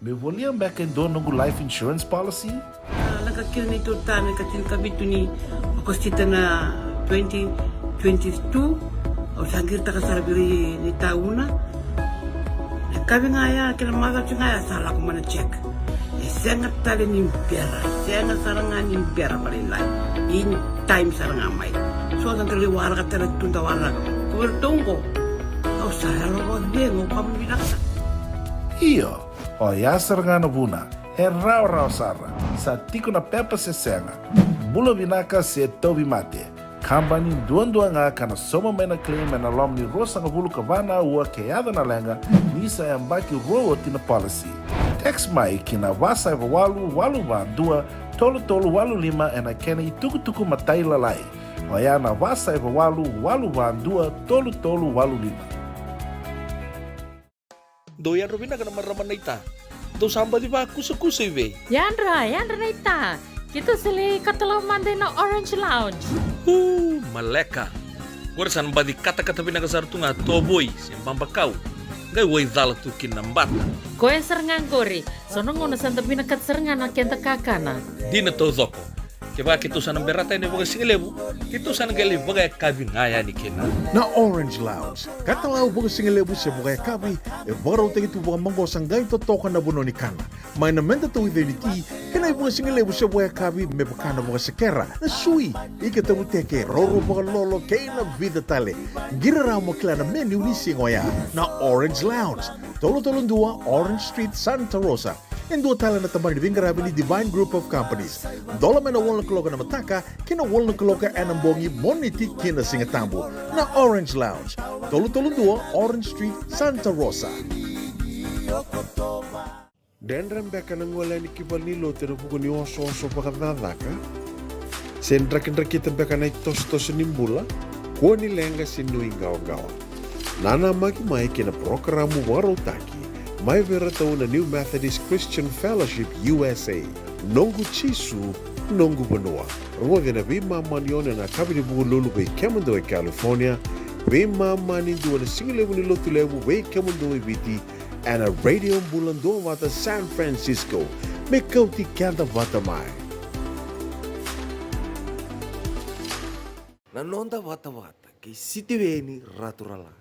Meu volia beka e dua noqu life insurance policy? A, lako kina neitou tama ena ika tinikavitu ni Okosita na twenty twenty-two. Au sa qiritaka sara vei ira na itauna. Na yakavi ga ya kei na macawa ga ya sa lako mai na check. E sega tale ni bera, e sega sara ga ni bera vakalailai. In time sara ga mai. So da qai waraka tale tu da waraka. Ko iratou qo, au sa yalo vakacegu, au vakavinavinaka sara. Io. Oya sara ga na vuna, e rawarawa sara, sa tiko na pepa se sega. Bula vinaka se tauvimate. Kabani duadua ga ka na sauma mai na claim ena loma ni ruasagavulu ka va na aua ke yaco na leqa, ni sa yabaki rua oti na policy. Text mai ki na va saiva walu, walu va dua, tolu tolu walu lima ena kena itukutuku matailalai. Oya na va saiva walu, walu va dua, tolu tolu walu lima. Dou yadra vinaka na marama naita. Dou sa baci vakusakusa i vei? Yadra, yadra naita. Keitou sa lai katalau mada ina Orange Lounge. Uu, maleka. Qori sa na baci katakata vinaka sara tu ga tovoi se babakau. Qai waicala tu kina na bata. Koya sara ga qori, so na gauna sa da vinakata sara ga na keda kakana. Dina taucoko. Kevaka keitou sa na berata yani vakasigalevu, keitou sa na qai lai vakayakavi ga yani kina. Na Orange Lounge, katalau vakasigalevu se vakayakavi, e vakarautaki tu vakamaqosa qai totoka na vanua ni kana. Mai na meda tauica ni ti, kei na ivakasigalevu se vakayakavi me vaka na vakasekera, na sui, ika tavuteke, roro vakalolo, kei na vica tale. Qiri rawa mo kila na menu ni siga oya. Na Orange Lounge, tolu tolu dua Orange Street, Santa Rosa. E dua tale na tabana ni veiqaravi ni Divine Group of Companies. Dola mai na walu na kaloko ena mataka, ki na walu na kaloko ena bogi, Moniti ki na Sigatabu. Na Orange Lounge, tolu tolu dua Orange Street, Santa Rosa. Dredre beka na gole yani ki valenilotu ena vuku ni osooso vakacakacaka? Se drakidrakita beka na itosotoso ni bula? Kua ni leqa se nuiqawaqawa. Nanamaki mai ki na parokaramu vakarautaki mai vei iratou na New Methodist Christian Fellowship U S A, Noqu Jisu, Noqu Vanua. Rogoci ena veimama ni ono ena yakavi ni Vukelulu vei kemudou e California, veimama ni dua na sigalevu ni Lotulevu vei kemudou e Viti, ena Radio Bula Duavata San Francisco. Me kauti keda vata mai. Na noda vatavata kei Sitiveni Raturala.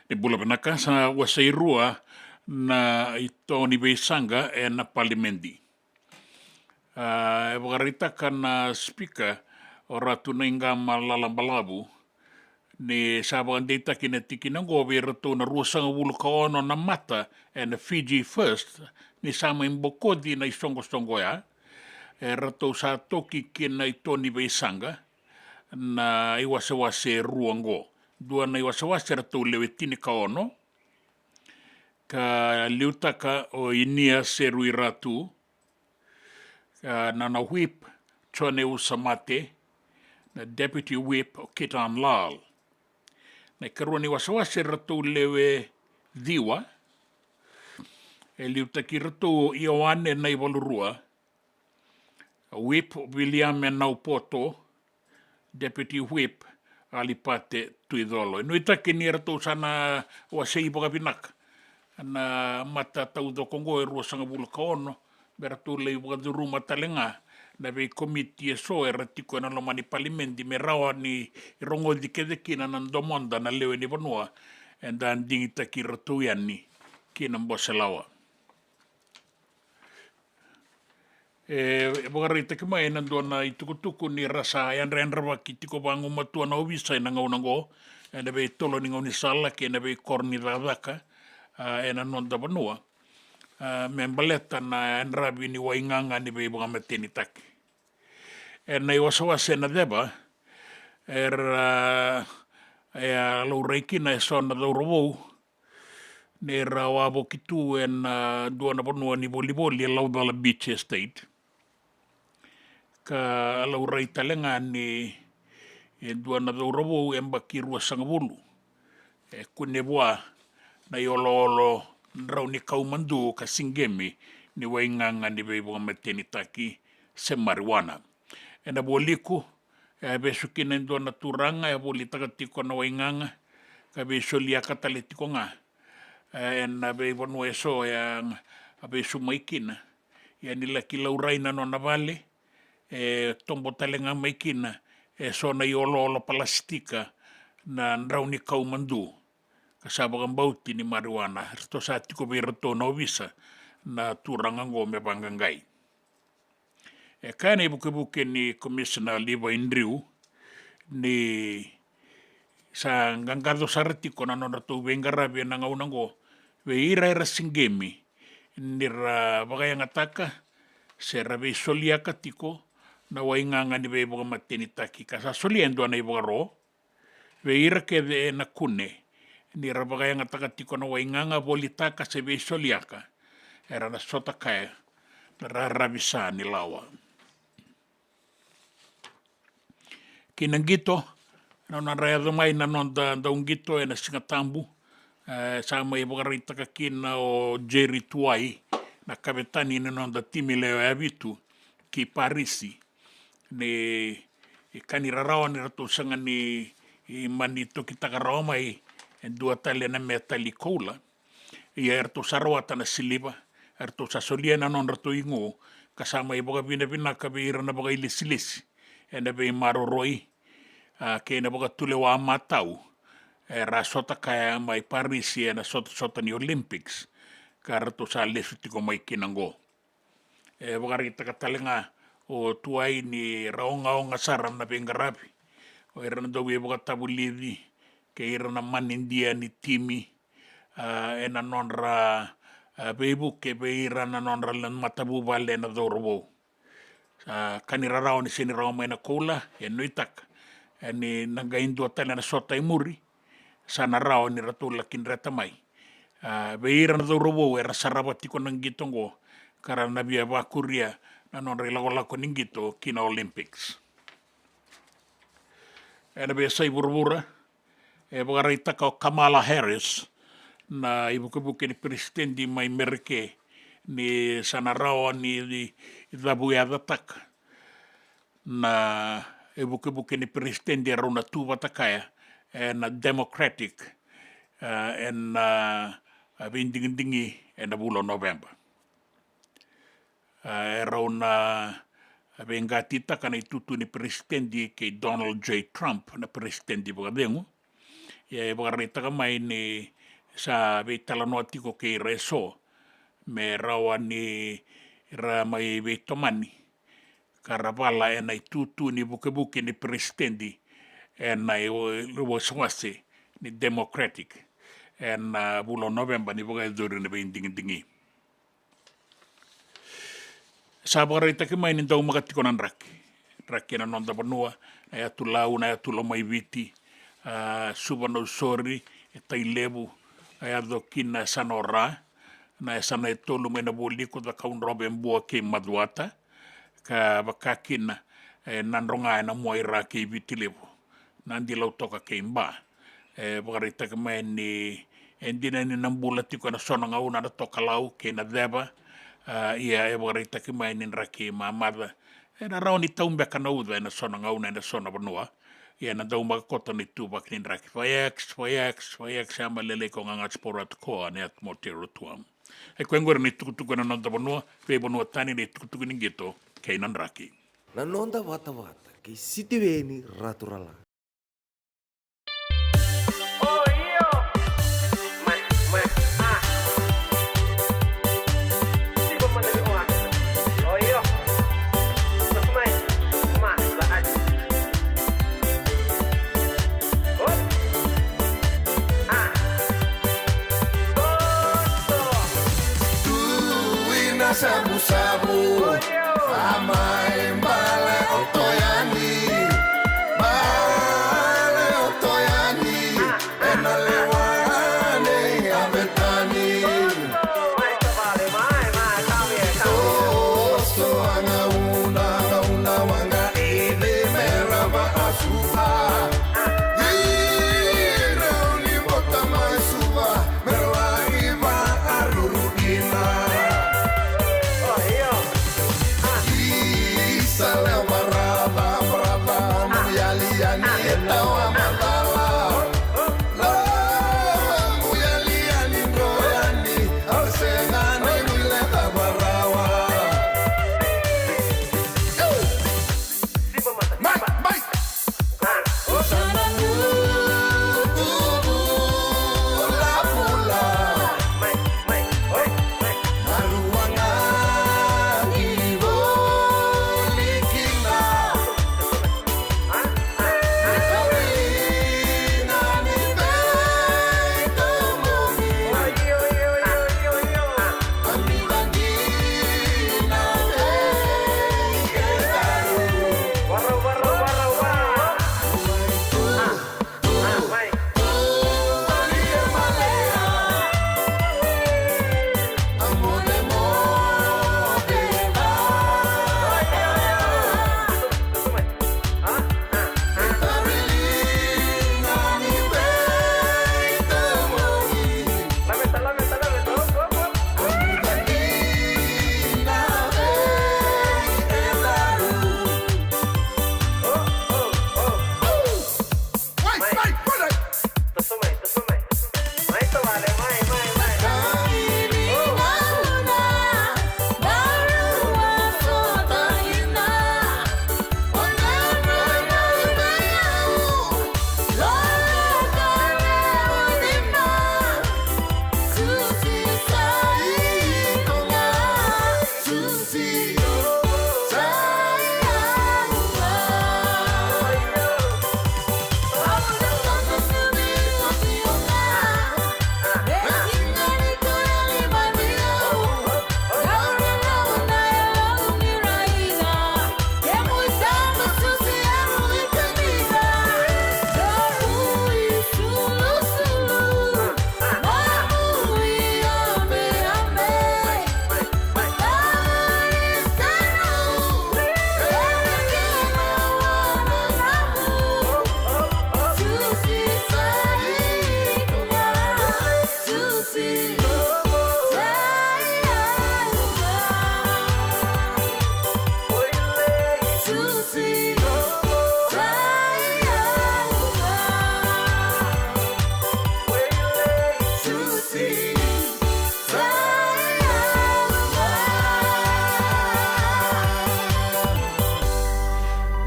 Ni bula vinaka, sa wase e rua na ito ni veisaqa ena palimedi. A, e vakaraitaka na sipika o Ratu Naiqama Lalabalavu ni sa vakadeitaki na tikina oqo vei iratou na ruasagavulu ka ono na mata ena Fiji First, ni sa mai bokoci na isoqosoqo oya. E ratou sa toki ki na ito ni veisaqa na iwasewase e rua oqo. Dua na iwasewase ratou lewe tini ka ono, ka liutaka o Inia Serui Ratu, ka na nona whip Jone Usamate, na deputy whip o Kitan Lal. Na ikarua ni wasewase eratou lewe ciwa, e liutaki iratou o Ioane Naivalurua, whip Viliame Naupoto, deputy whip Alipate Tuicolo. E nuitaki ni ratou sa na wasei vakavinaka na mata taucoko oqo e ruasagavulu ka ono, me ratou lai vakacuruma tale ga na veikomiti eso era tiko ena loma ni palimedi me rawa ni rogoci kece kina na domoda na lewe ni vanua, eda digitaki iratou yani ki na bose lawa. E, e vakaraitaki mai ena dua na itukutuku ni ra sa yadrayadravaki tiko vagumatua na ovisa ena gauna oqo, ena veitolo ni gaunisala kei na veikoro ni cakacaka, a, ena noda vanua, a, me baleta na yadravi ni waigaga ni veivakamatenitaki. Ena iwasewase ena ceva, era, e a laurai kina eso na cauravou, ni ra wavoki tu ena dua na vanua ni volivoli e Laucala Beach Estate. Ka laurai tale ga ni e dua na cauravou e yabaki ruasagavulu e kune vua na ioloolo drau ni kau madu ka sigemi ni waigaga ni veivakamatenitaki se marijuana. Ena vualiku, e a vesu kina e dua na turaga e volitaka tiko na waigaga, ka veisoliaka tale tiko ga, e, ena veivanua eso e a, a vesu mai kina. Ia ni laki laurai na nona vale, e tobo tale ga mai kina eso na ioloolo palasitika na drau ni kau madu, ka sa vakabauti ni marijuana. Eratou sa tiko vei iratou na ovisa na turaga oqo me vaqaqai. E kaya na ivukevuke ni Komisina Levi Drew ni sa qaqaco sara tiko na nodratou veiqaravi ena gauna oqo vei ira era sigemi ni ra vakayagataka se ra veisoliaka tiko na waigaga ni veivakamatenitaki, ka sa solia e dua na ivakaro vei ira kece ena kune ni ra vakayagataka tiko na waigaga, volitaka se veisoliaka, era na sota kaya na raravi sa ni lawa. Ki na qito, na nodra yaco mai na noda dauqito ena Siga Tabu, e, sa mai vakaraitaka kina o Jerry Tuwai, na kavetani ni noda timi lewe vitu ki Parisi, ni ka ni rarawa ni ratou sega ni mani tokitaka rawa mai e dua tale na metali koula. Ia eratou sa rawata na siliva, eratou sa solia na nodratou igu, ka sa mai vakavinavinaka vei ira na vakailesilesi ena veimaroroi, a, kei na vakatulewa matau era sota kaya mai Parisi ena sotasota ni Olympics, ka ratou sa lesu tiko mai kina oqo. E vakaraitaka tale ga o Tuwai ni ra ogaoga sara na veiqaravi o ira na dauveivakatavulici kei ira na manidia ni timi, a, ena nodra, a, veivuke vei ira na nodra le matavuvale na cauravou. A, ka ni rarawa ni sega ni rawa mai na koula, e nuitaka, e, ni na qai dua tale na sota e muri, sa na rawa ni ratou laki dreta mai. A, vei ira na cauravou era sarava tiko na qito oqo, ka ra na via vakuria na nodra ilakolako ni qito ki na Olympics. Ena veiyasai vuravura, e vakaraitaka o Kamala Harris, na ivukevuke ni peresitedi mai Merika, ni sa na rawa ni cavuyacataka na ivukevuke ni peresitedi e rau na tu vata kaya ena Democratic, e, ena, e, veidigidigi ena vula o Noveba. E, e rau na veiqatitaka na itutu ni peresitedi kei Donald J Trump, na peresitedi vakacegu. Ia e vakaraitaka mai ni sa veitalanoa tiko kei ira eso me rawa ni ra mai veitomani ka ra vala ena itutu ni vukevuke ni peresitedi ena i-, iwasewase ni Democratic ena vula o Noveba ni vakayacori na veidigidigi. Sa vakaraitaki mai ni daumaka tiko na draki. Draki ena noda vanua, na yatu Lau, na yatu Lomaiviti, a, Suva, Nausori, e Tailevu, a yaco kina e Yasana o Ra, na yasana e tolu mai na vualiku, Cakaudrove, Bua kei Macuata, ka vaka kina e Nadroga ena Muaira kei Viti Levu, Nadi, Lautoka kei Ba. E vakaraitaki mai ni e dina ni na bula tiko ena so na gauna na tokalau kei na ceva. A, ia e vakaraitaki mai ni draki mamaca ena rawa ni tau beka na uca ena so na gauna ena so na vanua. Ia na dau maka koto na ituvaki ni draki. Vaiyax, vaiyax, vaiyax, a malelei ko gaga sporatu ko a ne atmoteru tuam. E koya qori na itukutuku ena noda vanua, veivanua tani, na itukutuku ni qito kei na draki. Na noda vatavata kei Sitiveni Raturala. Tui na savusavu, a mai bale o Toyani, bale o Toyani, ena lewa nei a vetani. Toso a gauna, gauna waqa i ni mera vaasuka. Ira ni vota mai Suva, mera lai vaaruru kina. Isa leo marava, marava, mu yali yani e tawa macala. Lo, mu yali yani dro yani, au sega ni wile cava rawa. Mai, mai.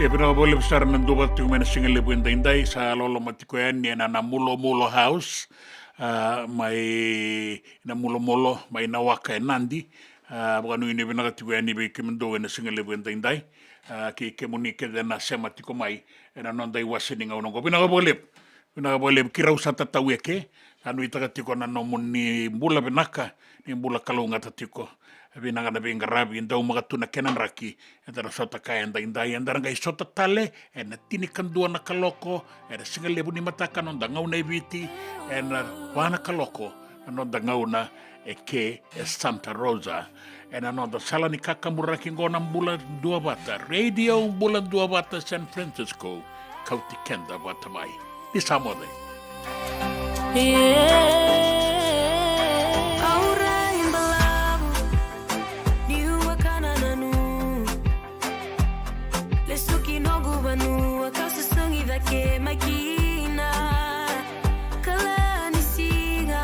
Ia vinaka vakalevu sara na dua vata tiko mai na sigalevu edaidai, sa loloma tiko yani ena na Mulomulo House, a, mai na Mulomulo, mai na Waka e Nadi. A, vakanuinui vinaka tiko yani vei kemudou ena sigalevu edaidai. A, kei kemuni kece na sema tiko mai ena noda iwase ni gauna oqo. Vinaka vakalevu. Vinaka vakalevu, keirau sa tatau eke, sa nuitaka tiko na nomuni bula vinaka, ni bula kalougata tiko. Vinaka na veiqaravi, dau maka tu na kena draki, eda na sota kaya edaidai, eda na qai sota tale ena tinikadua na kaloko, ena sigalevu ni mataka noda gauna e Viti, ena va na kaloko na noda gauna eke e Santa Rosa. Ena noda sala ni kakaburaki qo na Bula Duavata, Radio Bula Duavata San Francisco, kauti keda vata mai. Ni sa moce. Yeah. Au rai balavu, niu a kana na nu. Lesu ki noqu vanua, kau susugi cake mai kina. Kala ni siga,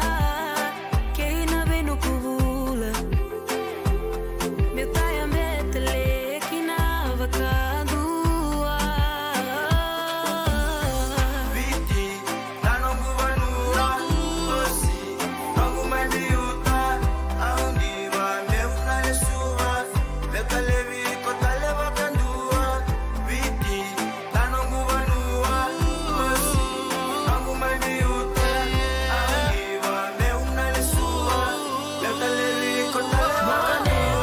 kei na vei noqu vula. Meu taya betele kina vakadua. Viti, na noqu vanua, Osi, noqu mai biuta, au diva, meu na lesuva, meu talevi, iko tale vakadua, Viti, na noqu vanua, Osi, noqu mai biuta, au diva, meu na lesuva, meu talevi, iko tale vakadua.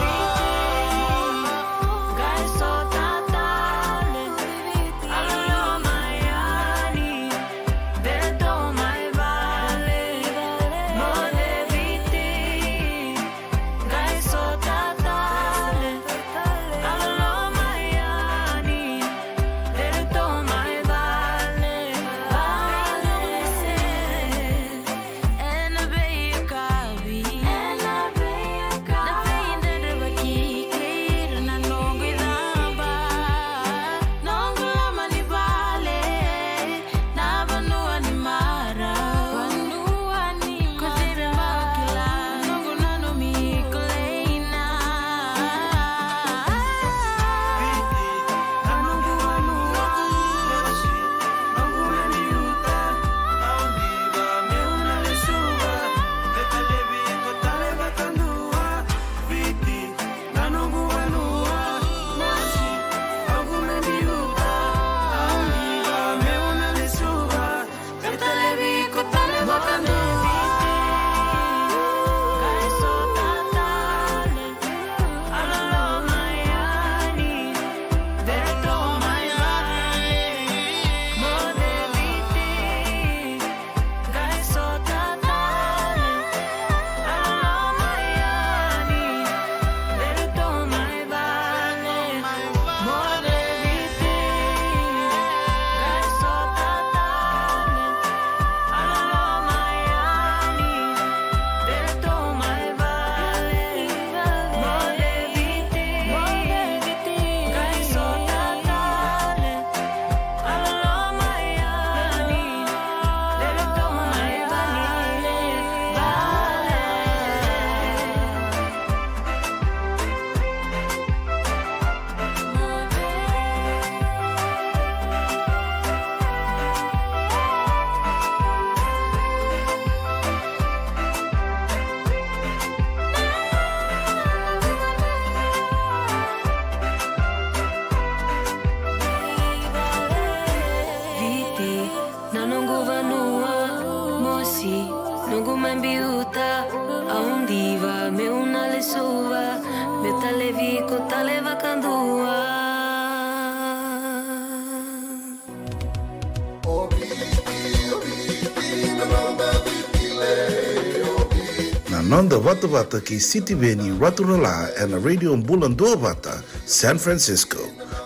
Viti, na noqu vanua, Mosi, noqu mai biuta, au diva, meu na lesuva, meu talevi iko tale vakadua. Na noda vatavata kei Sitiveni Raturala ena Radio Bula Duavata, San Francisco.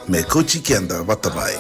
Me kauti keda vata mai.